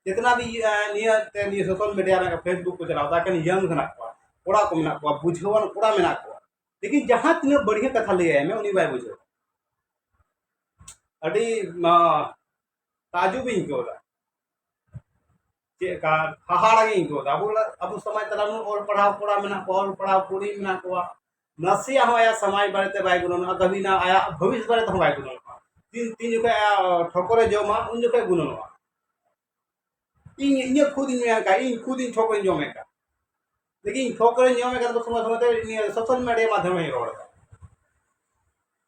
ᱡᱮᱛᱱᱟ ᱵᱤ ᱱᱤᱭᱟᱹ ᱛᱮ ᱱᱤᱭᱟᱹ ᱥᱳᱥᱟᱞ ᱢᱤᱰᱤᱭᱟ ᱨᱮ ᱯᱷᱮᱥᱵᱩᱠ ᱠᱚ ᱪᱟᱞᱟᱣ ᱫᱟ, ᱮᱠᱮᱱ ᱭᱟᱝ ᱢᱮᱱᱟᱜ ᱠᱚᱣᱟ, ᱠᱚᱲᱟ ᱠᱚ ᱢᱮᱱᱟᱜ ᱠᱚᱣᱟ, ᱵᱩᱡᱷᱟᱹᱣᱟᱱ ᱠᱚᱲᱟ ᱢᱮᱱᱟᱜ ᱠᱚᱣᱟ, ᱞᱮᱠᱤᱱ ᱡᱟᱦᱟᱸ ᱛᱤᱱᱟᱹᱜ ᱵᱟᱹᱲᱤᱭᱟᱹ ᱠᱟᱛᱷᱟ ᱞᱟᱹᱭᱟᱭ ᱢᱮ, ᱩᱱᱤ ᱵᱟᱭ ᱵᱩᱡᱷᱟᱹᱣᱟ᱾ ᱟᱹᱰᱤ ᱛᱟᱡᱩᱵ ᱤᱧ ᱟᱹᱭᱠᱟᱹᱣ ᱮᱫᱟ᱾ ᱪᱮᱫ ᱞᱮᱠᱟ ᱦᱟᱦᱟᱲᱟ ᱜᱤᱧ ᱟᱹᱭᱠᱟᱹᱣ ᱮᱫᱟ᱾ ᱟᱵᱚ ᱟᱵᱚ ᱥᱚᱢᱟᱡᱽ ᱛᱟᱞᱟ ᱨᱮ ᱚᱞ ᱯᱟᱲᱦᱟᱣ ᱠᱚᱲᱟ ᱢᱮᱱᱟᱜ ᱠᱚᱣᱟ, ᱚᱞ ᱯᱟᱲᱦᱟᱣ ᱠᱩᱲᱤ ᱢᱮᱱᱟᱜ ᱠᱚᱣᱟ, ᱱᱟᱥᱮᱭᱟᱜ ᱦᱚᱸ ᱟᱭᱟᱜ ᱥᱚᱢᱟᱡᱽ ᱵᱟᱨᱮᱛᱮ ᱵᱟᱭ ᱜᱩᱱᱟᱹᱱᱚᱜᱼᱟ, ᱠᱟᱹᱢᱤ ᱨᱮᱱᱟᱜ ᱟᱭᱟᱜ ᱵᱷᱚᱵᱤᱥ ᱵᱟᱨᱮ ᱛᱮᱦᱚᱸ ᱵᱟᱭ ᱜᱩᱱᱟᱹᱱᱚᱜᱼᱟ᱾ ᱛᱤᱱ ᱛᱤᱱ ᱡᱚᱠᱷᱚᱱ ᱟᱭᱟᱜ ᱴᱷᱚᱠᱚᱨᱮ ᱡᱚᱢᱟ, ᱩᱱ ᱡᱚᱠᱷᱚᱱ ᱜᱩᱱᱟᱹᱱᱚᱜᱼᱟ᱾ ᱤᱧ ᱤᱧᱟᱹᱜ ᱠᱷᱩᱫ ᱤᱧ ᱢᱮᱱ ᱠᱟᱜ, ᱤᱧ ᱠᱷᱩᱫ ᱤᱧ ᱴᱷᱚᱠᱚᱨᱤᱧ ᱡᱚᱢᱮᱫ ᱠᱟᱱ᱾ ᱞᱮᱠᱤᱱ ᱴᱷᱚᱠᱚᱨᱤᱧ ᱡᱚᱢᱮᱫ ᱠᱟᱱ ᱥᱚᱢᱚᱭ ᱥᱚᱢᱚᱭ ᱛᱮ ᱱᱤᱭᱟᱹ ᱥᱳᱥᱟᱞ ᱢᱤᱰᱤᱭᱟ ᱢᱟᱫᱽᱫᱷᱚᱢ ᱤᱧ ᱨᱚᱲ ᱮᱫᱟ᱾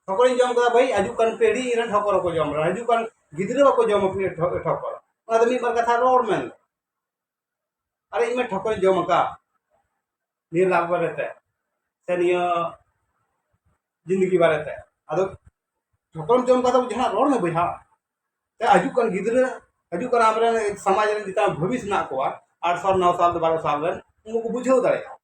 ᱴᱷᱚᱠᱚᱨᱤᱧ ᱡᱚᱢ ᱠᱟᱫᱟ ᱵᱷᱟᱹᱭ, ᱦᱤᱡᱩᱜ ᱠᱟᱱ ᱯᱤᱲᱦᱤ ᱤᱧ ᱨᱮᱱ ᱴᱷᱚᱠᱚᱨ ᱠᱚ ᱡᱚᱢ ᱨᱮ, ᱦᱤᱡᱩᱜ ᱠᱟᱱ ᱜᱤᱫᱽᱨᱟᱹ ᱵᱟᱠᱚ ᱡᱚᱢᱟ ᱴᱷᱚ-, ᱴᱷᱚᱠᱚᱨ᱾ ᱚᱱᱟᱛᱮ ᱢᱤᱫ ᱵᱟᱨ ᱠᱟᱛᱷᱟ ᱨᱚᱲ ᱢᱮ᱾ ᱟᱨᱮ ᱤᱧ ᱢᱟ ᱴᱷᱚᱠᱚᱨᱤᱧ ᱡᱚᱢ ᱟᱠᱟᱫ ᱱᱤᱭᱟᱹ ᱞᱟᱵᱷ ᱵᱟᱨᱮᱛᱮ, ᱥᱮ ᱱᱤᱭᱟᱹ ᱡᱤᱱᱫᱮᱜᱤ ᱵᱟᱨᱮᱛᱮ᱾ ᱟᱫᱚ ᱴᱷᱚᱠᱚᱨᱮᱢ ᱡᱚᱢ ᱠᱟᱫᱟ, ᱡᱟᱦᱟᱱᱟᱜ ᱨᱚᱲ ᱢᱮ ᱵᱚᱭᱦᱟ᱾ ᱥᱮ ᱦᱤᱡᱩᱜ ᱠᱟᱱ ᱜᱤᱫᱽᱨᱟᱹ, ᱦᱤᱡᱩᱜ ᱠᱟᱱ ᱟᱢᱨᱮᱱ ᱥᱚᱢᱟᱡᱽ ᱨᱮᱱ ᱡᱮᱴᱟ ᱵᱷᱚᱵᱤᱥ ᱢᱮᱱᱟᱜ ᱠᱚᱣᱟ, ᱟᱴ ᱥᱟᱞ, ᱱᱚ ᱥᱟᱞ, ᱵᱟᱨᱚ ᱥᱟᱞ ᱨᱮᱱ, ᱩᱱᱠᱩ ᱠᱚ ᱵᱩᱡᱷᱟᱹᱣ ᱫᱟᱲᱮᱭᱟᱜᱼᱟ᱾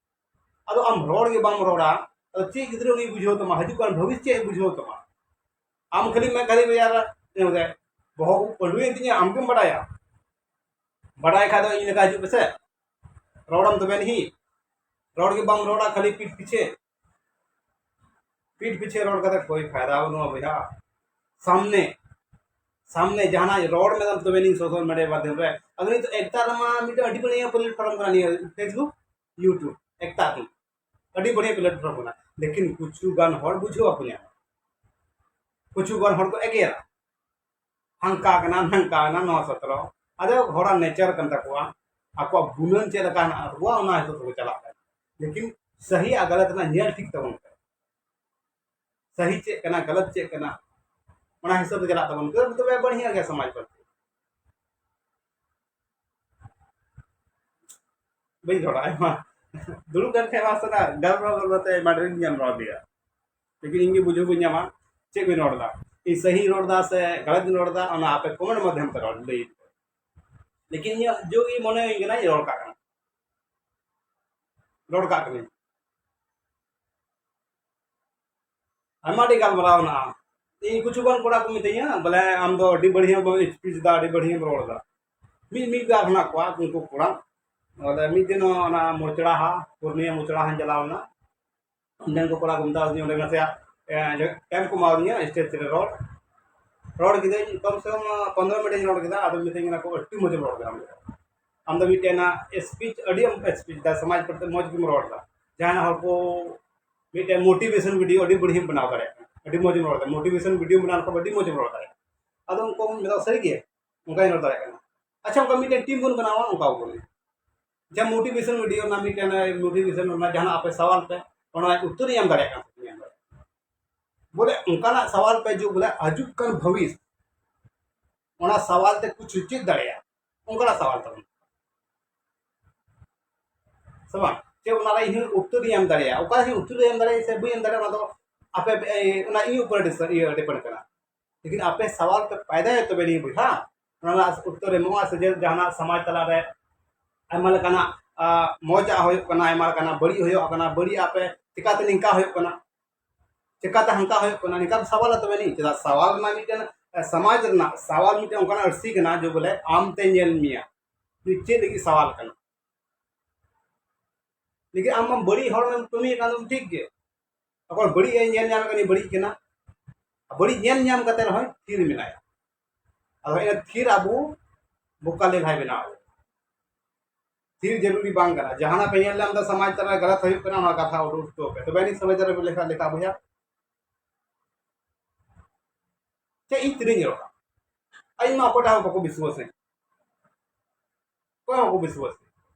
ᱟᱫᱚ ᱟᱢ ᱨᱚᱲ ᱜᱮ ᱵᱟᱢ ᱨᱚᱲᱟ, ᱟᱫᱚ ᱪᱮᱫ ᱜᱤᱫᱽᱨᱟᱹ ᱩᱱᱤ ᱵᱩᱡᱷᱟᱹᱣ ᱛᱟᱢᱟ? ᱦᱤᱡᱩᱜ ᱠᱟᱱ ᱵᱷᱚᱵᱤᱥ ᱪᱮᱫ ᱮ ᱵᱩᱡᱷᱟᱹᱣ ᱛᱟᱢᱟ? ᱟᱢ ᱠᱷᱟᱹᱞᱤ ᱢᱮ ᱠᱷᱟᱹᱞᱤ ᱵᱮᱡᱟᱨ, ᱵᱚᱦᱚᱜ ᱠᱚ ᱯᱟᱹᱰᱩᱭᱮᱱ ᱛᱤᱧᱟ, ᱟᱢ ᱜᱮᱢ ᱵᱟᱰᱟᱭᱟ᱾ ᱵᱟᱰᱟᱭ ᱠᱷᱟᱡ ᱫᱚ ᱤᱧ ᱞᱮᱠᱟ ᱦᱤᱡᱩᱜ ᱯᱮᱥᱮ, ᱨᱚᱲᱟᱢ ᱛᱚᱵᱮ ᱱᱤᱦᱤ᱾ ᱨᱚᱲ ᱜᱮ ᱵᱟᱢ ᱨᱚᱲᱟ, ᱠᱷᱟᱹᱞᱤ ᱯᱤᱴ ᱯᱤᱪᱷᱮ, ᱯᱤᱴ ᱯᱤᱪᱷᱮ ᱨᱚᱲ ᱠᱟᱛᱮ ᱠᱳᱭ ᱯᱷᱟᱭᱫᱟ ᱵᱟᱹᱱᱩᱜᱼᱟ ᱵᱚᱭᱦᱟ᱾ ᱥᱟᱢᱱᱮ, ᱥᱟᱢᱱᱮ ᱡᱟᱦᱟᱱᱟᱜ ᱨᱚᱲ ᱢᱮᱫᱟᱢ ᱛᱚᱵᱮ ᱱᱤᱭᱟᱹ ᱥᱳᱥᱟᱞ ᱢᱤᱰᱤᱭᱟ ᱢᱟᱫᱽᱫᱷᱚᱢ ᱨᱮ᱾ ᱟᱫᱚ ᱱᱤᱛᱚᱜ ᱮᱠᱛᱟ ᱨᱮᱢᱟ ᱢᱤᱫᱴᱮᱱ ᱟᱹᱰᱤ ᱵᱟᱹᱲᱤᱡ ᱯᱞᱟᱴᱯᱷᱚᱨᱢ ᱠᱟᱱᱟ ᱱᱤᱭᱟᱹ Facebook, YouTube, ᱮᱠᱛᱟ ᱨᱮ ᱟᱹᱰᱤ ᱵᱟᱹᱲᱤᱡ ᱯᱞᱟᱴᱯᱷᱚᱨᱢ ᱠᱟᱱᱟ᱾ ᱞᱮᱠᱤᱱ ᱠᱤᱪᱷᱩ ᱜᱟᱱ ᱦᱚᱲ ᱵᱩᱡᱷᱟᱹᱣ ᱵᱟᱠᱚ ᱧᱟᱢᱟ, ᱠᱤᱪᱷᱩ ᱜᱟᱱ ᱦᱚᱲ ᱠᱚ ᱮᱜᱮᱨᱟ, ᱦᱟᱱᱠᱟ ᱠᱟᱱᱟ ᱱᱟᱝᱠᱟ ᱠᱟᱱᱟ ᱱᱚᱣᱟ ᱥᱚᱛᱨᱚ᱾ ᱟᱫᱚ ᱦᱚᱲᱟᱜ ᱱᱮᱪᱟᱨ ᱠᱟᱱ ᱛᱟᱠᱚᱣᱟ, ᱟᱠᱚᱣᱟᱜ ᱜᱩᱱᱟᱹᱱ ᱪᱮᱫ ᱞᱮᱠᱟ ᱦᱮᱱᱟᱜ ᱛᱟᱠᱚᱣᱟ ᱚᱱᱟ ᱦᱤᱥᱟᱹᱵ ᱛᱮᱠᱚ ᱪᱟᱞᱟᱜ ᱠᱟᱱᱟ᱾ ᱞᱮᱠᱤᱱ ᱥᱟᱹᱦᱤ ᱟᱨ ᱜᱟᱞᱟᱛ ᱨᱮᱱᱟᱜ ᱧᱮᱞ ᱴᱷᱤᱠ ᱛᱟᱵᱚᱱ ᱯᱮ, ᱥᱟᱹᱦᱤ ᱪᱮᱫ ᱠᱟᱱᱟ, ᱜᱟᱞᱟᱛ ᱪᱮᱫ ᱠᱟᱱᱟ, ᱚᱱᱟ ᱦᱤᱥᱟᱹᱵ ᱛᱮ ᱪᱟᱞᱟᱜ ᱛᱟᱵᱚᱱ ᱯᱮ, ᱛᱚᱵᱮ ᱵᱟᱹᱲᱤᱡ ᱜᱮ ᱥᱚᱢᱟᱡᱽ ᱯᱟᱹᱛᱤ᱾ ᱵᱟᱹᱧ ᱨᱚᱲᱟ ᱟᱭᱢᱟ᱾ ᱫᱩᱲᱩᱵ ᱠᱟᱱ ᱠᱷᱟᱡ ᱢᱟ ᱥᱟᱞᱟ ᱜᱟᱞᱢᱟᱨᱟᱣ ᱜᱟᱞᱢᱟᱨᱟᱣ ᱛᱮ ᱟᱭᱢᱟ ᱰᱷᱮᱨ ᱤᱧ ᱜᱟᱞᱢᱟᱨᱟᱣ ᱤᱫᱤᱭᱟ, ᱞᱮᱠᱤᱱ ᱤᱧ ᱜᱮ ᱵᱩᱡᱷᱟᱹᱣ ᱵᱟᱹᱧ ᱧᱟᱢᱟ ᱪᱮᱫ ᱠᱚᱧ ᱨᱚᱲ ᱮᱫᱟ, ᱤᱧ ᱥᱟᱹᱦᱤᱧ ᱨᱚᱲ ᱮᱫᱟ ᱥᱮ ᱜᱟᱞᱟᱛ ᱤᱧ ᱨᱚᱲ ᱮᱫᱟ, ᱚᱱᱟ ᱟᱯᱮ ᱠᱚᱢᱮᱱᱴ ᱢᱟᱫᱽᱫᱷᱚᱢ ᱛᱮ ᱨᱚᱲ ᱞᱟᱹᱭ ᱯᱮ᱾ ᱞᱮᱠᱤᱱ ᱤᱧᱟᱹᱜ ᱡᱳ ᱜᱮ ᱢᱚᱱᱮ ᱦᱩᱭ ᱠᱟᱱᱟ, ᱤᱧ ᱨᱚᱲ ᱠᱟᱜ ᱠᱟᱱᱟ, ᱨᱚᱲ ᱠᱟᱜ ᱠᱟᱹᱱᱟᱹᱧ᱾ ᱟᱭᱢᱟ ᱰᱷᱮᱨ ᱜᱟᱞᱢᱟᱨᱟᱣ ᱢᱮᱱᱟᱜᱼᱟ᱾ ᱤᱧ ᱠᱤᱪᱷᱩ ᱜᱟᱱ ᱠᱚᱲᱟ ᱠᱚ ᱢᱤᱛᱟᱹᱧᱟ, ᱵᱚᱞᱮ, "ᱟᱢ ᱫᱚ ᱟᱹᱰᱤ ᱵᱟᱹᱲᱤᱡ ᱮᱢ ᱥᱯᱤᱪ ᱮᱫᱟ, ᱟᱹᱰᱤ ᱵᱟᱹᱲᱤᱡ ᱮᱢ ᱨᱚᱲ ᱮᱫᱟ᱾" ᱢᱤᱫ ᱢᱤᱫ ᱵᱟᱨ ᱦᱮᱱᱟᱜ ᱠᱚᱣᱟ ᱩᱱᱠᱩ ᱠᱚᱲᱟ᱾ ᱵᱚᱞᱮ, ᱢᱤᱫ ᱫᱤᱱ ᱦᱚᱸ ᱚᱱᱟ ᱢᱚᱪᱲᱟ ᱦᱟ, ᱯᱩᱨᱱᱤᱭᱟ ᱢᱚᱪᱲᱟ ᱦᱟᱧ ᱪᱟᱞᱟᱣ ᱞᱮᱱᱟ᱾ ᱚᱸᱰᱮᱱ ᱠᱚ ᱠᱚᱲᱟ ᱠᱚ ᱢᱮᱛᱟ ᱫᱤᱧᱟ, ᱚᱸᱰᱮ ᱱᱟᱥᱮᱭᱟᱜ, ᱮ, ᱴᱟᱭᱤᱢ ᱠᱚ ᱮᱢᱟ ᱫᱤᱧᱟ ᱥᱴᱮᱡᱽ ᱨᱮ ᱨᱚᱲ᱾ ᱨᱚᱲ ᱠᱤᱫᱟᱹᱧ, ᱠᱚᱢ ᱥᱮ ᱠᱚᱢ ᱯᱚᱱᱫᱽᱨᱚ ᱢᱤᱱᱤᱴ ᱤᱧ ᱨᱚᱲ ᱠᱮᱫᱟ᱾ ᱟᱫᱚ ᱢᱤᱛᱟᱹᱧ ᱠᱟᱱᱟ ᱠᱚ, "ᱟᱹᱰᱤ ᱢᱚᱡᱽ ᱮᱢ ᱨᱚᱲ ᱠᱮᱫᱟ ᱟᱢ ᱫᱚ᱾ ᱟᱢ ᱫᱚ ᱢᱤᱫᱴᱮᱱ ᱥᱯᱤᱪ, ᱟᱹᱰᱤ ᱟᱢ ᱥᱯᱤᱪ ᱫᱟ, ᱥᱚᱢᱟᱡᱽ ᱯᱨᱚᱛᱤ ᱢᱚᱡᱽ ᱜᱮᱢ ᱨᱚᱲ ᱫᱟ᱾ ᱡᱟᱦᱟᱸᱭ ᱦᱚᱲ ᱠᱚ ᱢᱤᱫᱴᱮᱱ ᱢᱳᱴᱤᱵᱷᱮᱥᱚᱱ ᱵᱷᱤᱰᱤᱭᱳ ᱟᱹᱰᱤ ᱵᱟᱹᱲᱤᱡ ᱮᱢ ᱵᱮᱱᱟᱣ ᱫᱟᱲᱮᱭᱟᱜ ᱠᱟᱱᱟ, ᱟᱹᱰᱤ ᱢᱚᱡᱽ ᱮᱢ ᱨᱚᱲ ᱫᱟ, ᱢᱳᱴᱤᱵᱷᱮᱥᱚᱱ ᱵᱷᱤᱰᱤᱭᱳ ᱵᱮᱱᱟᱣ ᱞᱮᱠᱷᱟᱱ ᱟᱹᱰᱤ ᱢᱚᱡᱽ ᱮᱢ ᱨᱚᱲ ᱫᱟᱲᱮᱭᱟᱜᱼᱟ᱾" ᱟᱫᱚ ᱩᱱᱠᱩ ᱢᱮᱛᱟ ᱠᱚ, "ᱥᱟᱹᱨᱤ ᱜᱮ, ᱚᱱᱠᱟᱧ ᱨᱚᱲ ᱫᱟᱲᱮᱭᱟᱜ ᱠᱟᱱᱟ᱾ ᱟᱪᱪᱷᱟ, ᱚᱱᱠᱟ ᱢᱤᱫᱴᱮᱱ ᱴᱤᱢ ᱵᱚᱱ ᱵᱮᱱᱟᱣᱟ", ᱚᱱᱠᱟ ᱠᱚ ᱞᱟᱹᱭᱟ᱾ ᱡᱟᱦᱟᱸ ᱢᱳᱴᱤᱵᱷᱮᱥᱚᱱ ᱵᱷᱤᱰᱤᱭᱳ ᱨᱮᱱᱟᱜ ᱢᱤᱫᱴᱮᱱ, ᱢᱳᱴᱤᱵᱷᱮᱥᱚᱱ ᱨᱮᱱᱟᱜ ᱡᱟᱦᱟᱱᱟᱜ ᱟᱯᱮ ᱥᱟᱣᱟᱞ ᱯᱮ, ᱚᱱᱟ ᱨᱮᱱᱟᱜ ᱩᱛᱛᱚᱨᱤᱧ ᱮᱢ ᱫᱟᱲᱮᱭᱟᱜ ᱠᱟᱱ ᱛᱟᱯᱮᱭᱟ᱾ ᱵᱚᱞᱮ ᱚᱱᱠᱟᱱᱟᱜ ᱥᱟᱣᱟᱞ ᱯᱮ ᱦᱤᱡᱩᱜ, ᱵᱚᱞᱮ ᱦᱤᱡᱩᱜ ᱠᱟᱱ ᱵᱷᱚᱵᱤᱥ ᱚᱱᱟ ᱥᱟᱣᱟᱞ ᱛᱮ ᱠᱩᱪ ᱪᱮᱫ ᱫᱟᱲᱮᱭᱟᱜᱼᱟ, ᱚᱱᱠᱟᱱᱟᱜ ᱥᱟᱣᱟᱞ ᱛᱟᱵᱚᱱ᱾ ᱥᱮ ᱵᱟᱝ? ᱪᱮ ᱚᱱᱟ ᱨᱮ ᱤᱧ ᱦᱚᱸ ᱩᱛᱛᱚᱨᱤᱧ ᱮᱢ ᱫᱟᱲᱮᱭᱟᱜᱼᱟ, ᱚᱠᱟ ᱦᱚᱸ ᱩᱛᱛᱚᱨᱤᱧ ᱮᱢ ᱫᱟᱲᱮᱭᱟᱜᱼᱟ ᱥᱮ ᱵᱟᱹᱧ ᱮᱢ ᱫᱟᱲᱮᱭᱟᱜᱼᱟ, ᱚᱱᱟ ᱫᱚ ᱟᱯᱮ, ᱮ, ᱚᱱᱟ ᱤᱧ ᱩᱯᱚᱨ ᱰᱤᱥ-, ᱤᱭᱟᱹ, ᱰᱤᱯᱮᱱᱰ ᱠᱟᱱᱟ᱾ ᱞᱮᱠᱤᱱ ᱟᱯᱮ ᱥᱟᱣᱟᱞ ᱯᱮ ᱯᱟᱭᱫᱟᱭᱟ ᱛᱚᱵᱮ ᱱᱤᱭᱟᱹ ᱵᱚᱭᱦᱟ ᱚᱱᱟ ᱨᱮᱱᱟᱜ ᱩᱛᱛᱚᱨ ᱮᱢᱚᱜᱼᱟ᱾ ᱥᱮ ᱡᱮ ᱡᱟᱦᱟᱱᱟᱜ ᱥᱚᱢᱟᱡᱽ ᱛᱟᱞᱟᱨᱮ ᱟᱭᱢᱟ ᱞᱮᱠᱟᱱᱟᱜ, ᱟ, ᱢᱚᱡᱟᱜ ᱦᱩᱭᱩᱜ ᱠᱟᱱᱟ, ᱟᱭᱢᱟ ᱞᱮᱠᱟᱱᱟᱜ ᱵᱟᱹᱲᱤᱡ ᱦᱩᱭᱩᱜ ᱠᱟᱱᱟ, ᱵᱟᱹᱲᱤᱡ ᱟᱯᱮ ᱪᱤᱠᱟᱛᱮ ᱱᱤᱝᱠᱟ ᱦᱩᱭᱩᱜ ᱠᱟᱱᱟ, ᱪᱤᱠᱟᱛᱮ ᱦᱟᱱᱠᱟ ᱦᱩᱭᱩᱜ ᱠᱟᱱᱟ, ᱱᱤᱝᱠᱟ ᱥᱟᱣᱟᱞᱟ ᱛᱚᱵᱮ ᱱᱤᱭᱟᱹ᱾ ᱪᱮᱫᱟᱜ ᱥᱟᱣᱟᱞ ᱨᱮᱱᱟᱜ ᱢᱤᱫᱴᱮᱱ, ᱮ, ᱥᱚᱢᱟᱡᱽ ᱨᱮᱱᱟᱜ ᱥᱟᱣᱟᱞ ᱢᱤᱫᱴᱮᱱ ᱚᱱᱠᱟᱱᱟᱜ ᱟᱹᱨᱥᱤ ᱠᱟᱱᱟ ᱡᱮ ᱵᱚᱞᱮ ᱟᱢ ᱛᱮ ᱧᱮᱞ ᱢᱮᱭᱟ ᱱᱩᱭ ᱪᱮᱫ ᱞᱟᱹᱜᱤᱫ ᱥᱟᱣᱟᱞ ᱠᱟᱱᱟ᱾ ᱞᱮᱠᱤᱱ ᱟᱢ ᱢᱟ ᱵᱟᱹᱲᱤᱡ ᱦᱚᱲ ᱮᱢ ᱠᱟᱹᱢᱤᱭᱮᱫ ᱠᱟᱱ ᱫᱚᱢ ᱴᱷᱤᱠ ᱜᱮ, ᱚᱠᱚᱭ ᱵᱟᱹᱲᱤᱡ ᱮ ᱧᱮᱞ ᱧᱟᱢ ᱠᱟᱱᱟ, ᱵᱟᱹᱲᱤᱡ ᱠᱟᱱᱟ, ᱵᱟᱹᱲᱤᱡ ᱧᱮᱞ ᱧᱟᱢ ᱠᱟᱛᱮ ᱨᱮᱦᱚᱸ ᱛᱷᱤᱨ ᱢᱮᱱᱟᱭᱟ᱾ ᱟᱫᱚ ᱤᱱᱟᱹ ᱛᱷᱤᱨ ᱟᱵᱚ ᱵᱚᱠᱟ ᱞᱮᱞᱦᱟᱭ ᱵᱮᱱᱟᱣ ᱟᱵᱚ᱾ ᱛᱷᱤᱨ ᱡᱟᱹᱨᱩᱨᱤ ᱵᱟᱝ ᱠᱟᱱᱟ᱾ ᱡᱟᱦᱟᱱᱟᱜ ᱯᱮ ᱧᱮᱞ ᱧᱟᱢ ᱮᱫᱟ ᱥᱚᱢᱟᱡᱽ ᱛᱟᱞᱟ ᱨᱮ ᱜᱟᱞᱟᱛ ᱦᱩᱭᱩᱜ ᱠᱟᱱᱟ, ᱚᱱᱟ ᱠᱟᱛᱷᱟ ᱩᱰᱩᱠ ᱦᱚᱪᱚ ᱯᱮ, ᱛᱚᱵᱮ ᱟᱹᱱᱤᱡ ᱥᱚᱢᱟᱡᱽ ᱨᱮ ᱞᱮᱠᱷᱟ ᱞᱮᱠᱷᱟ ᱵᱚᱭᱦᱟ᱾ ᱪᱮᱫ ᱤᱧ ᱛᱤᱱᱟᱹᱜ ᱤᱧ ᱨᱚᱲᱟ? ᱟᱨ ᱤᱧ ᱢᱟ ᱚᱠᱚᱭᱴᱟᱜ ᱦᱚᱸ ᱵᱟᱠᱚ ᱵᱤᱥᱣᱟᱥᱟᱹᱧ, ᱚᱠᱚᱭ ᱦᱚᱸ ᱵᱟᱠᱚ ᱵᱤᱥᱣᱟᱥᱟᱹᱧ᱾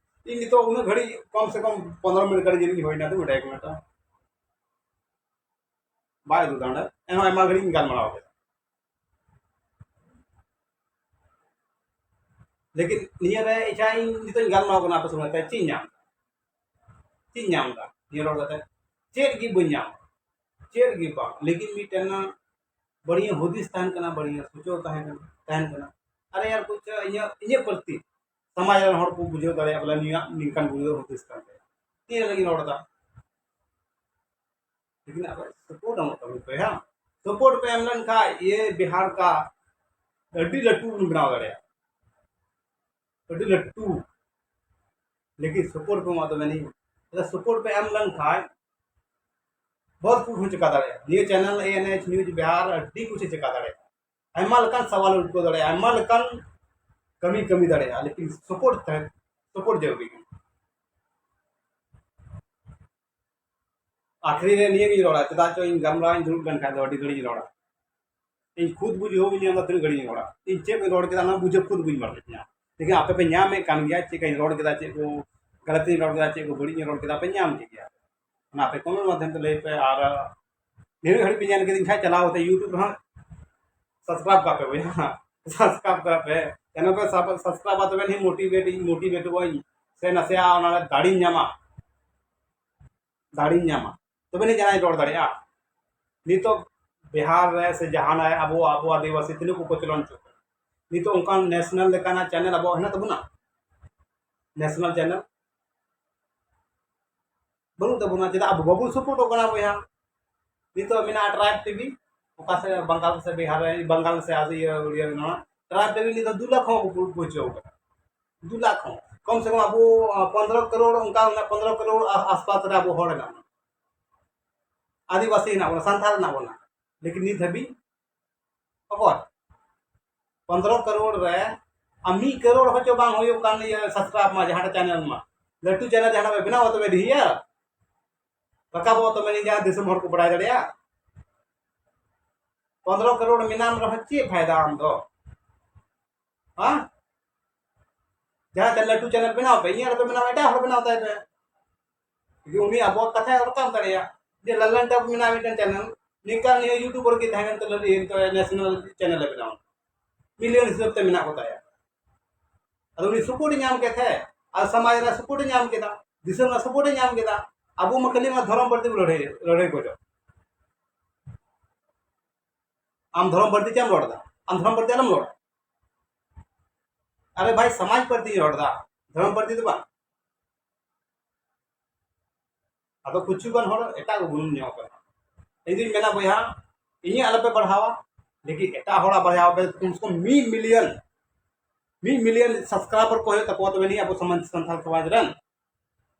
ᱤᱧ ᱱᱤᱛᱚᱜ ᱩᱱᱟᱹᱜ ᱜᱷᱟᱹᱲᱤᱡ, ᱠᱚᱢ ᱥᱮ ᱠᱚᱢ ᱯᱚᱱᱨᱚ ᱢᱤᱱᱤᱴ ᱜᱟᱱ ᱡᱟᱹᱱᱤᱡ ᱦᱩᱭᱱᱟ, ᱛᱚ ᱵᱟᱰᱟᱭ ᱠᱟᱱᱟ ᱛᱚ᱾ ᱵᱟᱭ ᱩᱫᱩᱜ ᱫᱟ ᱚᱸᱰᱮ, ᱮᱱᱦᱚᱸ ᱟᱭᱢᱟ ᱜᱷᱟᱹᱲᱤᱡ ᱤᱧ ᱜᱟᱞᱢᱟᱨᱟᱣ ᱠᱮᱫᱟ᱾ ᱞᱮᱠᱤᱱ ᱱᱤᱭᱟᱹ ᱨᱮ ᱤᱪᱪᱷᱟ ᱤᱧ ᱱᱤᱛᱚᱜ ᱤᱧ ᱜᱟᱞᱢᱟᱨᱟᱣ ᱠᱟᱱᱟ ᱟᱯᱮ ᱥᱚᱸᱜᱮ ᱛᱮ, ᱪᱮᱫ ᱤᱧ ᱧᱟᱢ ᱮᱫᱟ? ᱪᱮᱫ ᱤᱧ ᱧᱟᱢ ᱮᱫᱟ ᱱᱤᱭᱟᱹ ᱨᱚᱲ ᱠᱟᱛᱮ? ᱪᱮᱫ ᱜᱮ ᱵᱟᱹᱧ ᱧᱟᱢ ᱮᱫᱟ, ᱪᱮᱫ ᱜᱮ ᱵᱟᱝ᱾ ᱞᱮᱠᱤᱱ ᱢᱤᱫᱴᱮᱱ ᱵᱟᱹᱲᱤᱡ ᱦᱩᱫᱤᱥ ᱛᱟᱦᱮᱱ ᱠᱟᱱᱟ, ᱵᱟᱹᱲᱤᱡ ᱥᱚᱪᱚ ᱛᱟᱦᱮᱸ ᱠᱟᱱᱟ, ᱛᱟᱦᱮᱱ ᱠᱟᱱᱟ᱾ ᱟᱨᱮ ᱭᱟᱨ, ᱠᱩᱪ ᱤᱧᱟᱹᱜ, ᱤᱧᱟᱹᱜ ᱯᱨᱚᱛᱤ ᱥᱚᱢᱟᱡᱽ ᱨᱮᱱ ᱦᱚᱲ ᱠᱚ ᱵᱩᱡᱷᱟᱹᱣ ᱫᱟᱲᱮᱭᱟᱜᱼᱟ ᱵᱚᱞᱮ ᱱᱩᱭᱟᱜ ᱱᱤᱝᱠᱟᱱ ᱵᱩᱡᱷᱟᱹᱣ ᱦᱩᱫᱤᱥ ᱠᱟᱱ ᱛᱟᱭᱟ, ᱱᱤᱭᱟᱹ ᱞᱟᱹᱜᱤᱫ ᱨᱚᱲ ᱮᱫᱟ᱾ ᱞᱮᱠᱤᱱ ᱟᱯᱮ ᱥᱟᱯᱳᱨᱴ ᱮᱢᱚᱜ ᱛᱟᱵᱚᱱ ᱯᱮ, ᱦᱮᱸ? ᱥᱟᱯᱳᱨᱴ ᱯᱮ ᱮᱢ ᱞᱮᱱᱠᱷᱟᱡ ᱤᱭᱟᱹ ᱵᱤᱦᱟᱨ ᱠᱟ ᱟᱹᱰᱤ ᱞᱟᱹᱴᱩ ᱵᱚᱱ ᱵᱮᱱᱟᱣ ᱫᱟᱲᱮᱭᱟᱜᱼᱟ, ᱟᱹᱰᱤ ᱞᱟᱹᱴᱩ᱾ ᱞᱮᱠᱤᱱ ᱥᱟᱯᱳᱨᱴ ᱯᱮ ᱮᱢᱟ ᱛᱚᱵᱮ ᱱᱤᱭᱟᱹ, ᱥᱟᱯᱳᱨᱴ ᱯᱮ ᱮᱢ ᱞᱮᱱᱠᱷᱟᱡ ᱵᱚᱦᱩᱛ ᱠᱩᱪ ᱦᱚᱸ ᱪᱮᱠᱟ ᱫᱟᱲᱮᱭᱟᱜᱼᱟ᱾ ᱱᱤᱭᱟᱹ ᱪᱮᱱᱮᱞ ᱮ ᱮᱱ ᱮᱭᱤᱪ ᱱᱤᱭᱩᱡᱽ ᱵᱤᱦᱟᱨ ᱟᱹᱰᱤ ᱠᱩᱪ ᱮ ᱪᱮᱠᱟ ᱫᱟᱲᱮᱭᱟᱜᱼᱟ, ᱟᱭᱢᱟ ᱞᱮᱠᱟᱱ ᱥᱟᱣᱟᱞ ᱩᱴᱠᱟᱹᱣ ᱫᱟᱲᱮᱭᱟᱜᱼᱟ, ᱟᱭᱢᱟ ᱞᱮᱠᱟᱱ ᱠᱟᱹᱢᱤ ᱠᱟᱹᱢᱤ ᱫᱟᱲᱮᱭᱟᱜᱼᱟ, ᱞᱮᱠᱤᱱ ᱥᱟᱯᱳᱨᱴ ᱛᱟᱦᱮᱸ, ᱥᱟᱯᱳᱨᱴ ᱡᱟᱹᱨᱩᱨᱤ ᱠᱟᱱᱟ᱾ ᱟᱠᱷᱨᱤ ᱨᱮ ᱱᱤᱭᱟᱹ ᱜᱤᱧ ᱨᱚᱲᱟ, ᱪᱮᱫᱟᱜ ᱪᱚ ᱤᱧ ᱜᱟᱞᱢᱟᱨᱟᱣ ᱤᱧ ᱫᱩᱲᱩᱵ ᱞᱮᱱᱠᱷᱟᱱ ᱫᱚ ᱟᱹᱰᱤ ᱜᱷᱟᱹᱲᱤᱡ ᱤᱧ ᱨᱚᱲᱟ᱾ ᱤᱧ ᱠᱷᱩᱫ ᱵᱩᱡᱷᱟᱹᱣ ᱤᱧ ᱧᱟᱢ ᱮᱫᱟ ᱛᱤᱱᱟᱹᱜ ᱜᱷᱟᱹᱲᱤᱡ ᱤᱧ ᱨᱚᱲᱟ, ᱤᱧ ᱪᱮᱫ ᱤᱧ ᱨᱚᱲ ᱠᱮᱫᱟ ᱚᱱᱟ ᱵᱩᱡᱷᱟᱹᱣ ᱠᱷᱩᱫ ᱵᱟᱹᱧ ᱵᱟᱲᱟᱭ ᱛᱤᱧᱟ᱾ ᱞᱮᱠᱤᱱ ᱟᱯᱮ ᱯᱮ ᱧᱟᱢᱮᱫ ᱠᱟᱱ ᱜᱮᱭᱟ, ᱪᱮᱫ ᱠᱟᱧ ᱨᱚᱲ ᱠᱮᱫᱟ, ᱪᱮᱫ ᱠᱚ ᱜᱟᱞᱟᱛ ᱤᱧ ᱨᱚᱲ ᱠᱮᱫᱟ, ᱪᱮᱫ ᱠᱚ ᱵᱟᱹᱲᱤᱡ ᱤᱧ ᱨᱚᱲ ᱠᱮᱫᱟ, ᱯᱮ ᱧᱟᱢ ᱠᱮᱫ ᱜᱮᱭᱟ᱾ ᱚᱱᱟ ᱟᱯᱮ ᱠᱚᱢᱮᱱᱴ ᱢᱟᱫᱽᱫᱷᱚᱢ ᱛᱮ ᱞᱟᱹᱭ ᱯᱮ᱾ ᱟᱨ ᱱᱤᱱᱟᱹᱜ ᱜᱷᱟᱹᱲᱤᱡ ᱯᱮ ᱧᱮᱞ ᱠᱮᱫᱤᱧ ᱠᱷᱟᱡ ᱪᱟᱞᱟᱣ ᱠᱟᱛᱮ YouTube ᱨᱮᱦᱚᱸ ᱥᱟᱵᱥᱠᱨᱟᱭᱤᱵ ᱠᱟᱜ ᱯᱮ ᱵᱚᱭᱦᱟ, ᱥᱟᱵᱥᱠᱨᱟᱭᱤᱵ ᱠᱟᱜ ᱯᱮ, ᱪᱮᱱᱮᱞ ᱯᱮ ᱥᱟᱵᱥᱠᱨᱟᱭᱤᱵᱟ, ᱛᱚᱵᱮ ᱱᱤᱭᱟᱹ ᱢᱳᱴᱤᱵᱷᱮᱴ ᱤᱧ ᱢᱳᱴᱤᱵᱷᱮᱴᱚᱜ ᱟᱹᱧ, ᱥᱮ ᱱᱟᱥᱮᱭᱟᱜ ᱚᱱᱟ ᱨᱮ ᱫᱟᱲᱮᱧ ᱧᱟᱢᱟ, ᱫᱟᱲᱮᱧ ᱧᱟᱢᱟ, ᱛᱚᱵᱮ ᱱᱤᱡ ᱡᱟᱦᱟᱸᱭ ᱨᱚᱲ ᱫᱟᱲᱮᱭᱟᱜᱼᱟ᱾ ᱱᱤᱛᱚᱜ ᱵᱤᱦᱟᱨ ᱨᱮ ᱥᱮ ᱡᱟᱦᱟᱱᱟᱜ ᱟᱵᱚ, ᱟᱵᱚ ᱟᱹᱫᱤᱵᱟᱹᱥᱤ ᱛᱤᱱᱟᱹᱜ ᱠᱚ ᱠᱚᱪᱞᱚᱱ ᱦᱚᱪᱚ ᱠᱟᱱᱟ᱾ ᱱᱤᱛᱚᱜ ᱚᱱᱠᱟᱱ ᱱᱮᱥᱱᱟᱞ ᱞᱮᱠᱟᱱᱟᱜ ᱪᱮᱱᱮᱞ ᱟᱵᱚᱣᱟᱜ ᱦᱮᱱᱟᱜ ᱛᱟᱵᱚᱱᱟ? ᱱᱮᱥᱱᱟᱞ ᱪᱮᱱᱮᱞ ᱵᱟᱹᱱᱩᱜ ᱛᱟᱵᱚᱱᱟ᱾ ᱪᱮᱫᱟᱜ ᱟᱵᱚ ᱵᱟᱵᱚᱱ ᱥᱟᱯᱳᱨᱴᱚᱜ ᱠᱟᱱᱟ ᱵᱚᱭᱦᱟ? ᱱᱤᱛᱚᱜ ᱢᱮᱱᱟᱜᱼᱟ ᱴᱨᱟᱭᱤᱵᱽ ᱴᱤᱵᱷᱤ, ᱚᱠᱟ ᱥᱮ ᱵᱟᱝᱜᱟᱞ ᱥᱮ ᱵᱤᱦᱟᱨ ᱨᱮ, ᱵᱟᱝᱜᱟᱞ ᱥᱮ ᱟᱥ-, ᱤᱭᱟᱹ, ᱤᱭᱟᱹ ᱱᱚᱣᱟ ᱴᱨᱟᱭᱤᱵᱽ ᱴᱤᱵᱷᱤ ᱱᱤᱛᱚᱜ ᱫᱩ ᱞᱟᱠᱷ ᱦᱚᱸ ᱵᱟᱠᱚ ᱯᱩ-, ᱯᱩᱡᱟᱹᱣ ᱠᱟᱱᱟ᱾ ᱫᱩ ᱞᱟᱠᱷ ᱦᱚᱸ, ᱠᱚᱢ ᱥᱮ ᱠᱚᱢ ᱟᱵᱚ, ᱟ, ᱯᱚᱱᱫᱽᱨᱚ ᱠᱟᱨᱳᱲ, ᱚᱱᱠᱟ ᱢᱮᱱᱟᱜᱼᱟ, ᱯᱚᱱᱫᱽᱨᱚ ᱠᱟᱨᱳᱲ ᱟ-, ᱟᱥᱯᱟᱥ ᱨᱮ ᱟᱵᱚ ᱦᱚᱲ ᱦᱮᱱᱟᱜ ᱵᱚᱱᱟ, ᱟᱹᱫᱤᱵᱟᱹᱥᱤ ᱦᱮᱱᱟᱜ ᱵᱚᱱᱟ, ᱥᱟᱱᱛᱟᱲ ᱦᱮᱱᱟᱜ ᱵᱚᱱᱟ᱾ ᱞᱮᱠᱤᱱ ᱱᱤᱛ ᱫᱷᱟᱹᱵᱤᱡ ᱚᱠᱚᱭ? ᱯᱚᱱᱫᱽᱨᱚ ᱠᱟᱨᱳᱲ ᱨᱮ ᱟᱢ ᱢᱤᱫ ᱠᱟᱨᱳᱲ ᱦᱚᱪᱚ ᱵᱟᱝ ᱦᱩᱭᱩᱜ ᱠᱟᱱ, ᱤᱭᱟᱹ, ᱥᱟᱵᱥᱠᱨᱟᱭᱤᱵ ᱢᱟ ᱡᱟᱦᱟᱸᱴᱟᱜ ᱪᱮᱱᱮᱞ ᱢᱟ, ᱞᱟᱹᱴᱩ ᱪᱮᱱᱮᱞ ᱡᱟᱦᱟᱸᱴᱟᱜ ᱯᱮ ᱵᱮᱱᱟᱣᱟ ᱛᱚᱵᱮ ᱰᱷᱮᱨ ᱨᱟᱠᱟᱵᱚᱜᱼᱟ, ᱛᱚᱵᱮ ᱱᱤᱡ ᱡᱟᱦᱟᱸ ᱫᱤᱥᱚᱢ ᱦᱚᱲ ᱠᱚ ᱵᱟᱲᱟᱭ ᱫᱟᱲᱮᱭᱟᱜᱼᱟ᱾ ᱯᱚᱱᱫᱽᱨᱚ ᱠᱟᱨᱳᱲ ᱢᱮᱱᱟᱢ ᱨᱮᱦᱚᱸ ᱪᱮᱫ ᱯᱷᱟᱭᱫᱟ ᱟᱢ ᱫᱚ? ᱦᱮᱸ? ᱡᱟᱦᱟᱸ ᱪᱮᱱᱮᱞ, ᱞᱟᱹᱴᱩ ᱪᱮᱱᱮᱞ ᱵᱮᱱᱟᱣ ᱯᱮ, ᱤᱧᱟᱹᱜ ᱨᱮᱯᱮ ᱵᱮᱱᱟᱣᱟ, ᱮᱴᱟᱜ ᱦᱚᱲ ᱵᱮᱱᱟᱣ ᱛᱟᱭ ᱯᱮ᱾ ᱡᱩᱫᱤ ᱩᱱᱤ ᱟᱵᱚᱣᱟᱜ ᱠᱟᱛᱷᱟᱭ ᱨᱟᱠᱟᱵ ᱫᱟᱲᱮᱭᱟᱜᱼᱟ, ᱡᱮ ᱞᱟᱞᱟᱱ ᱴᱟᱯ ᱢᱮᱱᱟᱜᱼᱟ ᱢᱤᱫᱴᱮᱱ ᱪᱮᱱᱮᱞ, ᱱᱤᱝᱠᱟ ᱱᱤᱭᱟᱹ ᱭᱩᱴᱩᱵᱟᱨ ᱜᱮ ᱛᱟᱦᱮᱸ ᱠᱟᱱ ᱛᱟᱞᱮ, ᱱᱤᱛᱚᱜ ᱱᱮᱥᱱᱟᱞ ᱪᱮᱱᱮᱞ ᱮ ᱵᱮᱱᱟᱣᱟ, ᱢᱤᱞᱤᱭᱚᱱ ᱦᱤᱥᱟᱹᱵ ᱛᱮ ᱢᱮᱱᱟᱜ ᱠᱚ ᱛᱟᱭᱟ᱾ ᱟᱫᱚ ᱩᱱᱤ ᱥᱟᱯᱳᱨᱴ ᱮ ᱧᱟᱢ ᱠᱮᱫ ᱛᱟᱦᱮᱸ, ᱟᱨ ᱥᱚᱢᱟᱡᱽ ᱨᱮᱱᱟᱜ ᱥᱟᱯᱳᱨᱴ ᱮ ᱧᱟᱢ ᱠᱮᱫᱟ, ᱫᱤᱥᱚᱢ ᱨᱮᱱᱟᱜ ᱥᱟᱯᱳᱨᱴ ᱮ ᱧᱟᱢ ᱠᱮᱫᱟ᱾ ᱟᱵᱚ ᱢᱟ ᱠᱷᱟᱹᱞᱤ ᱢᱟ ᱫᱷᱚᱨᱚᱢ ᱵᱟᱹᱲᱛᱤ ᱵᱚ ᱞᱟᱹᱲᱦᱟᱹᱭ, ᱞᱟᱹᱲᱦᱟᱹᱭ ᱜᱚᱡᱚᱜ᱾ ᱟᱢ ᱫᱷᱚᱨᱚᱢ ᱵᱟᱹᱲᱛᱤ ᱪᱮᱫ ᱮᱢ ᱨᱚᱲ ᱮᱫᱟ? ᱟᱢ ᱫᱷᱚᱨᱚᱢ ᱵᱟᱹᱲᱛᱤ ᱟᱞᱚᱢ ᱨᱚᱲ᱾ ᱟᱨᱮ ᱵᱷᱟᱭ, ᱥᱚᱢᱟᱡᱽ ᱵᱟᱹᱲᱛᱤᱧ ᱨᱚᱲ ᱮᱫᱟ, ᱫᱷᱚᱨᱚᱢ ᱵᱟᱹᱲᱛᱤ ᱫᱚ ᱵᱟᱝ᱾ ᱟᱫᱚ ᱠᱤᱪᱷᱩ ᱜᱟᱱ ᱦᱚᱲ ᱮᱴᱟᱜ ᱠᱚ ᱵᱩᱱᱩᱢ ᱧᱚᱜ ᱠᱟᱱᱟ᱾ ᱤᱧ ᱫᱩᱧ ᱢᱮᱱᱟ ᱵᱚᱭᱦᱟ, ᱤᱧᱟᱹᱜ ᱟᱞᱚᱯᱮ ᱵᱟᱲᱦᱟᱣᱟ, ᱞᱮᱠᱤᱱ ᱮᱴᱟᱜ ᱦᱚᱲᱟᱜ ᱵᱟᱲᱦᱟᱣ ᱯᱮ, ᱠᱚᱢ ᱥᱮ ᱠᱚᱢ ᱢᱤᱫ ᱢᱤᱞᱤᱭᱚᱱ, ᱢᱤᱫ ᱢᱤᱞᱤᱭᱚᱱ ᱥᱟᱵᱥᱠᱨᱟᱭᱵᱟᱨ ᱠᱚ ᱦᱩᱭᱩᱜ ᱛᱟᱠᱚᱣᱟ, ᱛᱚᱵᱮ ᱱᱤᱭᱟᱹ ᱟᱵᱚ ᱥᱚᱢᱟᱡᱽ, ᱥᱟᱱᱛᱟᱲ ᱥᱚᱢᱟᱡᱽ ᱨᱮᱱ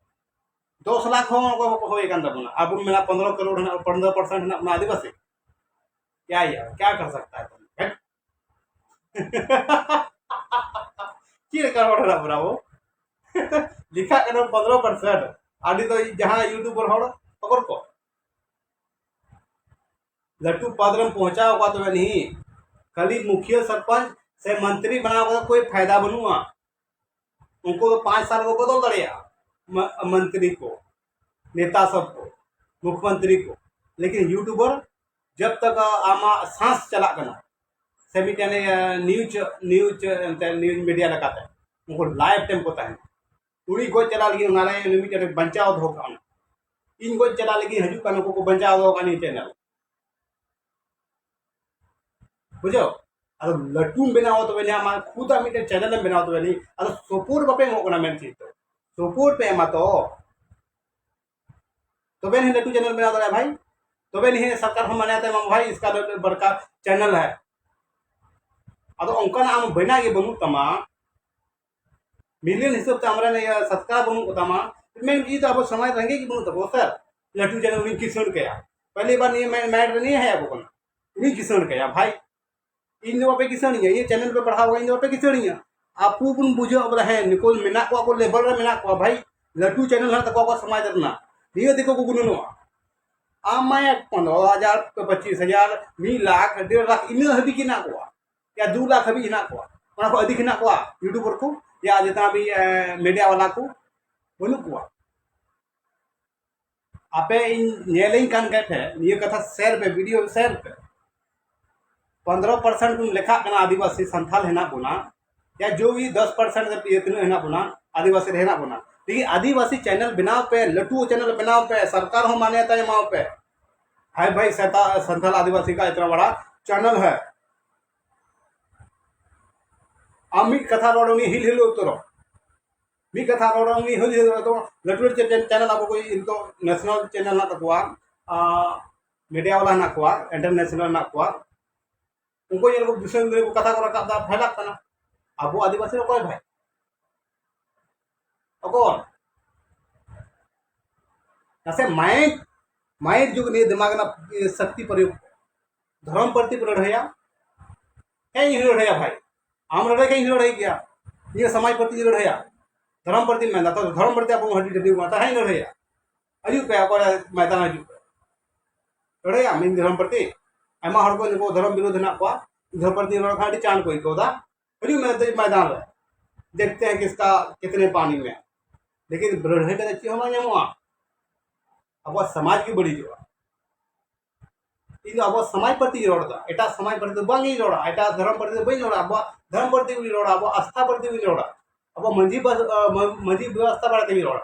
ᱫᱚᱥ ᱞᱟᱠᱷ ᱦᱚᱸ ᱚᱠᱚᱭ ᱵᱟᱠᱚ ᱦᱩᱭ ᱟᱠᱟᱱ ᱛᱟᱵᱚᱱᱟ᱾ ᱟᱵᱚ ᱵᱚᱱ ᱢᱮᱱᱟ ᱯᱚᱱᱫᱽᱨᱚ ᱠᱟᱨᱳᱲ ᱦᱮᱱᱟᱜ, ᱯᱚᱱᱫᱽᱨᱚ ᱯᱟᱨᱥᱮᱱᱴ ᱦᱮᱱᱟᱜ ᱵᱚᱱᱟ ᱟᱹᱫᱤᱵᱟᱹᱥᱤ᱾ ᱠᱭᱟ ᱭᱟᱨ, ᱠᱭᱟ ᱠᱟᱨ ᱥᱟᱠᱛᱟ ᱦᱮ ᱛᱩᱢ? ᱦᱮᱸ? ᱪᱮᱫ ᱞᱮᱠᱟ ᱦᱚᱲ ᱦᱮᱱᱟᱜ ᱵᱚᱱᱟ ᱟᱵᱚ? ᱞᱮᱠᱷᱟᱜ ᱠᱟᱱᱟ ᱯᱚᱱᱫᱽᱨᱚ ᱯᱟᱨᱥᱮᱱᱴ᱾ ᱟᱹᱰᱤ ᱫᱚ ᱡᱟᱦᱟᱸ ᱭᱩᱴᱩᱵᱟᱨ ᱦᱚᱲ ᱚᱠᱚᱨ ᱠᱚ ᱞᱟᱹᱴᱩ ᱯᱟᱫ ᱨᱮᱢ ᱯᱚᱦᱪᱟᱣ ᱠᱚᱣᱟ ᱛᱚᱵᱮ ᱱᱤᱦᱤ᱾ ᱠᱷᱟᱹᱞᱤ ᱢᱩᱠᱷᱤᱭᱟᱹ ᱥᱚᱨᱯᱚᱧᱪ ᱥᱮ ᱢᱚᱱᱛᱨᱤ ᱵᱮᱱᱟᱣ ᱠᱟᱛᱮ ᱠᱳᱭ ᱯᱷᱟᱭᱫᱟ ᱵᱟᱹᱱᱩᱜᱼᱟ᱾ ᱩᱱᱠᱩ ᱫᱚ ᱯᱟᱸᱪ ᱥᱟᱞ ᱠᱚ ᱵᱚᱫᱚᱞ ᱫᱟᱲᱮᱭᱟᱜᱼᱟ, ᱢ-, ᱢᱚᱱᱛᱨᱤ ᱠᱚ, ᱱᱮᱛᱟ ᱥᱚᱵ ᱠᱚ, ᱢᱩᱠᱷᱭᱚᱢᱚᱱᱛᱨᱤ ᱠᱚ, ᱞᱮᱠᱤᱱ ᱭᱩᱴᱩᱵᱟᱨ ᱡᱟᱵ ᱛᱟᱠ ᱟᱢᱟᱜ ᱥᱟᱸᱥ ᱪᱟᱞᱟᱜ ᱠᱟᱱᱟ, ᱥᱮ ᱢᱤᱫᱴᱮᱱ, ᱮ, ᱱᱤᱭᱩᱡᱽ, ᱱᱤᱭᱩᱡᱽ, ᱮᱱᱛᱮ ᱱᱤᱭᱩᱡᱽ ᱢᱤᱰᱤᱭᱟ ᱞᱮᱠᱟᱛᱮ ᱩᱱᱠᱩ ᱞᱟᱭᱤᱵᱷ ᱴᱟᱭᱤᱢ ᱠᱚ ᱛᱟᱦᱮᱱᱟ᱾ ᱩᱱᱤ ᱜᱚᱡ ᱪᱟᱞᱟᱜ ᱞᱟᱹᱜᱤᱫ ᱚᱱᱟ ᱨᱮ ᱩᱱᱤ ᱢᱤᱫᱴᱮᱱ ᱵᱟᱧᱪᱟᱣ ᱫᱚᱦᱚ ᱠᱟᱜᱼᱟ᱾ ᱤᱧ ᱜᱚᱡ ᱪᱟᱞᱟᱜ ᱞᱟᱹᱜᱤᱫ ᱦᱤᱡᱩᱜ ᱠᱟᱱ ᱩᱱᱠᱩ ᱠᱚ ᱵᱟᱧᱪᱟᱣ ᱫᱚᱦᱚ ᱠᱟᱜᱼᱟ ᱱᱤᱭᱟᱹ ᱪᱮᱱᱮᱞ᱾ ᱵᱩᱡᱷᱟᱹᱣ? ᱟᱫᱚ ᱞᱟᱹᱴᱩᱢ ᱵᱮᱱᱟᱣᱟ ᱛᱚᱵᱮ ᱱᱤᱭᱟᱹ ᱟᱢᱟᱜ ᱠᱷᱩᱫ ᱟᱜ ᱢᱤᱫᱴᱮᱱ ᱪᱮᱱᱮᱞ ᱮᱢ ᱵᱮᱱᱟᱣ ᱛᱚᱵᱮ ᱱᱤᱭᱟᱹ᱾ ᱟᱫᱚ ᱥᱟᱯᱳᱨᱴ ᱵᱟᱯᱮ ᱮᱢᱚᱜ ᱠᱟᱱᱟ ᱢᱮᱱ ᱪᱮᱫ ᱫᱚ? ᱥᱟᱯᱳᱨᱴ ᱯᱮ ᱮᱢᱟ ᱛᱚ᱾ ᱛᱚᱵᱮ ᱱᱤᱭᱟᱹ ᱞᱟᱹᱴᱩ ᱪᱮᱱᱮᱞ ᱵᱮᱱᱟᱣ ᱫᱟᱲᱮᱭᱟᱜᱼᱟ ᱵᱷᱟᱭ᱾ ᱛᱚᱵᱮ ᱱᱤᱭᱟᱹ ᱥᱚᱨᱠᱟᱨ ᱦᱚᱸ ᱢᱟᱱᱮ ᱛᱟᱭ ᱮᱢᱟᱢᱟ, ᱵᱷᱟᱭ ᱤᱥᱠᱟ ᱵᱟᱲᱠᱟ ᱪᱮᱱᱮᱞ ᱦᱟᱭ᱾ ᱟᱫᱚ ᱚᱱᱠᱟᱱᱟᱜ ᱟᱢ ᱵᱮᱱᱟᱣ ᱜᱮ ᱵᱟᱹᱱᱩᱜ ᱛᱟᱢᱟ᱾ ᱢᱤᱞᱤᱭᱚᱱ ᱦᱤᱥᱟᱹᱵ ᱛᱮ ᱟᱢᱨᱮᱱ ᱤᱭᱟᱹ ᱥᱟᱵᱥᱠᱨᱟᱭᱵ ᱵᱟᱹᱱᱩᱜ ᱠᱚᱛᱟᱢᱟ, ᱢᱮᱱ ᱡᱤᱱᱤᱥ ᱫᱚ ᱟᱵᱚ ᱥᱚᱢᱟᱡᱽ ᱨᱮᱸᱜᱮᱡ ᱜᱮ ᱵᱟᱹᱱᱩᱜ ᱛᱟᱵᱚᱱᱟ ᱥᱮ᱾ ᱞᱟᱹᱴᱩ ᱪᱮᱱᱮᱞ ᱩᱱᱤ ᱠᱤᱥᱟᱹᱬ ᱠᱟᱭᱟ, ᱯᱟᱦᱞᱤ ᱵᱟᱨ ᱱᱤᱭᱟᱹ ᱢᱮ-, ᱢᱮᱰ ᱨᱮ ᱱᱤᱭᱟᱹ ᱦᱮᱡ ᱟᱵᱚ ᱠᱟᱱᱟ, ᱩᱱᱤ ᱠᱤᱥᱟᱹᱬ ᱠᱟᱭᱟ ᱵᱷᱟᱭ᱾ ᱤᱧ ᱫᱚ ᱵᱟᱯᱮ ᱠᱤᱥᱟᱹᱬᱤᱧᱟ, ᱤᱧᱟᱹᱜ ᱪᱮᱱᱮᱞ ᱯᱮ ᱯᱟᱲᱦᱟᱣ ᱠᱟᱜᱼᱟ, ᱤᱧ ᱫᱚ ᱵᱟᱯᱮ ᱠᱤᱥᱟᱹᱬᱤᱧᱟ᱾ ᱟᱵᱚ ᱵᱚᱱ ᱵᱩᱡᱷᱟᱹᱣ ᱵᱚᱞᱮ, ᱦᱮᱸ, ᱱᱩᱠᱩ ᱢᱮᱱᱟᱜ ᱠᱚᱣᱟ, ᱠᱚ ᱞᱮᱵᱮᱞ ᱨᱮ ᱢᱮᱱᱟᱜ ᱠᱚᱣᱟ ᱵᱷᱟᱭ, ᱞᱟᱹᱴᱩ ᱪᱮᱱᱮᱞ ᱦᱮᱱᱟᱜ ᱛᱟᱠᱚᱣᱟ ᱟᱠᱚᱣᱟᱜ ᱥᱚᱢᱟᱡᱽ ᱨᱮᱱᱟᱜ, ᱱᱤᱭᱟᱹ ᱫᱤᱠᱩ ᱠᱚ ᱜᱩᱱᱟᱹᱱᱚᱜᱼᱟ᱾ ᱟᱢ ᱢᱟ ᱭᱟ ᱯᱚᱱᱨᱚ ᱦᱟᱡᱟᱨ, ᱯᱚᱸᱪᱤᱥ ᱦᱟᱡᱟᱨ, ᱢᱤᱫ ᱞᱟᱠᱷ, ᱰᱮᱲ ᱞᱟᱠᱷ, ᱤᱱᱟᱹ ᱦᱟᱹᱵᱤᱡ ᱜᱮ ᱦᱮᱱᱟᱜ ᱠᱚᱣᱟ, ᱭᱟ ᱫᱩ ᱞᱟᱠᱷ ᱦᱟᱹᱵᱤᱡ ᱦᱮᱱᱟᱜ ᱠᱚᱣᱟ᱾ ᱚᱱᱟ ᱠᱷᱚᱱ ᱟᱹᱰᱤ ᱦᱮᱱᱟᱜ ᱠᱚᱣᱟ ᱭᱩᱴᱩᱵᱟᱨ ᱠᱚ, ᱭᱟ ᱡᱮᱴᱟ ᱟᱵᱚ, ᱮ, ᱢᱤᱰᱤᱭᱟ ᱵᱟᱞᱟ ᱠᱚ, ᱵᱟᱹᱱᱩᱜ ᱠᱚᱣᱟ᱾ ᱟᱯᱮ ᱤᱧ ᱧᱮᱞᱤᱧ ᱠᱟᱱ ᱠᱷᱟᱡ ᱯᱮ, ᱱᱤᱭᱟᱹ ᱠᱟᱛᱷᱟ ᱥᱮᱭᱟᱨ ᱯᱮ, ᱵᱷᱤᱰᱤᱭᱳ ᱥᱮᱭᱟᱨ ᱯᱮ᱾ ᱯᱚᱱᱨᱚ ᱯᱟᱨᱥᱮᱱᱴ ᱵᱚᱱ ᱞᱮᱠᱷᱟᱜ ᱠᱟᱱᱟ ᱟᱹᱫᱤᱵᱟᱹᱥᱤ ᱥᱟᱱᱛᱷᱟᱞ ᱦᱮᱱᱟᱜ ᱵᱚᱱᱟ, ᱭᱟ ᱡᱚ ᱵᱷᱤ ᱫᱚᱥ ᱯᱟᱨᱥᱮᱱᱴ ᱨᱮ ᱛᱤᱱᱟᱹᱜ ᱦᱮᱱᱟᱜ ᱵᱚᱱᱟ, ᱟᱹᱫᱤᱵᱟᱹᱥᱤ ᱨᱮ ᱦᱮᱱᱟᱜ ᱵᱚᱱᱟ᱾ ᱞᱮᱠᱤᱱ ᱟᱹᱫᱤᱵᱟᱹᱥᱤ ᱪᱮᱱᱮᱞ ᱵᱮᱱᱟᱣ ᱯᱮ, ᱞᱟᱹᱴᱩ ᱪᱮᱱᱮᱞ ᱵᱮᱱᱟᱣ ᱯᱮ, ᱥᱚᱨᱠᱟᱨ ᱦᱚᱸ ᱢᱟᱱᱭᱚᱛᱟ ᱮᱢᱟᱣ ᱯᱮ᱾ ᱦᱟᱭ ᱵᱷᱟᱭ ᱥᱟᱱᱛᱟᱞ ᱟᱹᱫᱤᱵᱟᱹᱥᱤ ᱠᱟ ᱤᱛᱱᱟ ᱵᱟᱲᱟ ᱪᱮᱱᱮᱞ ᱦᱟᱭ᱾ ᱟᱢ ᱢᱤᱫ ᱠᱟᱛᱷᱟ ᱨᱚᱲ, ᱩᱱᱤ ᱦᱤᱞ ᱦᱤᱞ ᱩᱛᱟᱹᱨᱚᱜ᱾ ᱢᱤᱫ ᱠᱟᱛᱷᱟ ᱨᱚᱲ, ᱩᱱᱤ ᱦᱤᱞ ᱦᱤᱞ ᱩᱛᱟᱹᱨᱚᱜ᱾ ᱞᱟᱹᱴᱩ ᱞᱟᱹᱴᱩ ᱪᱮ-, ᱪᱮᱱᱮᱞ ᱟᱵᱚ ᱠᱚ ᱱᱤᱛᱚᱜ ᱱᱮᱥᱱᱟᱞ ᱪᱮᱱᱮᱞ ᱦᱮᱱᱟᱜ ᱛᱟᱠᱚᱣᱟ, ᱟᱸ, ᱢᱤᱰᱤᱭᱟ ᱵᱟᱞᱟ ᱦᱮᱱᱟᱜ ᱠᱚᱣᱟ, ᱤᱱᱴᱟᱨᱱᱮᱥᱱᱟᱞ ᱦᱮᱱᱟᱜ ᱠᱚᱣᱟ᱾ ᱩᱱᱠᱩ ᱧᱮᱞ ᱠᱚ ᱫᱤᱥᱚᱢ ᱨᱮ ᱠᱟᱛᱷᱟ ᱠᱚ ᱨᱟᱠᱟᱵ ᱫᱟ, ᱯᱷᱟᱭᱞᱟᱜ ᱠᱟᱱᱟ᱾ ᱟᱵᱚ ᱟᱹᱫᱤᱵᱟᱹᱥᱤ ᱚᱠᱚᱭ ᱵᱷᱟᱭ? ᱚᱠᱚᱭ? ᱱᱟᱥᱮ ᱢᱟᱭᱤᱱᱰ, ᱢᱟᱭᱤᱱᱰ ᱡᱩᱜᱽ ᱱᱤᱭᱟᱹ ᱫᱤᱢᱟᱜᱽ ᱨᱮᱱᱟᱜ ᱤᱭᱟᱹ ᱥᱟᱠᱛᱤ ᱯᱨᱚᱭᱳᱜᱽ᱾ ᱫᱷᱚᱨᱚᱢ ᱯᱨᱚᱛᱤ ᱯᱮ ᱞᱟᱹᱲᱦᱟᱹᱭᱟ? ᱦᱮᱸ, ᱤᱧ ᱞᱟᱹᱲᱦᱟᱹᱭᱟ ᱵᱷᱟᱭ᱾ ᱟᱢ ᱞᱟᱹᱲᱦᱟᱹᱭ ᱠᱷᱟᱱ ᱤᱧ ᱞᱟᱹᱲᱦᱟᱹᱭ ᱜᱮᱭᱟ᱾ ᱤᱧᱟᱹᱜ ᱥᱚᱢᱟᱡᱽ ᱯᱨᱚᱛᱤ ᱤᱧ ᱞᱟᱹᱲᱦᱟᱹᱭᱟ᱾ ᱫᱷᱚᱨᱚᱢ ᱯᱨᱚᱛᱤ ᱢᱮᱱᱫᱟ, ᱛᱚ ᱫᱷᱚᱨᱚᱢ ᱯᱨᱚᱛᱤ ᱟᱵᱚ ᱦᱟᱺᱰᱤ ᱰᱟᱹᱰᱤ ᱵᱚᱱ ᱛᱟᱦᱮᱸ ᱞᱟᱹᱲᱦᱟᱹᱭᱟ᱾ ᱦᱤᱡᱩᱜ ᱯᱮ, ᱚᱠᱚᱭ ᱢᱚᱭᱫᱟᱱ ᱦᱤᱡᱩᱜ ᱯᱮ᱾ ᱞᱟᱹᱲᱦᱟᱹᱭᱟ, ᱢᱤᱫ ᱫᱷᱚᱨᱚᱢ ᱯᱨᱚᱛᱤ᱾ ᱟᱭᱢᱟ ᱦᱚᱲ ᱠᱚ ᱱᱩᱠᱩ ᱫᱷᱚᱨᱚᱢ ᱵᱤᱨᱳᱫᱷ ᱦᱮᱱᱟᱜ ᱠᱚᱣᱟ, ᱫᱷᱚᱨᱚᱢ ᱯᱨᱚᱛᱤ ᱨᱚᱲ ᱠᱷᱟᱱ ᱟᱹᱰᱤ ᱪᱟᱬ ᱠᱚ ᱟᱹᱭᱠᱟᱹᱣ ᱫᱟ᱾ ᱦᱤᱡᱩᱜ ᱢᱮ ᱫᱮᱡ ᱢᱚᱭᱫᱟᱱ ᱨᱮ, ᱫᱮᱠᱷᱛᱮ ᱦᱮᱸ ᱠᱤᱥᱠᱟ ᱠᱤᱛᱱᱮ ᱯᱟᱱᱤ ᱢᱮ᱾ ᱞᱮᱠᱤᱱ ᱞᱟᱹᱲᱦᱟᱹᱭ ᱠᱟᱛᱮ ᱪᱮᱫ ᱦᱚᱸ ᱵᱟᱝ ᱧᱟᱢᱚᱜᱼᱟ᱾ ᱟᱵᱚᱣᱟᱜ ᱥᱚᱢᱟᱡᱽ ᱜᱮ ᱵᱟᱹᱲᱤᱡᱚᱜᱼᱟ᱾ ᱤᱧ ᱫᱚ ᱟᱵᱚ ᱥᱚᱢᱟᱡᱽ ᱯᱨᱚᱛᱤᱧ ᱨᱚᱲ ᱮᱫᱟ, ᱮᱴᱟᱜ ᱥᱚᱢᱟᱡᱽ ᱯᱨᱚᱛᱤ ᱫᱚ ᱵᱟᱝ ᱤᱧ ᱨᱚᱲᱟ, ᱮᱴᱟᱜ ᱫᱷᱚᱨᱚᱢ ᱯᱨᱚᱛᱤ ᱫᱚ ᱵᱟᱹᱧ ᱨᱚᱲᱟ, ᱟᱵᱚᱣᱟᱜ ᱫᱷᱚᱨᱚᱢ ᱯᱨᱚᱛᱤ ᱜᱤᱧ ᱨᱚᱲᱟ, ᱟᱵᱚᱣᱟᱜ ᱟᱥᱛᱷᱟ ᱯᱨᱚᱛᱤ ᱜᱤᱧ ᱨᱚᱲᱟ, ᱟᱵᱚ ᱢᱟᱹᱡᱷᱤ ᱵᱟ-, ᱢᱟᱹᱡᱷᱤ ᱵᱮᱵᱚᱥᱛᱷᱟ ᱵᱟᱨᱮ ᱛᱮᱜᱤᱧ ᱨᱚᱲᱟ᱾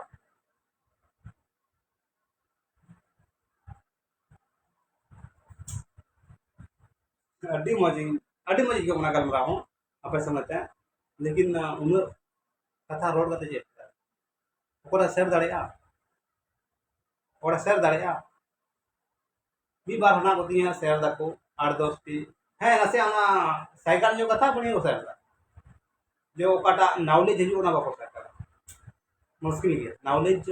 ᱟᱹᱰᱤ ᱢᱚᱡᱽ ᱤᱧ, ᱟᱹᱰᱤ ᱢᱚᱡᱽ ᱟᱹᱭᱠᱟᱹᱜ ᱠᱟᱱᱟ ᱜᱟᱞᱢᱟᱨᱟᱣ ᱦᱚᱸ ᱟᱯᱮ ᱥᱚᱸᱜᱮ ᱛᱮ, ᱞᱮᱠᱤᱱ, ᱟᱸ, ᱩᱱᱟᱹᱜ ᱠᱟᱛᱷᱟ ᱨᱚᱲ ᱠᱟᱛᱮ ᱪᱮᱫ ᱯᱷᱟᱭᱫᱟ? ᱚᱠᱚᱭ ᱥᱮᱭᱟᱨ ᱫᱟᱲᱮᱭᱟᱜᱼᱟ? ᱚᱠᱚᱭ ᱥᱮᱭᱟᱨ ᱫᱟᱲᱮᱭᱟᱜᱼᱟ? ᱢᱤᱫ ᱵᱟᱨ ᱦᱮᱱᱟᱜ ᱠᱚᱛᱤᱧᱟ, ᱥᱮᱭᱟᱨ ᱫᱟᱠᱚ ᱟᱴ ᱫᱚᱥ ᱴᱤ᱾ ᱦᱮᱸ, ᱱᱟᱥᱮ ᱚᱱᱟ ᱥᱟᱭᱠᱟᱞ ᱧᱚᱜ ᱠᱟᱛᱷᱟ ᱵᱟᱹᱧ ᱥᱮᱭᱟᱨ ᱫᱟ᱾ ᱡᱮ ᱚᱠᱟᱴᱟᱜ knowledge ᱦᱤᱡᱩᱜ, ᱚᱱᱟ ᱵᱟᱠᱚ ᱥᱮᱭᱟᱨ ᱫᱟ᱾ ᱢᱩᱥᱠᱤᱞ ᱜᱮᱭᱟ knowledge,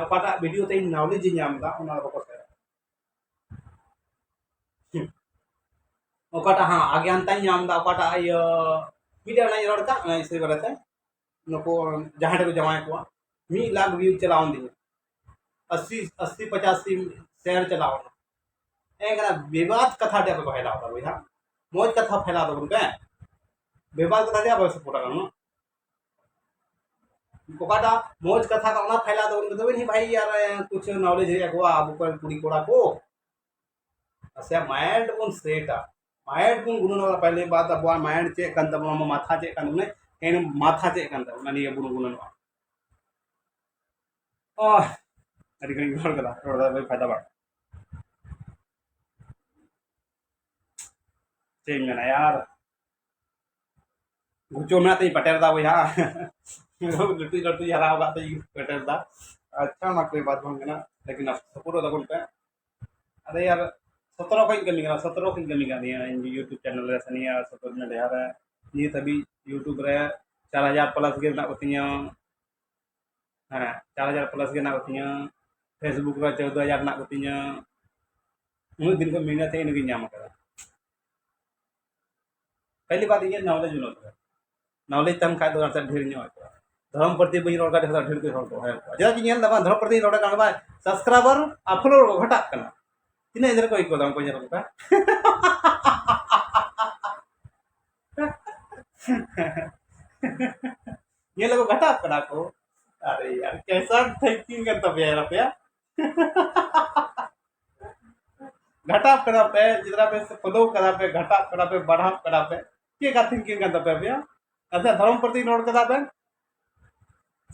ᱚᱠᱟᱴᱟᱜ ᱵᱷᱤᱰᱤᱭᱳ ᱛᱮ ᱤᱧ knowledge ᱤᱧ ᱧᱟᱢ ᱮᱫᱟ, ᱚᱱᱟ ᱵᱟᱠᱚ ᱥᱮᱭᱟᱨ ᱫᱟ᱾ ᱦᱩᱸ᱾ ᱚᱠᱟᱴᱟᱜ, ᱦᱮᱸ, ᱟᱜᱽᱭᱟᱱ ᱛᱟᱧ ᱧᱟᱢ ᱮᱫᱟ, ᱚᱠᱟᱴᱟᱜ ᱤᱭᱟᱹ ᱢᱤᱫᱴᱮᱱ ᱚᱱᱟᱧ ᱨᱚᱲ ᱠᱟᱜ, ᱚᱱᱟ ᱤᱥᱤ ᱵᱟᱨᱮᱛᱮ, ᱱᱩᱠᱩ ᱡᱟᱦᱟᱸᱭ ᱴᱷᱮᱱ ᱠᱚ ᱡᱟᱶᱟᱭ ᱠᱚᱣᱟ, ᱢᱤᱫ ᱞᱟᱠᱷ ᱵᱷᱤᱭᱩ ᱪᱟᱞᱟᱣ ᱮᱱ ᱛᱤᱧᱟ, ᱟᱥᱤ, ᱟᱥᱤ ᱯᱚᱸᱪᱟᱥᱤ ᱥᱮᱭᱟᱨ ᱪᱟᱞᱟᱣ ᱮᱱᱟ᱾ ᱮᱱᱠᱷᱟᱱ ᱵᱮᱵᱟᱫ ᱠᱟᱛᱷᱟ ᱴᱷᱮᱱ ᱟᱯᱮ ᱠᱚ ᱯᱷᱟᱭᱞᱟᱣ ᱮᱫᱟ ᱵᱚᱭᱦᱟ, ᱢᱚᱡᱽ ᱠᱟᱛᱷᱟ ᱯᱷᱟᱭᱞᱟᱣ ᱛᱟᱵᱚᱱ ᱯᱮ, ᱵᱮᱵᱟᱫ ᱠᱟᱛᱷᱟ ᱴᱷᱮᱱ ᱟᱯᱮ ᱥᱟᱯᱳᱨᱴ ᱠᱟᱱᱟ᱾ ᱚᱠᱟᱴᱟᱜ ᱢᱚᱡᱽ ᱠᱟᱛᱷᱟ ᱠᱟᱱᱟ, ᱚᱱᱟ ᱯᱷᱟᱭᱞᱟ ᱫᱚ ᱩᱱᱠᱩ ᱫᱚ ᱵᱷᱟᱭ ᱟᱨ ᱠᱩᱪᱷ ᱱᱚᱞᱮᱡᱽ ᱦᱩᱭᱩᱜ ᱟᱠᱚ ᱟᱵᱚ ᱠᱚᱨᱮᱱ ᱠᱩᱲᱤ ᱠᱚᱲᱟ ᱠᱚ᱾ ᱟᱪᱪᱷᱟ, ᱢᱟᱭᱤᱱᱰ ᱵᱚᱱ ᱥᱮᱴᱟ, ᱢᱟᱭᱤᱱᱰ ᱵᱚᱱ ᱜᱩᱱᱟᱹᱱᱚᱜᱼᱟ᱾ ᱯᱟᱦᱞᱮ ᱵᱟᱛ ᱟᱵᱚᱣᱟᱜ ᱢᱟᱭᱤᱱᱰ ᱪᱮᱫ ᱠᱟᱱ ᱛᱟᱵᱚᱱᱟ, ᱟᱵᱚᱣᱟᱜ ᱢᱟᱛᱷᱟ ᱪᱮᱫ ᱠᱟᱱ ᱛᱟᱵᱚᱱᱟ, ᱮᱱ ᱢᱟᱛᱷᱟ ᱪᱮᱫ ᱠᱟᱱ ᱛᱟᱵᱚᱱᱟ, ᱱᱤᱭᱟᱹ ᱵᱚᱱ ᱜᱩᱱᱟᱹᱱᱚᱜᱼᱟ᱾ ᱚᱦ, ᱟᱹᱰᱤ ᱜᱷᱟᱹᱲᱤᱡ ᱤᱧ ᱨᱚᱲ ᱠᱮᱫᱟ, ᱨᱚᱲ ᱫᱚ ᱵᱟᱭ ᱯᱷᱟᱭᱫᱟ ᱵᱟᱝ᱾ ᱪᱮᱫ ᱤᱧ ᱢᱮᱱᱟ ᱭᱟᱨ, ᱜᱩᱪᱩ ᱢᱮᱱᱟᱜ ᱛᱤᱧ ᱯᱮᱴᱮᱨ ᱫᱟ ᱵᱚᱭᱦᱟ᱾ ᱞᱟᱹᱴᱩ ᱞᱟᱹᱴᱩ ᱦᱟᱨᱟ ᱟᱠᱟᱫ ᱛᱤᱧ ᱯᱮᱴᱮᱨ ᱫᱟ᱾ ᱟᱪᱪᱷᱟ, ᱚᱱᱟ ᱠᱚ ᱵᱟᱫ ᱵᱟᱝ ᱠᱟᱱᱟ, ᱞᱮᱠᱤᱱ ᱥᱟᱯᱳᱨᱴ ᱛᱟᱵᱚᱱ ᱯᱮ᱾ ᱟᱫᱚ ᱭᱟᱨ, ᱥᱚᱛᱨᱚ ᱠᱷᱚᱱ ᱤᱧ ᱠᱟᱹᱢᱤ ᱠᱟᱱᱟ, ᱥᱚᱛᱨᱚ ᱠᱷᱚᱱ ᱤᱧ ᱠᱟᱹᱢᱤ ᱠᱟᱱ ᱱᱤᱭᱟᱹ ᱤᱧ YouTube ᱪᱮᱱᱮᱞ ᱨᱮ, ᱥᱮ ᱱᱤᱭᱟᱹ ᱥᱳᱥᱟᱞ ᱢᱤᱰᱤᱭᱟ ᱨᱮ᱾ ᱱᱤᱛ ᱦᱟᱹᱵᱤᱡ YouTube ᱨᱮ ᱪᱟᱨ ᱦᱟᱡᱟᱨ ᱯᱞᱟᱥ ᱜᱮ ᱢᱮᱱᱟᱜ ᱠᱚᱛᱤᱧᱟ᱾ ᱦᱮᱸ, ᱪᱟᱨ ᱦᱟᱡᱟᱨ ᱯᱞᱟᱥ ᱜᱮ ᱢᱮᱱᱟᱜ ᱠᱚᱛᱤᱧᱟ᱾ Facebook ᱨᱮ ᱪᱳᱫᱽᱫᱳ ᱦᱟᱡᱟᱨ ᱢᱮᱱᱟᱜ ᱠᱚᱛᱤᱧᱟ᱾ ᱩᱱᱟᱹᱜ ᱫᱤᱱ ᱠᱷᱚᱱ ᱢᱮᱦᱱᱚᱛ ᱤᱧ ᱧᱟᱢ ᱟᱠᱟᱫᱟ᱾ ᱯᱮᱦᱞᱤ ᱵᱟᱨ ᱤᱧᱟᱹᱜ ᱱᱚᱞᱮᱡᱽ ᱵᱟᱹᱱᱩᱜ ᱟᱠᱟᱫᱟ᱾ ᱱᱚᱞᱮᱡᱽ ᱛᱟᱦᱮᱱ ᱠᱷᱟᱡ ᱫᱚ ᱱᱟᱥᱮ ᱰᱷᱮᱨ ᱧᱚᱜ ᱦᱩᱭ ᱠᱚᱜᱼᱟ᱾ ᱫᱷᱚᱨᱚᱢ ᱯᱨᱚᱛᱤ ᱵᱟᱹᱧ ᱨᱚᱲ ᱠᱟᱱ ᱠᱷᱟᱡ ᱫᱚ ᱰᱷᱮᱨ ᱠᱚ ᱦᱚᱲ ᱠᱚ ᱦᱮᱡ ᱠᱚᱜᱼᱟ᱾ ᱪᱮᱫᱟᱜ ᱪᱚᱧ ᱧᱮᱞ ᱮᱫᱟ, ᱵᱟᱝ, ᱫᱷᱚᱨᱚᱢ ᱯᱨᱚᱛᱤ ᱨᱚᱲ ᱠᱟᱱ ᱠᱷᱟᱡ ᱥᱟᱵᱥᱠᱨᱟᱭᱵᱟᱨ ᱟᱨ ᱯᱷᱚᱞᱳᱣᱟᱨ ᱠᱚ ᱜᱷᱟᱴᱟᱜ ᱠᱟᱱᱟ᱾ ᱛᱤᱱᱟᱹᱜ ᱮᱱᱛᱮ ᱨᱮᱠᱚ ᱟᱹᱭᱠᱟᱹᱣ ᱮᱫᱟ ᱩᱱᱠᱩ ᱧᱮᱞ ᱠᱚᱯᱮ᱾ ᱧᱮᱞ ᱟᱠᱚ ᱜᱷᱟᱴᱟᱜ ᱠᱟᱱᱟ ᱠᱚ᱾ ᱟᱨᱮ ᱭᱟᱨ, ᱠᱮᱥᱟ ᱛᱷᱤᱝᱠᱤᱝ ᱠᱟᱱ ᱛᱟᱯᱮᱭᱟ ᱭᱟᱨ ᱟᱯᱮᱭᱟᱜ? ᱜᱷᱟᱴᱟᱜ ᱠᱟᱱᱟ ᱯᱮ, ᱡᱮᱫᱨᱟ ᱯᱮ ᱯᱷᱚᱞᱳ ᱠᱟᱱᱟ ᱯᱮ, ᱜᱷᱟᱴᱟᱜ ᱠᱟᱱᱟ ᱯᱮ, ᱵᱟᱲᱦᱟᱜ ᱠᱟᱱᱟ ᱯᱮ᱾ ᱪᱮᱫ ᱠᱟ ᱛᱷᱤᱝᱠᱤᱝ ᱠᱟᱱ ᱛᱟᱯᱮᱭᱟ ᱟᱯᱮᱭᱟᱜ? ᱟᱪᱪᱷᱟ, ᱫᱷᱚᱨᱚᱢ ᱯᱨᱚᱛᱤ ᱨᱚᱲ ᱠᱮᱫᱟ ᱯᱮ,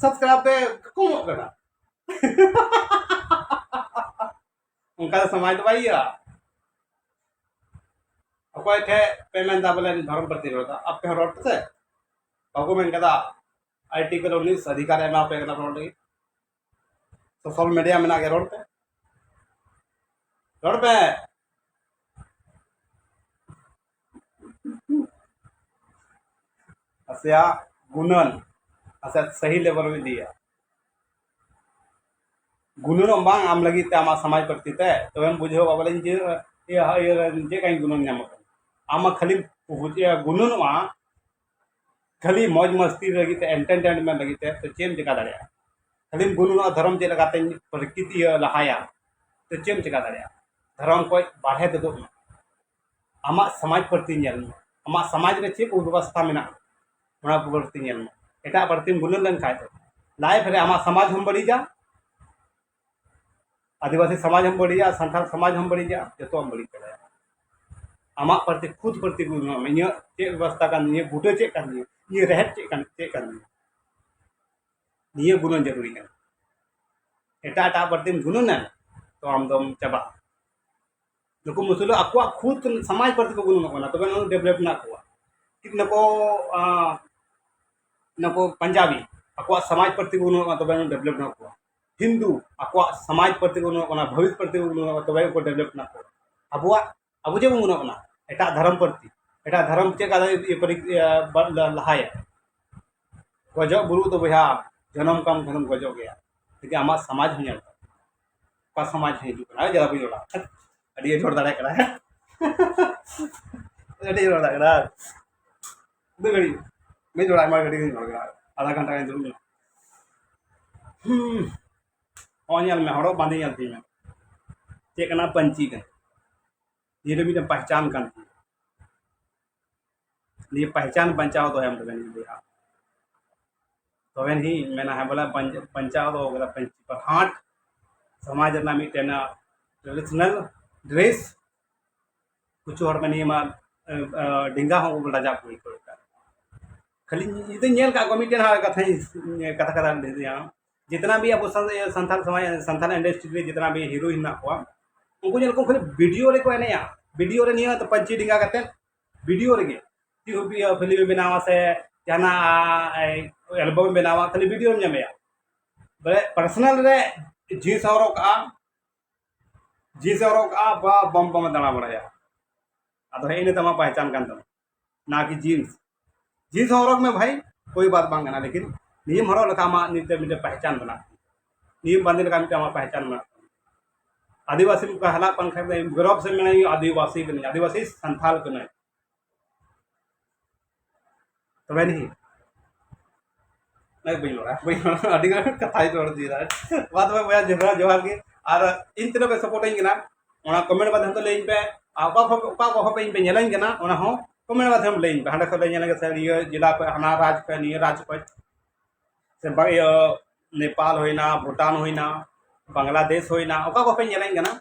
ᱥᱟᱵᱥᱠᱨᱟᱭᱤᱵ ᱯᱮ ᱠᱚᱢᱚᱜ ᱠᱟᱱᱟ᱾ ᱚᱱᱠᱟ ᱫᱚ ᱥᱚᱢᱟᱡᱽ ᱫᱚ ᱵᱟᱭ ᱤᱭᱟᱹᱜᱼᱟ᱾ ᱚᱠᱚᱭ ᱴᱷᱮᱡ ᱯᱮ ᱢᱮᱱᱫᱟ ᱵᱚᱞᱮ ᱫᱷᱚᱨᱚᱢ ᱯᱨᱚᱛᱤ ᱨᱚᱲ ᱫᱟ, ᱟᱯᱮ ᱦᱚᱸ ᱨᱚᱲ ᱯᱮᱥᱮ᱾ ᱵᱟᱠᱚ ᱢᱮᱱ ᱠᱟᱫᱟ ᱟᱨᱴᱤᱠᱮᱞ ᱩᱱᱤᱥ ᱚᱫᱷᱤᱠᱟᱨ ᱮᱢᱟ ᱯᱮ ᱠᱟᱱᱟ ᱨᱚᱲ ᱞᱟᱹᱜᱤᱫ? ᱥᱳᱥᱟᱞ ᱢᱤᱰᱤᱭᱟ ᱢᱮᱱᱟᱜ ᱜᱮ, ᱨᱚᱲ ᱯᱮ, ᱨᱚᱲ ᱯᱮ᱾ ᱟᱥᱮᱭᱟᱜ ᱜᱩᱱᱟᱹᱱ, ᱟᱥᱮᱭᱟᱜ ᱥᱟᱹᱦᱤ ᱞᱮᱵᱮᱞ ᱨᱮ ᱤᱫᱤᱭᱟ᱾ ᱜᱩᱱᱟᱹᱱᱚᱜ ᱵᱟᱝ ᱟᱢ ᱞᱟᱹᱜᱤᱫ ᱛᱮ, ᱟᱢᱟᱜ ᱥᱚᱢᱟᱡᱽ ᱯᱨᱚᱛᱤ ᱛᱮ, ᱛᱚᱵᱮᱢ ᱵᱩᱡᱷᱟᱹᱣᱟ ᱵᱚᱞᱮ ᱡᱮ, ᱤᱭᱟᱹ, ᱤᱭᱟᱹ, ᱪᱮᱫ ᱠᱟᱹᱧ ᱜᱩᱱᱟᱹᱱ ᱧᱟᱢᱚᱜ ᱠᱟᱱᱟ᱾ ᱟᱢ ᱢᱟ ᱠᱷᱟᱹᱞᱤᱢ ᱵᱩᱡᱷᱟᱹᱣ ᱜᱩᱱᱟᱹᱱᱚᱜᱼᱟ, ᱠᱷᱟᱹᱞᱤ ᱢᱚᱡᱽ ᱢᱟᱥᱛᱤ ᱞᱟᱹᱜᱤᱫ ᱛᱮ, ᱮᱱᱴᱟᱨᱴᱮᱱᱢᱮᱱᱴ ᱞᱟᱹᱜᱤᱫ ᱛᱮ, ᱛᱚ ᱪᱮᱫ ᱮᱢ ᱪᱮᱠᱟ ᱫᱟᱲᱮᱭᱟᱜᱼᱟ? ᱠᱷᱟᱹᱞᱤᱢ ᱜᱩᱱᱟᱹᱱᱚᱜᱼᱟ ᱫᱷᱚᱨᱚᱢ ᱪᱮᱫ ᱞᱮᱠᱟᱛᱮᱧ ᱯᱨᱚᱠᱨᱤᱛᱤ ᱤᱭᱟᱹ ᱞᱟᱦᱟᱭᱟ, ᱛᱚ ᱪᱮᱫ ᱮᱢ ᱪᱮᱠᱟ ᱫᱟᱲᱮᱭᱟᱜᱼᱟ? ᱫᱷᱚᱨᱚᱢ ᱠᱷᱚᱡ ᱵᱟᱨᱦᱮ ᱛᱩᱫᱩᱜ ᱢᱮ᱾ ᱟᱢᱟᱜ ᱥᱚᱢᱟᱡᱽ ᱯᱨᱚᱛᱤ ᱧᱮᱞ ᱢᱮ, ᱟᱢᱟᱜ ᱥᱚᱢᱟᱡᱽ ᱨᱮ ᱪᱮᱫ ᱚᱵᱚᱥᱛᱷᱟ ᱢᱮᱱᱟᱜᱼᱟ, ᱚᱱᱟ ᱯᱨᱚᱛᱤ ᱧᱮᱞ ᱢᱮ᱾ ᱮᱴᱟᱜ ᱯᱨᱚᱛᱤᱢ ᱜᱩᱱᱟᱹᱱ ᱞᱮᱱᱠᱷᱟᱡ ᱫᱚ ᱞᱟᱭᱤᱯᱷ ᱨᱮ ᱟᱢᱟᱜ ᱥᱚᱢᱟᱡᱽ ᱦᱚᱸᱢ ᱵᱟᱹᱲᱤᱡᱟ, ᱟᱹᱫᱤᱵᱟᱹᱥᱤ ᱥᱚᱢᱟᱡᱽ ᱦᱚᱸᱢ ᱵᱟᱹᱲᱤᱡᱟ, ᱥᱟᱱᱛᱟᱲ ᱥᱚᱢᱟᱡᱽ ᱦᱚᱸᱢ ᱵᱟᱹᱲᱤᱡᱟ, ᱡᱚᱛᱚᱣᱟᱜ ᱮᱢ ᱵᱟᱹᱲᱤᱡ ᱪᱟᱵᱟᱭᱟ᱾ ᱟᱢᱟᱜ ᱯᱨᱚᱛᱤ, ᱠᱷᱩᱫ ᱯᱨᱚᱛᱤ ᱜᱩᱱᱟᱹᱱ ᱢᱮ, ᱤᱧᱟᱹᱜ ᱪᱮᱫ ᱚᱵᱚᱥᱛᱷᱟ ᱠᱟᱱ ᱛᱤᱧᱟᱹ, ᱤᱧᱟᱹᱜ ᱵᱩᱴᱟᱹ ᱪᱮᱫ ᱠᱟᱱ ᱛᱤᱧᱟᱹ, ᱤᱧᱟᱹᱜ ᱨᱮᱦᱮᱫ ᱪᱮᱫ ᱠᱟᱱ, ᱪᱮᱫ ᱠᱟᱱ ᱛᱤᱧᱟᱹ, ᱱᱤᱭᱟᱹ ᱜᱩᱱᱟᱹᱱ ᱡᱟᱹᱨᱩᱨᱤ ᱠᱟᱱᱟ᱾ ᱮᱴᱟᱜ ᱮᱴᱟᱜ ᱯᱨᱚᱛᱤᱢ ᱜᱩᱱᱟᱹᱱᱟ, ᱛᱚ ᱟᱢ ᱫᱚᱢ ᱪᱟᱵᱟᱜᱼᱟ᱾ ᱱᱩᱠᱩ ᱢᱩᱥᱞᱟᱹ ᱟᱠᱚᱣᱟᱜ ᱠᱷᱩᱫ ᱥᱚᱢᱟᱡᱽ ᱯᱨᱚᱛᱤ ᱠᱚ ᱜᱩᱱᱟᱹᱱᱚᱜ ᱠᱟᱱᱟ, ᱛᱚᱵᱮ ᱱᱩᱱᱟᱹᱜ ᱰᱮᱵᱷᱞᱚᱯ ᱢᱮᱱᱟᱜ ᱠᱚᱣᱟ᱾ ᱴᱷᱤᱠ ᱱᱩᱠᱩ, ᱟᱸ, ᱱᱩᱠᱩ ᱯᱟᱧᱡᱟᱵᱤ ᱟᱠᱚᱣᱟᱜ ᱥᱚᱢᱟᱡᱽ ᱯᱨᱚᱛᱤ ᱠᱚ ᱜᱩᱱᱟᱹᱱᱚᱜ ᱠᱟᱱᱟ, ᱛᱚᱵᱮ ᱱᱩᱱᱟᱹᱜ ᱰᱮᱵᱷᱞᱚᱯ ᱢᱮᱱᱟᱜ ᱠᱚᱣᱟ᱾ ᱦᱤᱱᱫᱩ ᱟᱠᱚᱣᱟᱜ ᱥᱚᱢᱟᱡᱽ ᱯᱨᱚᱛᱤ ᱠᱚ ᱜᱩᱱᱟᱹᱱᱚᱜ ᱠᱟᱱᱟ, ᱵᱷᱟᱹᱵᱤᱥ ᱯᱨᱚᱛᱤ ᱠᱚ ᱜᱩᱱᱟᱹᱱᱚᱜ ᱠᱟᱱᱟ, ᱛᱚᱵᱮ ᱩᱱᱠᱩ ᱰᱮᱵᱷᱞᱚᱯ ᱢᱮᱱᱟᱜ ᱠᱚᱣᱟ᱾ ᱟᱵᱚᱣᱟᱜ, ᱟᱵᱚ ᱪᱮᱫ ᱵᱚᱱ ᱜᱩᱱᱟᱹᱱᱚᱜ ᱠᱟᱱᱟ? ᱮᱴᱟᱜ ᱫᱷᱚᱨᱚᱢ ᱯᱨᱚᱛᱤ᱾ ᱮᱴᱟᱜ ᱫᱷᱚᱨᱚᱢ ᱪᱮᱫ ᱠᱟᱛᱮ ᱤᱭᱟᱹ ᱯᱚᱨᱤ-, ᱤᱭᱟᱹ, ᱵᱟ-, ᱞᱟ-, ᱞᱟᱦᱟᱭᱟ? ᱜᱚᱡᱚᱜ ᱵᱩᱨᱩᱜ ᱫᱚ ᱵᱚᱭᱦᱟ, ᱡᱚᱱᱚᱢ ᱠᱟᱢ ᱠᱷᱟᱱᱮᱢ ᱜᱚᱡᱚᱜ ᱜᱮᱭᱟ᱾ ᱞᱮᱠᱤᱱ ᱟᱢᱟᱜ ᱥᱚᱢᱟᱡᱽ ᱦᱚᱸ ᱧᱮᱞ ᱛᱟᱢ᱾ ᱚᱠᱟ ᱥᱚᱢᱟᱡᱽ ᱦᱚᱸ ᱦᱤᱡᱩᱜ ᱠᱟᱱᱟ, ᱡᱟᱫᱟ ᱵᱟᱹᱧ ᱨᱚᱲᱟ᱾ ᱟᱹᱰᱤ ᱨᱚᱲ ᱫᱟᱲᱮᱭᱟᱜ ᱠᱟᱱᱟ᱾ ᱟᱹᱰᱤ ᱨᱚᱲ ᱫᱟᱲᱮᱭᱟᱜ ᱠᱟᱱᱟ᱾ ᱢᱤᱫ ᱜᱷᱟᱹᱲᱤᱡ, ᱢᱤᱫ ᱡᱚᱲᱟ ᱟᱭᱢᱟ ᱜᱷᱟᱹᱲᱤᱡ ᱤᱧ ᱨᱚᱲ ᱠᱟᱱᱟ᱾ ᱟᱫᱷᱟ ᱜᱷᱚᱱᱴᱟ ᱜᱟᱱ ᱫᱩᱲᱩᱵ ᱮᱱᱟ᱾ ᱦᱩᱸ᱾ ᱦᱚᱸᱜᱼᱚᱭ ᱧᱮᱞ ᱢᱮ, ᱦᱚᱨᱚᱜ ᱵᱟᱸᱫᱮ ᱧᱮᱞ ᱛᱤᱧ ᱢᱮ᱾ ᱪᱮᱫ ᱠᱟᱱᱟ? ᱯᱟᱹᱧᱪᱤ ᱠᱟᱱᱟ᱾ ᱱᱤᱭᱟᱹ ᱫᱚ ᱢᱤᱫᱴᱮᱱ ᱯᱟᱦᱪᱟᱱ ᱠᱟᱱ ᱛᱤᱧᱟ᱾ ᱱᱤᱭᱟᱹ ᱯᱟᱦᱪᱟᱱ ᱵᱟᱧᱪᱟᱣ ᱫᱚᱦᱚᱭᱟᱢ ᱛᱚᱵᱮ ᱱᱤᱭᱟᱹ ᱵᱚᱭᱦᱟ᱾ ᱛᱚᱵᱮ ᱱᱤᱭᱟᱹ ᱢᱮᱱᱟ ᱦᱮᱸ ᱵᱚᱞᱮ ᱵᱟᱧ-, ᱵᱟᱧᱪᱟᱣ ᱫᱚᱦᱚ ᱠᱟᱫᱟ ᱯᱟᱹᱧᱪᱤ ᱯᱟᱨᱦᱟᱴ ᱥᱚᱢᱟᱡᱽ ᱨᱮᱱᱟᱜ ᱢᱤᱫᱴᱮᱱ traditional dress᱾ ᱠᱤᱪᱷᱩ ᱦᱚᱲ ᱢᱟ ᱱᱤᱭᱟᱹ ᱢᱟ, ᱮ, ᱮ, ᱰᱮᱸᱜᱟ ᱦᱚᱸ ᱞᱟᱡᱟᱣ ᱠᱚ ᱟᱹᱭᱠᱟᱹᱣ ᱮᱫᱟ᱾ ᱠᱷᱟᱹᱞᱤ ᱤᱧ ᱫᱚᱧ ᱧᱮᱞ ᱠᱟᱜ ᱠᱚᱣᱟ, ᱢᱤᱫᱴᱮᱱ ᱦᱚᱲ ᱠᱟᱛᱷᱟᱧ, ᱠᱟᱛᱷᱟ, ᱠᱟᱛᱷᱟ ᱞᱟᱹᱭᱟ, ᱡᱤᱛᱱᱟ ᱵᱷᱤ ᱟᱵᱚ ᱥᱟᱱ-, ᱥᱟᱱᱛᱟᱞ ᱥᱚᱢᱟᱡᱽ, ᱥᱟᱱᱛᱟᱞ industry ᱨᱮ ᱡᱤᱛᱱᱟ ᱵᱷᱤ ᱦᱤᱨᱳ ᱦᱮᱱᱟᱜ ᱠᱚᱣᱟ, ᱩᱱᱠᱩ ᱧᱮᱞ ᱠᱚᱢ ᱠᱷᱟᱹᱞᱤ video ᱨᱮᱠᱚ ᱮᱱᱮᱡᱼᱟ, video ᱨᱮ ᱱᱤᱭᱟᱹ ᱯᱟᱹᱧᱪᱤ ᱰᱮᱸᱜᱟ ᱠᱟᱛᱮ video ᱨᱮᱜᱮ᱾ ᱪᱮᱫ ᱦᱚᱸ ᱯᱷᱤᱞᱢ ᱮ ᱵᱮᱱᱟᱣᱟ ᱥᱮ ᱡᱟᱦᱟᱱᱟᱜ, ᱮ, album ᱮ ᱵᱮᱱᱟᱣᱟ, ᱠᱷᱟᱹᱞᱤ video ᱨᱮᱢ ᱧᱟᱢᱮᱭᱟ᱾ ᱵᱚᱞᱮ personal ᱨᱮ jeans ᱦᱚᱨᱚᱜ ᱠᱟᱜᱼᱟ, jeans ᱦᱚᱨᱚᱜ ᱠᱟᱜᱼᱟ, ᱵᱟ ᱵᱚᱢ ᱵᱚᱢ ᱮ ᱫᱟᱬᱟ ᱵᱟᱲᱟᱭᱟ᱾ ᱟᱫᱚ ᱦᱮᱸ, ᱤᱱᱟᱹ ᱛᱟᱢᱟ ᱯᱟᱦᱪᱟᱱ ᱠᱟᱱ ᱛᱟᱢᱟ᱾ ᱱᱟ ᱠᱤ jeans, jeans ᱦᱚᱨᱚᱜ ᱢᱮ ᱵᱷᱟᱭ, ᱠᱳᱭ ᱵᱟᱛ ᱵᱟᱝ ᱠᱟᱱᱟ, ᱞᱮᱠᱤᱱ ᱱᱤᱭᱟᱹᱢ ᱦᱚᱨᱚᱜ ᱞᱮᱠᱷᱟᱱ ᱟᱢᱟᱜ ᱱᱤᱛ ᱢᱤᱫᱴᱮᱱ ᱯᱟᱦᱪᱟᱱ ᱵᱮᱱᱟᱜ ᱛᱟᱢᱟ᱾ ᱱᱤᱭᱟᱹᱢ ᱵᱟᱸᱫᱮ ᱞᱮᱠᱷᱟᱱ ᱢᱤᱫᱴᱮᱱ ᱟᱢᱟᱜ ᱯᱟᱦᱪᱟᱱ ᱵᱮᱱᱟᱜ ᱛᱟᱢᱟ᱾ ᱟᱹᱫᱤᱵᱟᱹᱥᱤ ᱠᱚ ᱦᱟᱞᱟᱜ ᱠᱟᱱ ᱠᱷᱟᱱ ᱫᱚ ᱤᱧ ᱜᱚᱨᱚᱵᱽ ᱥᱮ ᱢᱮᱱᱟ, ᱤᱧ ᱟᱹᱫᱤᱵᱟᱹᱥᱤ ᱠᱟᱹᱱᱟᱹᱧ, ᱟᱹᱫᱤᱵᱟᱹᱥᱤ ᱥᱟᱱᱛᱟᱞ ᱠᱟᱹᱱᱟᱹᱧ᱾ ᱛᱚᱵᱮ ᱱᱤᱦᱤ ᱱᱟᱭ ᱵᱟᱹᱧ ᱨᱚᱲᱟ, ᱵᱟᱹᱧ ᱨᱚᱲᱟ, ᱟᱹᱰᱤ ᱜᱟᱱ ᱠᱟᱛᱷᱟᱭ ᱨᱚᱲ ᱤᱫᱤᱭᱮᱫᱟ᱾ ᱢᱟ ᱛᱚᱵᱮ ᱵᱚᱭᱦᱟ, ᱡᱚᱦᱟᱨ, ᱡᱚᱦᱟᱨ ᱜᱮ᱾ ᱟᱨ ᱤᱧ ᱛᱤᱱᱟᱹᱜ ᱯᱮ ᱥᱟᱯᱳᱨᱴ ᱟᱹᱧ ᱠᱟᱱᱟ, ᱚᱱᱟ ᱠᱚᱢᱮᱱᱴ ᱢᱟᱫᱽᱫᱷᱚᱢ ᱛᱮ ᱞᱟᱹᱭᱟᱹᱧ ᱯᱮ᱾ ᱟᱨ ᱚᱠᱟ ᱠᱚ, ᱚᱠᱟ ᱠᱚ ᱦᱚᱸ ᱯᱮ ᱤᱧ ᱯᱮ ᱧᱮᱞᱟᱹᱧ ᱠᱟᱱᱟ, ᱚᱱᱟ ᱦᱚᱸ ᱠᱚᱢᱮᱱᱴ ᱢᱟᱫᱽᱫᱷᱚᱢ ᱞᱟᱹᱭᱟᱹᱧ ᱯᱮ᱾ ᱦᱟᱸᱰᱮ ᱠᱷᱚᱱ ᱞᱮ ᱧᱮᱞ ᱠᱟᱫᱟ ᱥᱮ, ᱱᱤᱭᱟᱹ ᱡᱮᱞᱟ ᱠᱷᱚᱱ, ᱦᱟᱱᱟ ᱨᱟᱡᱽ ᱠᱷᱚᱱ, ᱱᱤᱭᱟᱹ ᱨᱟᱡᱽ ᱠᱷᱚᱱ, ᱥᱮ ᱵᱟ-, ᱤᱭᱟᱹ, ᱱᱮᱯᱟᱞ ᱦᱩᱭᱱᱟ, ᱵᱷᱩᱴᱟᱱ ᱦᱩᱭᱱᱟ, ᱵᱟᱝᱞᱟᱫᱮᱥ ᱦᱩᱭᱱᱟ, ᱚᱠᱟ ᱠᱚ ᱯᱮ ᱧᱮᱞᱟᱹᱧ ᱠᱟᱱᱟ,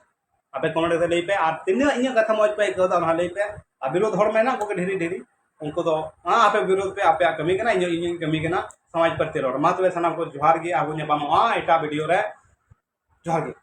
ᱟᱯᱮ ᱠᱚᱢᱮᱱᱴ ᱠᱟᱛᱮ ᱞᱟᱹᱭ ᱯᱮ᱾ ᱟᱨ ᱛᱤᱱᱟᱹᱜ ᱤᱧᱟᱹᱜ ᱠᱟᱛᱷᱟ ᱢᱚᱡᱽ ᱯᱮ ᱟᱹᱭᱠᱟᱹᱣ ᱫᱟ, ᱚᱱᱟ ᱞᱟᱹᱭ ᱯᱮ᱾ ᱟᱨ ᱵᱤᱨᱳᱫᱷ ᱦᱚᱲ ᱢᱮᱱᱟᱜ ᱠᱚᱜᱮ ᱰᱷᱮᱨ ᱰᱷᱮᱨ, ᱩᱱᱠᱩ ᱫᱚ ᱚᱱᱟ ᱟᱯᱮ ᱵᱤᱨᱳᱫᱷ ᱯᱮ, ᱟᱯᱮᱭᱟᱜ ᱠᱟᱹᱢᱤ ᱠᱟᱱᱟ, ᱤᱧᱟᱹᱜ, ᱤᱧᱟᱹᱜ ᱠᱟᱹᱢᱤ ᱠᱟᱱᱟ ᱥᱚᱢᱟᱡᱽ ᱯᱨᱚᱛᱤ ᱨᱚᱲ᱾ ᱢᱟ ᱛᱚᱵᱮ ᱥᱟᱱᱟᱢ ᱠᱚ ᱡᱚᱦᱟᱨ ᱜᱮ, ᱟᱨ ᱵᱚᱱ ᱧᱟᱯᱟᱢᱚᱜᱼᱟ ᱮᱴᱟᱜ ᱵᱷᱤᱰᱤᱭᱳ ᱨᱮ᱾ ᱡᱚᱦᱟᱨ ᱜᱮ᱾